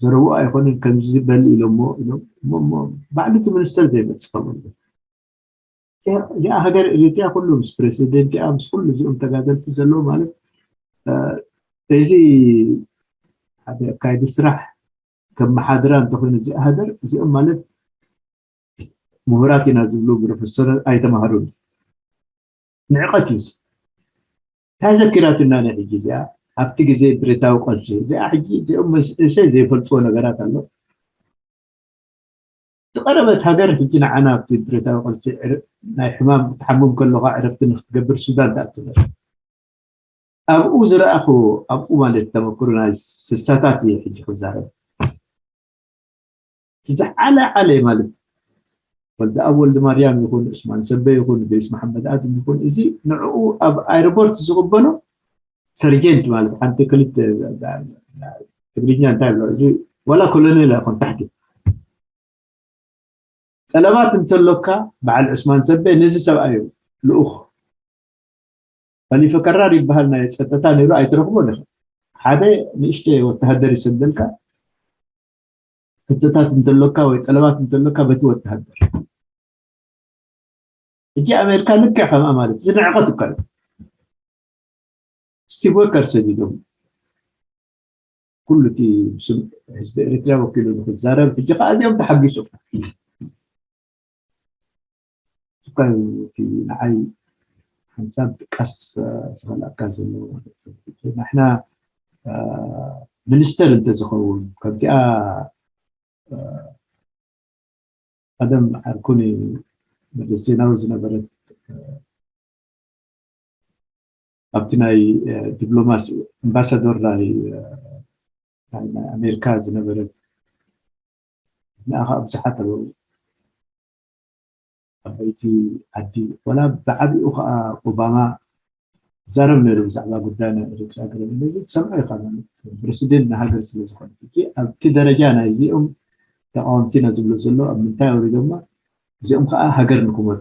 ዘረብኡ ኣይኮነን ከምዚ በል ኢሎሞ ኢሎም እሞ እሞ ባዕሉ እቲ ሚኒስተር ዘይመፅእ ከምኡ እዚኣ ሃገር ኤሪትሪያ ኩሉ ምስ ፕሬሲደንቲኣ ምስ ኩሉ እዚኦም ተጋደልቲ ዘለዉ ማለት እዚ ሓደ ኣካይዲ ስራሕ ከመሓድራ እንተኮይኑ እዚኣ ሃገር እዚኦም ማለት ምሁራት ኢና ዝብሉ ፕሮፌሰር ኣይተማሃሩን ንዕቀት እዩ እንታይ ዘኪራትና ናይ ሕጂ እዚኣ ኣብቲ ግዜ ብረታዊ ቀልሲ እዚኣ ሕጂ እዚኦም መንእሰይ ዘይፈልጥዎ ነገራት ኣሎ ዝቐረበት ሃገር ሕጂ ንዓና ኣብቲ ብረታዊ ቅርሲ ናይ ሕማም ክትሓምም ከለኻ ዕረፍቲ ንክትገብር ሱዳን ትኣቱ ነራ። ኣብኡ ዝረኣኹ ኣብኡ ማለት ተመክሮ ናይ ስሳታት እየ ሕጂ ክዛረብ። ዝዓለ ዓለ ማለት ወልደ ኣብ ወልደ ማርያም ይኹን ዑስማን ሰበ ይኹን ቤስ መሓመድ ኣዝም ይኹን እዚ ንዕኡ ኣብ ኣይሮፖርት ዝቕበሎ ሰርጀንት ማለት ሓንቲ ክልተ ትግርኛ እንታይ ብሎ እዚ ዋላ ኮሎኔል ኣይኮን ታሕቲ ጠለባት እንተሎካ በዓል ዑስማን ዘበ ነዚ ሰብኣይ እዩ ልኡኽ ኸሊፈ ከራር ይበሃል ናይ ፀጥታ ነይሩ ኣይትረኽቦ ዲኻ ሓደ ንእሽተ ወተሃደር ይሰደልካ ሕቶታት እንተሎካ ወይ ጠለባት እንተሎካ በቲ ወተሃደር ሕጂ ኣሜሪካ ልክዕ ከምኣ ማለት ዝንዕቐት እኳ እዩ ስቲቭ ወከር ሰዲዶም ኩሉ እቲ ብስም ህዝቢ ኤርትራ ወኪሉ ንክዛረብ ሕጂ ከዓ እዚኦም ተሓጊሶም ስኳይ እቲ ንዓይ ሓንሳብ ጥቃስ ዝኸልኣካ ዘሎ ማለት እዩ። ንሕና ሚኒስተር እንተዝኸውን ከምቲኣ ቀደም ዓርኩኒ መለስ ዜናዊ ዝነበረት ኣብቲ ናይ ዲፕሎማሲ ኣምባሳዶር ናይ ኣሜሪካ ዝነበረት ንኣኻ ብዙሓት ኣለዉ ዓበይቲ ዓዲ ወላ ብዓቢኡ ከዓ ኦባማ ዛረብ ነይሩ ብዛዕባ ጉዳይ ናይ ኤርትራ ገለ ነዚ ትሰምዖ ኢኻ ማለት ፕረሲደንት ናይ ሃገር ስለ ዝኾነ ሕጂ ኣብቲ ደረጃ ናይዚኦም ተቃወምቲ ኢና ዝብሎ ዘሎ ኣብ ምንታይ ኣውሪዶማ እዚኦም ከዓ ሃገር ንክመርሑ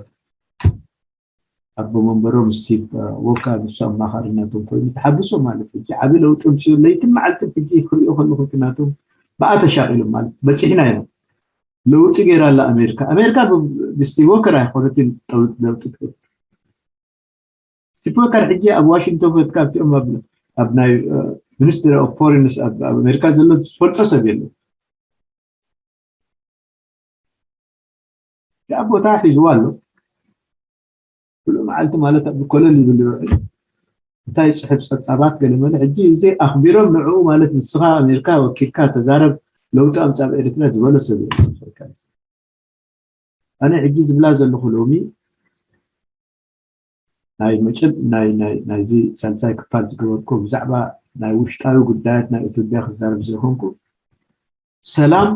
ኣቦ መንበሮም ስቲቭ ዎካ ንሱ ኣማኻሪ ናቶም ኮይኑ ተሓግሶ ማለት እዩ። ዓቢ ለውጢ ምፅኡ ለይትን መዓልትን ሕጂ ክሪኦ ከለኹ እቲ ናቶም ብኣ ተሻቒሎም ማለት በፂሕና ኢና ለውጢ ገይራ ኣላ ኣሜሪካ። ኣሜሪካ ብስቲቭ ዎከር ኣይኮነትን ለውጢ ትገብር። ስቲቭ ዎከር ሕጂ ኣብ ዋሽንግቶን ፈትካ ኣብቲኦም ኣብ ናይ ሚኒስትሪ ኦፍ ፎሬንስ ኣብ ኣሜሪካ ዘሎ ዝፈልጦ ሰብ የለን። እቲኣ ቦታ ሒዝዋ ኣሎ። ኩሉ መዓልቲ ማለት ኣብ ኮለል ይብል ይውዕል። እንታይ ይፅሕፍ ፀብፃባት ገለመለ ሕጂ እዚ ኣኽቢሮም ንዕኡ ማለት ንስኻ ኣሜሪካ ወኪልካ ተዛረብ ለውጢ ኣምፃእ ኣብ ኤርትራ ዝበሎ ሰብ ኣነ ሕጂ ዝብላ ዘለኹ ሎሚ ናይ መጨብ ናይ ናይ ናይዚ ሳልሳይ ክፋል ዝገበርኩ ብዛዕባ ናይ ውሽጣዊ ጉዳያት ናይ ኢትዮጵያ ክዛረብ ዘይኮንኩ ሰላም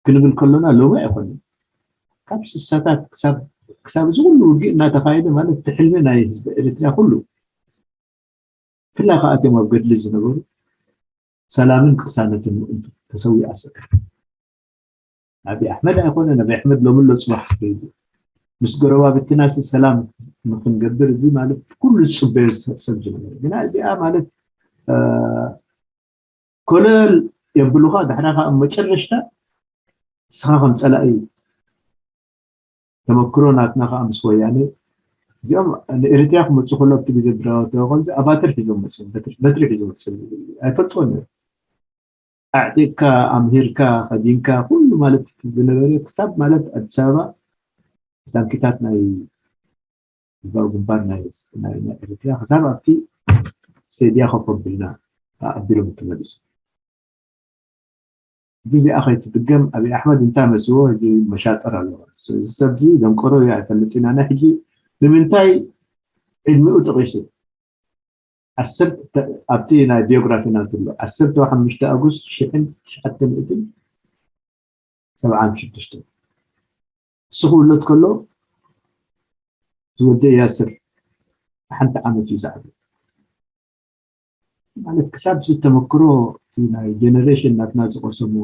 ክንብል ከሎና ሎሚ ኣይኮነን ካብ ስሳታት ክሳብ ክሳብ እዚ ኩሉ ውግእ እናተኻየደ ማለት እቲ ሕልሚ ናይ ህዝቢ ኤርትራ ኩሉ ፍላ ከኣትዮም ኣብ ገድሊ ዝነበሩ ሰላምን ቅሳነትን ምእንቱ ተሰዊኣ ሰከ ኣብይ ኣሕመድ ኣይኮነን ኣብይ ኣሕመድ ሎሚ ኣሎ ፅባሕ ከይዱ ምስ ጎረባብትና ሰላም ንክንገብር እዚ ማለት ኩሉ ዝፅበዮ ሰብ ዝነበረ ግና እዚኣ ማለት ኮለል የብሉኻ ዳሕራ ከዓ መጨረሽታ ንስኻ ከም ፀላኢ ተመክሮ ናትና ከዓ ምስ ወያነ እዚኦም ንኤርትራ ክመፁ ከሎ ኣብቲ ግዜ ብራወተወ ከምዚ ኣባትር ሒዞም መፅኦም በትሪ ሒዞም መፅኦም ኣይፈልጥዎን እዮም ኣዕጢቕካ ኣምሂርካ ከዲንካ ኩሉ ማለት ዝነበረ ክሳብ ማለት ኣዲስ ኣበባ ታንኪታት ናይ ህዝባዊ ግንባር ናይ ኤርትራ ክሳብ ኣብቲ ሴድያ ኮፍ ኣቢልና ኣቢሎም ተመሊሱ ግዜኣ ከይትድገም ኣብይ ኣሕመድ እንታይ መስዎ ሕጂ መሻጠር ኣለዎ እዚ ሰብ እዚ ደንቆሮ እዩ ኣይፈልጥ ኢና ናይ ሕጂ ንምንታይ ዕድሚኡ ጠቂሱ ዓሰርተ ኣብቲ ናይ ቢዮግራፊ ናቱ ኣሎ ዓሰርተ ሓሙሽተ ኣጉስት ሽሕን ትሽዓተ ሚእትን ሰብዓን ሽዱሽተን ንሱ ክውለድ ከሎ ዝወደ ያስር ሓንቲ ዓመት እዩ ዝዓቢ ማለት ክሳብ ዝተመክሮ ናይ ጀነሬሽን ናትና ዝቆሰሞ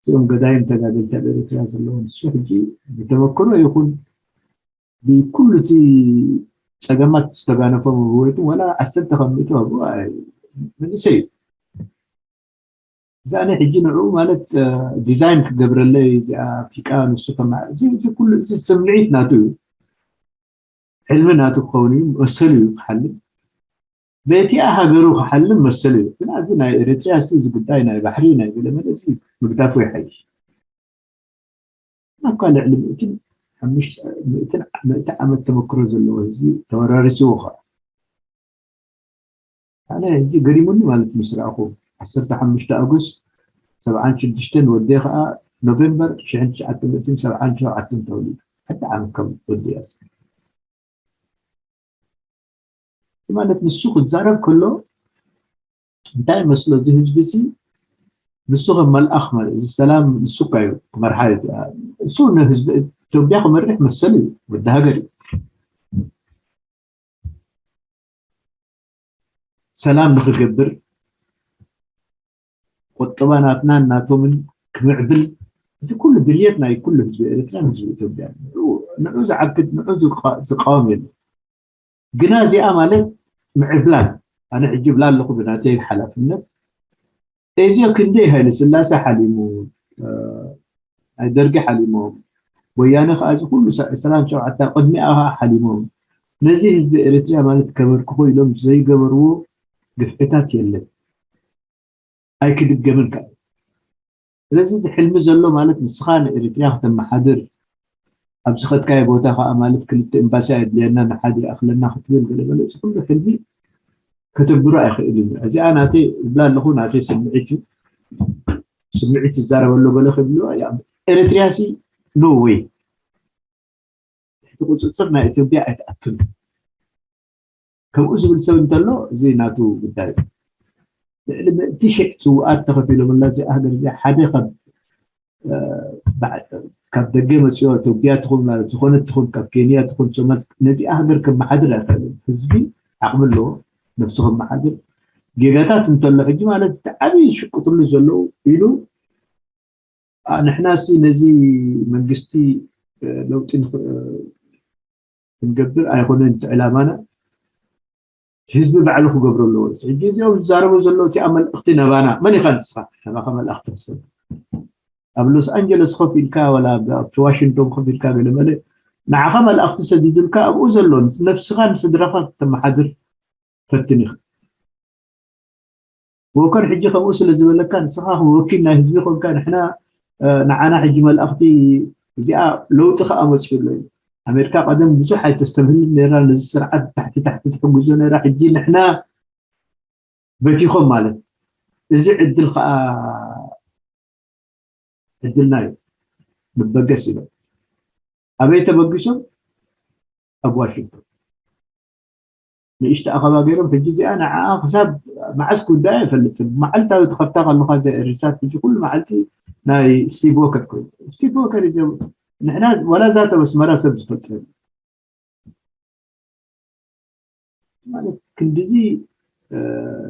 እዚኦም ገዳይም ተጋደልቲ ኣብ ኤርትራ ዘለዉ ንሱ ሕጂ ብተመክሮ ይኹን ብኩሉ እቲ ፀገማት ዝተጋነፎም ህወይትን ዋላ ዓሰርተ ካብ ሚእቲ ኣብኡ መንእሰይ እዩ እዛ ናይ ሕጂ ንዕኡ ማለት ዲዛይን ክገብረለይ እዚኣ ኣፍሪቃ ንሱ ከማ እዚ እዚ ኩሉ እዚ ስምዒት ናቱ እዩ ሕልሚ ናቱ ክኸውን እዩ መሰሉ እዩ ክሓልም በቲኣ ሃገሩ ክሓልም መሰሉ እዩ ግን ኣዚ ናይ ኤርትራ ሲ እዚ ጉዳይ ናይ ባሕሪ ናይ ገለመለ እዚ ምግዳፉ ይሓይሽ ኣብ ካልዕ ልምእትን ሓሙሽተ ምእትን ምእቲ ዓመት ተመክሮ ዘለዎ ህዝቢ ተወራሪስዎ ኸዓ ኣነ ሕጂ ገሪሙኒ ማለት ምስ ረኣኹ ዓሰርተ ሓሙሽተ ኣጉስት ሰብዓን ሽዱሽተን ወደይ ኸዓ ኖቬምበር ሽሕን ትሽዓተ ምእትን ሰብዓን ሸውዓተን ተወሊዱ ሕቲ ዓመት ከም ወደይ ኣስ ማለት ንሱ ክዛረብ ከሎ እንታይ መስሎ እዚ ህዝቢ እዚ ንሱ ከም መልኣኽ ማለት እዚ ሰላም ንሱ እኳ እዩ ክመርሓ እዩ እሱ ንህዝቢ ኢትዮጵያ ክመርሕ መሰሉ እዩ ወዲ ሃገር እዩ ሰላም ንክገብር፣ ቁጠባ ናትናን ናቶምን ክምዕብል፣ እዚ ኩሉ ድልየት ናይ ኩሉ ህዝቢ ኤርትራን ህዝቢ ኢትዮጵያን። ንዑ ዝዓግድ፣ ንዑ ዝቃወም የለን። ግና እዚኣ ማለት ምዕብላል፣ ኣነ ሕጂ ብላ ኣለኹ ብናተይ ሓላፍነት። ኤዚዮ ክንደይ ሃይለ ስላሴ ሓሊሙ፣ ናይ ደርጊ ሓሊሞም፣ ወያነ ከዓ እዚ ኩሉ ዕስራን ሸውዓተ ቅድሚኣ ከዓ ሓሊሞም። ነዚ ህዝቢ ኤርትራ ማለት ከበርክኾ ኢሎም ዘይገበርዎ ግፍዕታት የለን። ኣይክድገምን ከዓ። ስለዚ እዚ ሕልሚ ዘሎ ማለት ንስኻ ንኤርትራ ክተመሓድር፣ ኣብ ዝኸድካዮ ቦታ ከዓ ማለት ክልተ ኤምባሲ ኣየድልየና ንሓደ ይኣኽለና ክትብል ገለ መለ፣ እዚ ኩሉ ሕልሚ ከተግብሮ ኣይኽእልን እዩ። እዚኣ ናተይ እብላ ኣለኹ፣ ናተይ ስምዒት እዩ። ስምዒት ይዛረብ ኣሎ ገለ ክብልዋ፣ ያ ኤርትራሲ no way። ትሕቲ ቁፅፅር ናይ ኢትዮጵያ ኣይትኣቱን። ከምኡ ዝብል ሰብ እንተሎ እዚ ናቱ ጉዳይ እዩ። ልዕሊ ምእቲ ሽሕ ስውኣት ተኸፊሎምላ እዚኣ ሃገር እዚኣ ሓደ ካብ ካብ ደገ መፅኦ ኢትዮጵያ ትኹን ማለት ዝኾነት ትኹን ካብ ኬንያ ትኹን ሶማል ነዚኣ ሃገር ከመሓድር ኣይኽእልን። ህዝቢ ዓቕሚ ኣለዎ ነፍሱ ከመሓድር። ጌጋታት እንተሎ ሕጂ ማለት እቲ ዓብዪ ሽቁጥሉ ዘለዉ ኢሉ ንሕናሲ ነዚ መንግስቲ ለውጢ ክንገብር ኣይኮነን እቲ ዕላማና፣ ህዝቢ ባዕሉ ክገብሮ ኣለዎ። ሕጂ እዚኦም ዝዛረቡ ዘለዉ እቲኣ መልእኽቲ ነባና መን ኢኻ ንስኻ? ነባኻ መልእኽቲ ክሰብ ኣብ ሎስ ኣንጀለስ ኮፍ ኢልካ ወላ ኣብቲ ዋሽንግቶን ኮፍ ኢልካ ገለመለ ንዓኻ መልእኽቲ ሰዲዱልካ ኣብኡ ዘሎ ነፍስኻ ንስድራኻ ክተመሓድር ፈትን ኢኻ። ወከር ሕጂ ከምኡ ስለ ዝበለካ ንስኻ ከም ወኪል ናይ ህዝቢ ኮንካ ንሕና ንዓና ሕጂ መልእኽቲ እዚኣ ለውጢ ከዓ መፅኡ ኣሎ። ኣሜሪካ ቀደም ብዙሕ ኣይተስተብህልን ነራ ነዚ ስርዓት ታሕቲ ታሕቲ ትሕግዞ ነራ ሕጂ ንሕና በቲኾም ማለት እዚ ዕድል ከዓ ዕድልና እዩ። ንበገስ ኢሎም ኣበይ ተበጊሶም? ኣብ ዋሽንግቶን ንእሽተ ኣኸባ ገይሮም ሕጂ እዚኣ ንዓኣ ክሳብ መዓስ ጉዳይ ኣይፈልጥን። መዓልታዊ ትኸፍታ ከለኻ ዘ ሪሳት ሕጂ ኩሉ መዓልቲ ናይ ስቲቭ ዎከር ኮይኑ ስቲቭ ዎከር እዩ ዘ- ንሕና ዋላ እዛ ተበስመራ ሰብ ዝፈልጥ የለን። ማለት ክንድዚ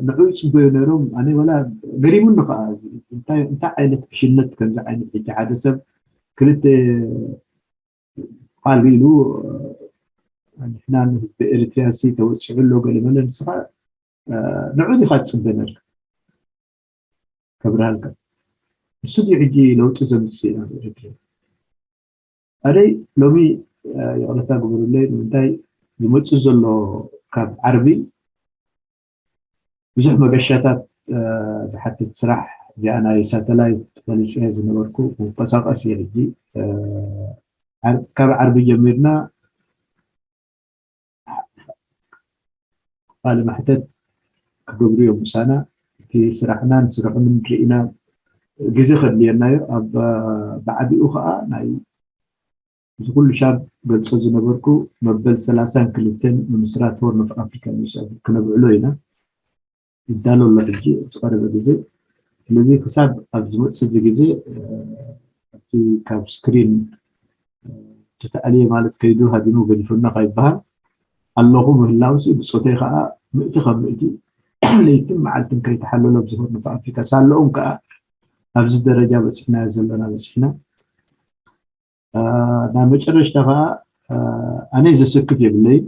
ንዑ ይፅበዩ ነይሮም። ኣነ ወላ ገሪሙኒ ከዓ እንታይ ዓይነት ዕሽነት ከምዚ ዓይነት ሕጂ ሓደ ሰብ ክልተ ቃል ኢሉ ንሕና ንህዝቢ ኤርትራ ሲ ተወፂዑ ኣሎ ገለ መለ ንስኻ ንዑ ዲኻ ትፅበ ነርካ ከብርሃልካ እሱ ድዩ ሕጂ ለውጢ ዘምፅእ ኣብ ኤርትራ ኣደይ ሎሚ ይቕረታ ግበሩለይ ንምንታይ ዝመፅእ ዘሎ ካብ ዓርቢ ብዙሕ መገሻታት ዝሓትት ስራሕ እዚኣ ናይ ሳተላይት ፈሊፀ ዝነበርኩ ክንቀሳቀስ እየ ሕጂ ካብ ዓርቢ ጀሚርና ባለ ማሕተት ክገብሩ እዮም ምሳና እቲ ስራሕናን ስርሖምን ርኢና ግዜ ከድልየና እዩ ኣብ ብዓቢኡ ከዓ ናይ እዚ ኩሉ ሻብ ገልፆ ዝነበርኩ መበል ሰላሳን ክልተን ምምስራት ሆርን ኦፍ ኣፍሪካ ክነብዕሎ ኢና ይዳሎ ኣሎ ሕጂ ዝቀረበ ግዜ ስለዚ ክሳብ ኣብ ዝመፅእ ግዜ ኣብቲ ካብ ስክሪን ተተኣልየ ማለት ከይዱ ሃዲሙ ገዲፉና ከይበሃል ኣለኹ ምህላውሲ ብፆተይ ከዓ ምእቲ ካብ ምእቲ ለይትን መዓልትን ከይተሓለሎ ብዝፈርንፈ ኣፍሪካ ሳለኦም ከዓ ኣብዚ ደረጃ በፂሕናዮ ዘለና በፂሕና ናይ መጨረሽታ ከዓ ኣነ ዘሰክፍ የብለይ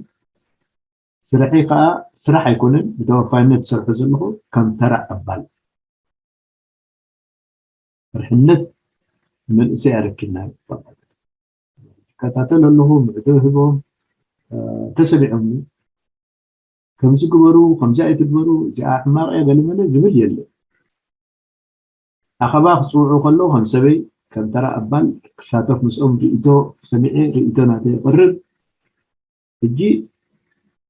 ስርሐይ ከዓ ስራሕ ኣይኮነን ብተወፋይነት ዝሰርሑ ዘለኹ ከም ተራ ኣባል መርሕነት መንእሰይ ኣረኪብና ይከታተል ኣለኹ ምዕዶ ህቦም ተሰሚዖም ከምዚ ግበሩ ከምዚ ኣይትግበሩ እዚኣ ሕማቕ እያ ገለመለ ዝብል የለን ኣኸባ ክፅውዑ ከለዉ ከም ሰበይ ከም ተራ ኣባል ክሳተፍ ምስኦም ርእቶ ሰሚዐ ርእቶ ናተይ የቕርብ ሕጂ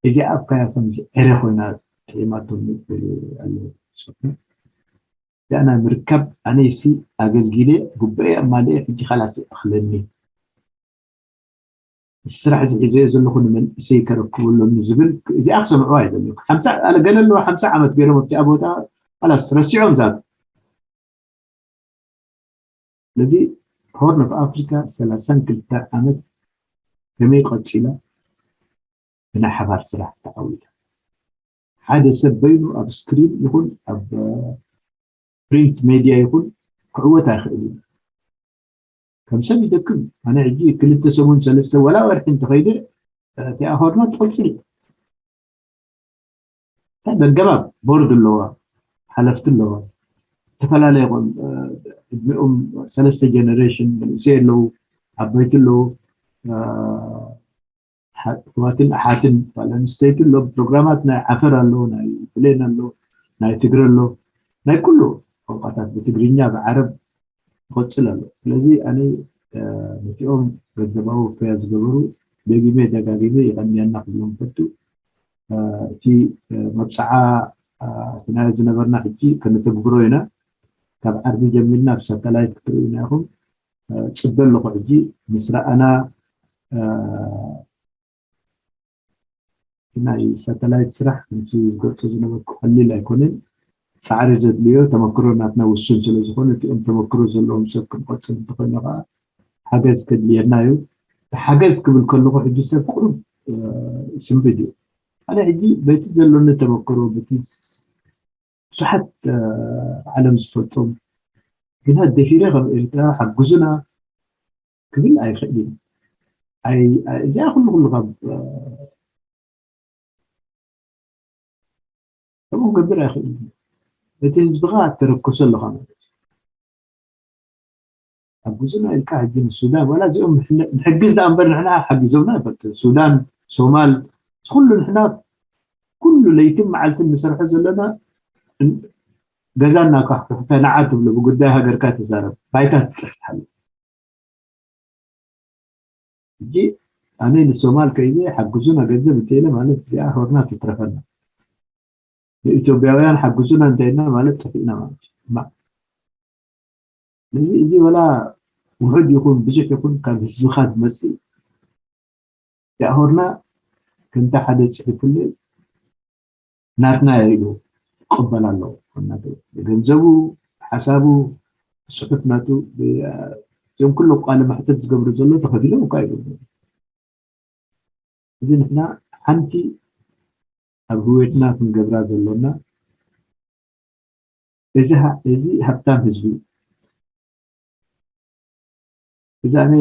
እዚኣ ኣብካያ ከምዚ ዕረ ኮይና ጥዒማቶም ይበሉ ኣለዉ እዚኣ ናይ ምርካብ ኣነይሲ ኣገልጊለ ጉባኤ ኣማልኤ ሕጂ ካላስ ይኣኽለኒ ስራሕ እዚ ሒዘዮ ዘለኹ ንመንእሰይ ከረክቡ ኣለኒ ዝብል እዚኣ ክሰምዑ ኣይደለኹ ሓምሳ ኣለ ገለ ኣለዋ ሓምሳ ዓመት ገይሮም ኣብቲኣ ቦታ ኣላስ ረሲዖም ዛት ስለዚ ሆርን ኦፍ ኣፍሪካ ሰላሳን ክልተ ዓመት ከመይ ቀፂላ ብናይ ሓባር ስራሕ ተዓዊታ ሓደ ሰብ በይኑ ኣብ ስክሪን ይኹን ኣብ ፕሪንት ሜድያ ይኹን ክዕወት ኣይኽእል እዩ። ከም ሰብ ይደክም። ኣነ ሕጂ ክልተ ሰሙን ሰለስተ ወላ ወርሒ እንተኸይደ እቲኣ ሆርና ትቕፅል። በገባብ ቦርድ ኣለዋ፣ ሓለፍቲ ኣለዋ፣ ዝተፈላለየ ዕድሚኦም ሰለስተ ጀነሬሽን መንእሰይ ኣለዉ፣ ዓበይቲ ኣለዉ፣ ኣሕዋትን ኣሓትን ጓል ኣንስተይቲ ኣሎ፣ ፕሮግራማት ናይ ዓፈር ኣሎ፣ ናይ ብሌን ኣሎ፣ ናይ ትግረ ኣሎ፣ ናይ ኩሉ ቋንቋታት ብትግርኛ ብዓረብ ይቐፅል ኣሎ። ስለዚ ኣነ ነቲኦም ገንዘባዊ ወፈያ ዝገበሩ ደጊመ ደጋጊመ ይቐንየልና ክብሎም ፈቱ። እቲ መብፅዓ እቲ ናይ ዝነበርና ሕጂ ከነተግብሮ ኢና። ካብ ዓርቢ ጀሚርና ብሳተላይት ክትርእዩና ኢኹም። ፅበ ኣለኹ ሕጂ ምስ ረኣና እቲ ናይ ሳተላይት ስራሕ ከምቲ ዝገልፆ ዝነበርኩ ቀሊል ኣይኮነን። ፃዕሪ ዘድልዮ ተመክሮ ናትና ውሱን ስለ ዝኾነ እቲኦም ተመክሮ ዘለዎም ሰብ ክንቆፅል እንተኮይና ከዓ ሓገዝ ከድልየና እዩ። ሓገዝ ክብል ከለኹ ሕጂ ሰብ ቁሩብ ስንብድ እዩ። ኣነ ሕጂ በቲ ዘሎኒ ተመክሮ በቲ ብዙሓት ዓለም ዝፈልጦም ግና ደፊረ ከም ኤርትራ ሓግዙና ክብል ኣይኽእልን። እዚኣ ኩሉ ኩሉ ካብ ከምኡ ክገብር ኣይኽእልን። እቲ ህዝብኻ ተረክሶ ኣለኻ ማለት እዩ። ሓግዙና ኢልካ ሕጂ ንሱዳን ዋላ እዚኦም ንሕግዝ ደኣ እምበር ንሕና ሓጊዞምና ይፈልጥ። ሱዳን፣ ሶማል፣ ኩሉ ንሕና ኩሉ ለይትን መዓልትን ንሰርሖ ዘለና ገዛ እናኳሕኩሕካ ንዓ ትብሎ ብጉዳይ ሃገርካ ተዛረብ ባይታ ትፅሕፍ ሓሉ። ሕጂ ኣነ ንሶማል ከይደ ሓግዙና ገንዘብ እንተኢለ ማለት እዚኣ ሆርና ትትረፈና። ንኢትዮጵያውያን ሓግዙና እንተኢልና ማለት ጠፊእና ማለት እዩ። እዚ እዚ ወላ ውሑድ ይኹን ብዙሕ ይኹን ካብ ህዝብኻ ዝመፅእ ያሆርና ከምታ ሓደ ፅሒፉሉ ናትና ኢሉ ክቕበል ኣለዎ። ገንዘቡ፣ ሓሳቡ፣ ፅሑፍ ናቱ እዞም ኩሎም ቃለ መሕተት ዝገብሩ ዘሎ ተኸፊሎም እኳ ይገብሩ። እዚ ንሕና ሓንቲ ኣብ ህይወትና ክንገብራ ዘሎና እዚ ሃብታም ህዝቢ እዚ ኣነ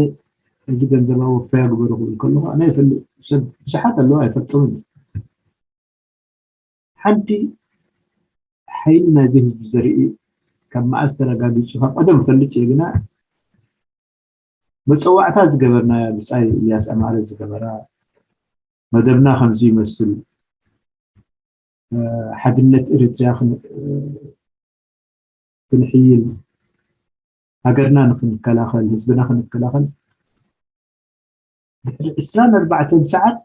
እዚ ገንዘባዊ ወፈያ ግበሩ ክብል ከለኹ ኣነ ይፈልጥ ሰብ ብዙሓት ኣለዉ ኣይፈልጦምን። ሓንቲ ሓይሊ ናይዚ ህዝቢ ዘርኢ ካብ መዓስ ተረጋጊፁ ካብ ቀደም ፈልጥ እየ ግና መፀዋዕታ ዝገበርናያ ብፃይ ኢልያስ ኣማረ ዝገበራ መደብና ከምዚ ይመስል ሓድነት ኤርትርያ ክንሕይል ሃገርና ንክንከላኸል ህዝብና ክንከላኸል ድሕሪ ዕስራን ኣርባዕተን ሰዓት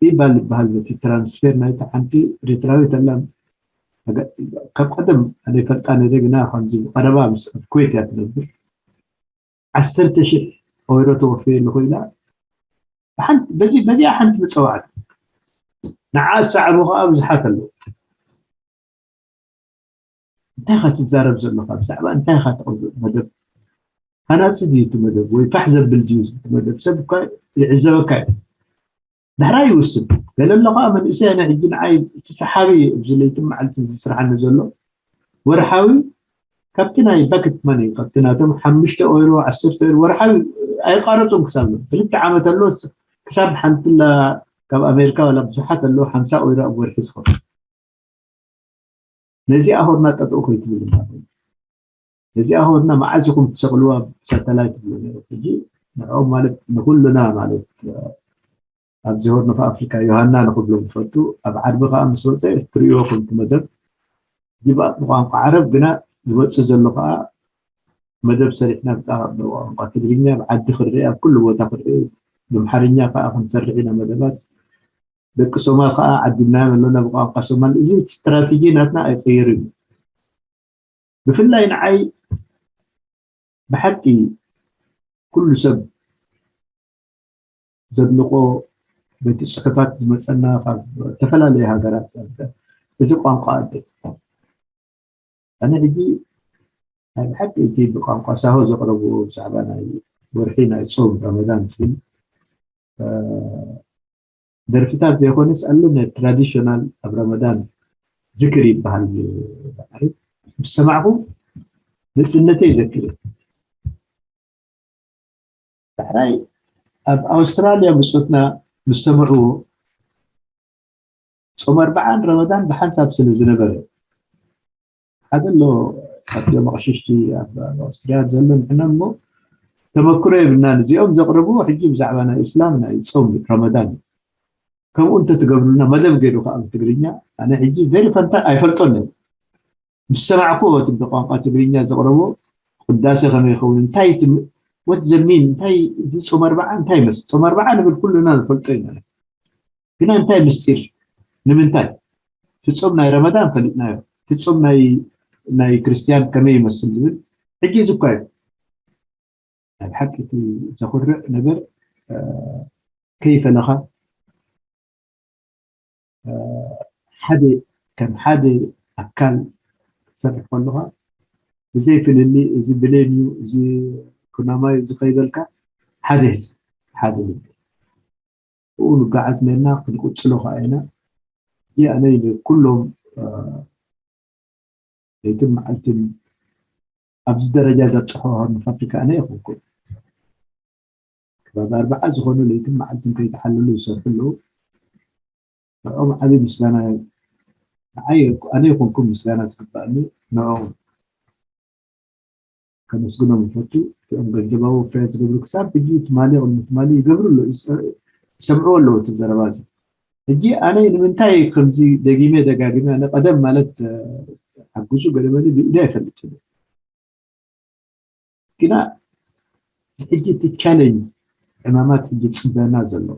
ቢባል ዝበሃል በቲ ትራንስፌር ናይቲ ሓንቲ ኤርትራዊት ኣላ ካብ ቀደም ኣነ ይፈልጣ ነደ ግና ከምዚ ቀረባ ምስ ኩዌት እያ ትነብር ዓሰርተ ሽሕ ኦይሮ ተወፍየሉ ኮይና በዚኣ ሓንቲ መፀዋዕቲ ንዓ ዝሰዕቡ ከዓ ብዙሓት ኣለዉ እንታይ ኢኻ ትዛረብ ዘለኻ ብዛዕባ እንታይ ኢኻ ተቕብእ መደብ ሃናፂ ድዩ እቲ መደብ ወይ ፋሕ ዘብል ድዩ እቲ መደብ ሰብ እኳ ይዕዘበካ እዩ ዳሕራይ ይውስን ገለ ኣሎ ከዓ መንእሰይ ኣነ ሕጂ ንዓይ እቲ ሰሓቢ ኣብዚ ለይትን መዓልትን ዝስርሓኒ ዘሎ ወርሓዊ ካብቲ ናይ ባክት ማኒ ካብቲ ናቶም ሓሙሽተ ኦይሮ ዓሰርተ ኦይሮ ወርሓዊ ኣይቋረፁን ክሳብ ክልተ ዓመት ኣሎ ክሳብ ሓንቲ ካብ ኣሜሪካ ዋላ ብዙሓት ኣሎ ሓምሳ ኦይሮ ኣብ ወርሒ ዝኸፍሉ ነዚኣ ሆርና ጠጠው ከይትብል ነዚኣ ሆርና መዓዝ ኢኹም ትሰቕልዋ ሳተላይት ትብሎ ነይሩ ሕጂ ንዕኦም ማለት ንኩልና ማለት ኣብዚ ሆርን ኦፍ ኣፍሪካ ዮሃና ንክብሎ ዝፈልጡ ኣብ ዓርቢ ከዓ ምስ ወፀ ትሪእዎ ከምቲ መደብ ዲባ ብቋንቋ ዓረብ ግና ዝወፅእ ዘሎ ከዓ መደብ ሰሪሕና ብጣዕሚ ቋንቋ ትግርኛ ብዓዲ ክርኢ ኣብ ኩሉ ቦታ ክርኢ ብምሓርኛ ከዓ ክንሰርሕ ኢና መደባት ደቂ ሶማል ከዓ ዓዲምናዮም ኣለና ብቋንቋ ሶማል እዚ ስትራቴጂ ናትና ኣይቀይርን እዩ ብፍላይ ንዓይ ብሓቂ ኩሉ ሰብ ዘድንቆ በቲ ፅሑፋት ዝመፀና ካብ ዝተፈላለዩ ሃገራት እዚ ቋንቋ ኣደ ኣነ ሕጂ ናይ ብሓቂ እቲ ብቋንቋ ሳሆ ዘቕረብዎ ብዛዕባ ናይ ወርሒ ናይ ፆም ረመዳን ዝብል ደርፍታት ዘይኮነስ ኣሎ ናይ ትራዲሽናል ኣብ ረመዳን ዝክር ይበሃል። ባሕሪ ምስ ሰማዕኹ ንእስነተይ ይዘክር። ዳሕራይ ኣብ ኣውስትራልያ ብጾትና ምስ ሰምዕዎ ጾም ኣርብዓን ረመዳን ብሓንሳብ ስለ ዝነበረ ሓደ ኣሎ ካብቶም ኣቕሽሽቲ ኣብ ኣውስትርያ ዘሎ ንሕና እሞ ተመክሮ የብልናን። እዚኦም ዘቕረብዎ ሕጂ ብዛዕባ ናይ እስላም ናይ ጾም ረመዳን እዩ። ከምኡ እንተትገብሩልና መደብ ገይሩ ከዓ ብትግርኛ ኣነ ሕጂ ቨሪ ፈንታ ኣይፈልጦን ነይሩ። ምስ ሰማዕኩ እቲ ብቋንቋ ትግርኛ ዘቕረቦ ቅዳሴ ከመይ ይኸውን እንታይ ወት ዘሚን እንታይ እዚ ጾም ኣርባዓ እንታይ ይመስል ጾም ኣርባዓ ንብል ኩሉና ንፈልጦ ኢና ግና እንታይ ምስጢር ንምንታይ እቲ ጾም ናይ ረመዳን ፈሊጥናዮ እቲ ጾም ናይ ናይ ክርስትያን ከመይ ይመስል ዝብል ሕጂ እዚ እኳ እዩ ናይ ብሓቂ እቲ ዘኹርዕ ነገር ከይፈለኻ ሓደ ከም ሓደ ኣካል ክትሰርሕ ከለኻ ብዘይ ፍልልይ እዚ ብሌን እዩ እዚ ኩናማይ እዚ ከይበልካ ሓደ ህዝቢ ሓደ ልቢ ብኡ ንጋዓዝ ነና ክንቅፅሎ ከዓ ኢና ኣነ ኩሎም ለይትን መዓልትን ኣብዚ ደረጃ ዘብፅሖ ሆርን ፋብሪካ ኣነ ይኹንኩን ክባብ ኣርባዓ ዝኾኑ ለይትን መዓልትን ከይተሓለሉ ዝሰርሑ ኣለዉ ንዕኦም ዓብዪ ምስጋና ንዓይ ኣነ ይኹንኩም ምስጋና ዝግባኣኒ ንዕኦም ከመስግኖም ይፈቱ እቲኦም ገንዘባዊ ወፈያ ዝገብሩ ክሳብ ሕጂ ትማሊ ቅድሚ ትማሊ ይገብሩ ኣለዉ ይሰምዕዎ ኣለዉ እቲ ዘረባ እዚ ሕጂ ኣነ ንምንታይ ከምዚ ደጊመ ደጋጊመ ኣነ ቀደም ማለት ሓጉሱ ገለመለ ብኢደ ኣይፈልጥን ግና ሕጂ እቲ ቻሌንጅ ዕማማት ሕጂ ዝፅበና ዘሎ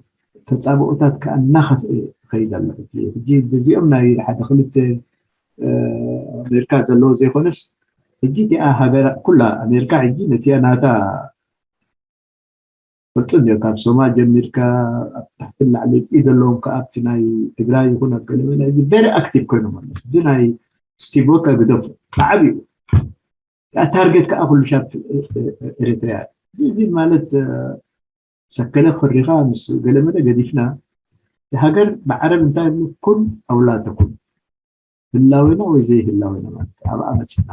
ተፃብኦታት ከዓ እናኸፍአ ይኸይድ ኣሎ ሕጂ በዚኦም ናይ ሓደ ክልተ ኣሜሪካ ዘለዎ ዘይኮነስ ሕጂ እቲኣ ሃገር ኩላ ኣሜሪካ ሕጂ ነቲኣ ናታ ፈልጡ እንዲዮ ካብ ሶማ ጀሚርካ ኣብ ታሕቲ ላዕሊ ኢድ ኣለዎም ከዓ ኣብቲ ናይ ትግራይ ይኹን ኣብ ገለመለ ሕጂ ቨሪ ኣክቲቭ ኮይኖም ኣለዉ እዚ ናይ ስቲቭ ወከ ግደፉ ብዓብዩ ታርጌት ከዓ ኩሉ ሻብ ኤሪትርያ እዚ ማለት ሰከለ ክሪኻ ምስ ገለመለ ገዲፍና ሃገር ብዓረብ እንታይ ይብሉ ኩን ኣውላ ተኩን ህላዌና ወይ ዘይህላዌና ማለት ኣብኣ መፅና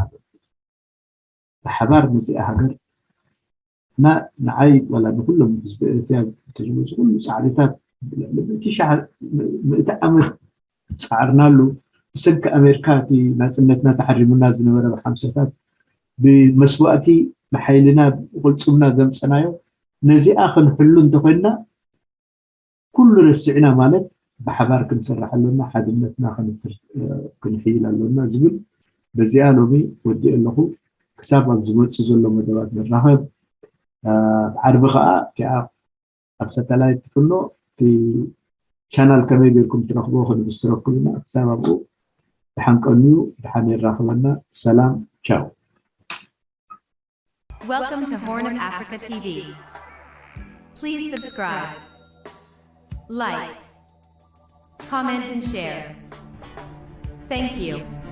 ብሓባር ነዚኣ ሃገር እና ንዓይ ዋላ ንኩሎም ህዝቢ ኤርትርያ ተዝመፁ ኩሉ ፃዕሪታት ልዕሊ ምእቲ ዓመት ፃዕርናሉ ብሰንኪ ኣሜሪካ እቲ ናፅነትና ተሓሪሙና ዝነበረ ብሓምሳታት ብመስዋእቲ ብሓይልና ብቅልፅምና ዘምፀናዮ ነዚኣ ክንሕሉ እንተኮይንና ኩሉ ረሲዕና ማለት ብሓባር ክንሰርሕ ኣሎና ሓድነትና ክንሕይል ኣሎና ዝብል በዚኣ ሎሚ ወዲእ ኣለኹ ክሳብ ኣብ ዝመፁ ዘሎ መደባት ንራኸብ ዓርቢ ከዓ እቲኣ ኣብ ሳተላይት ትፍኖ እቲ ቻናል ከመይ ጌርኩም ትረኽቦ ክንብስረኩም ኢና ክሳብ ኣብኡ ደሓን ቀንዩ ደሓን የራኽበና ሰላም ቻው Welcome to Horn of Africa T V. Please subscribe, like, comment, and share. Thank you.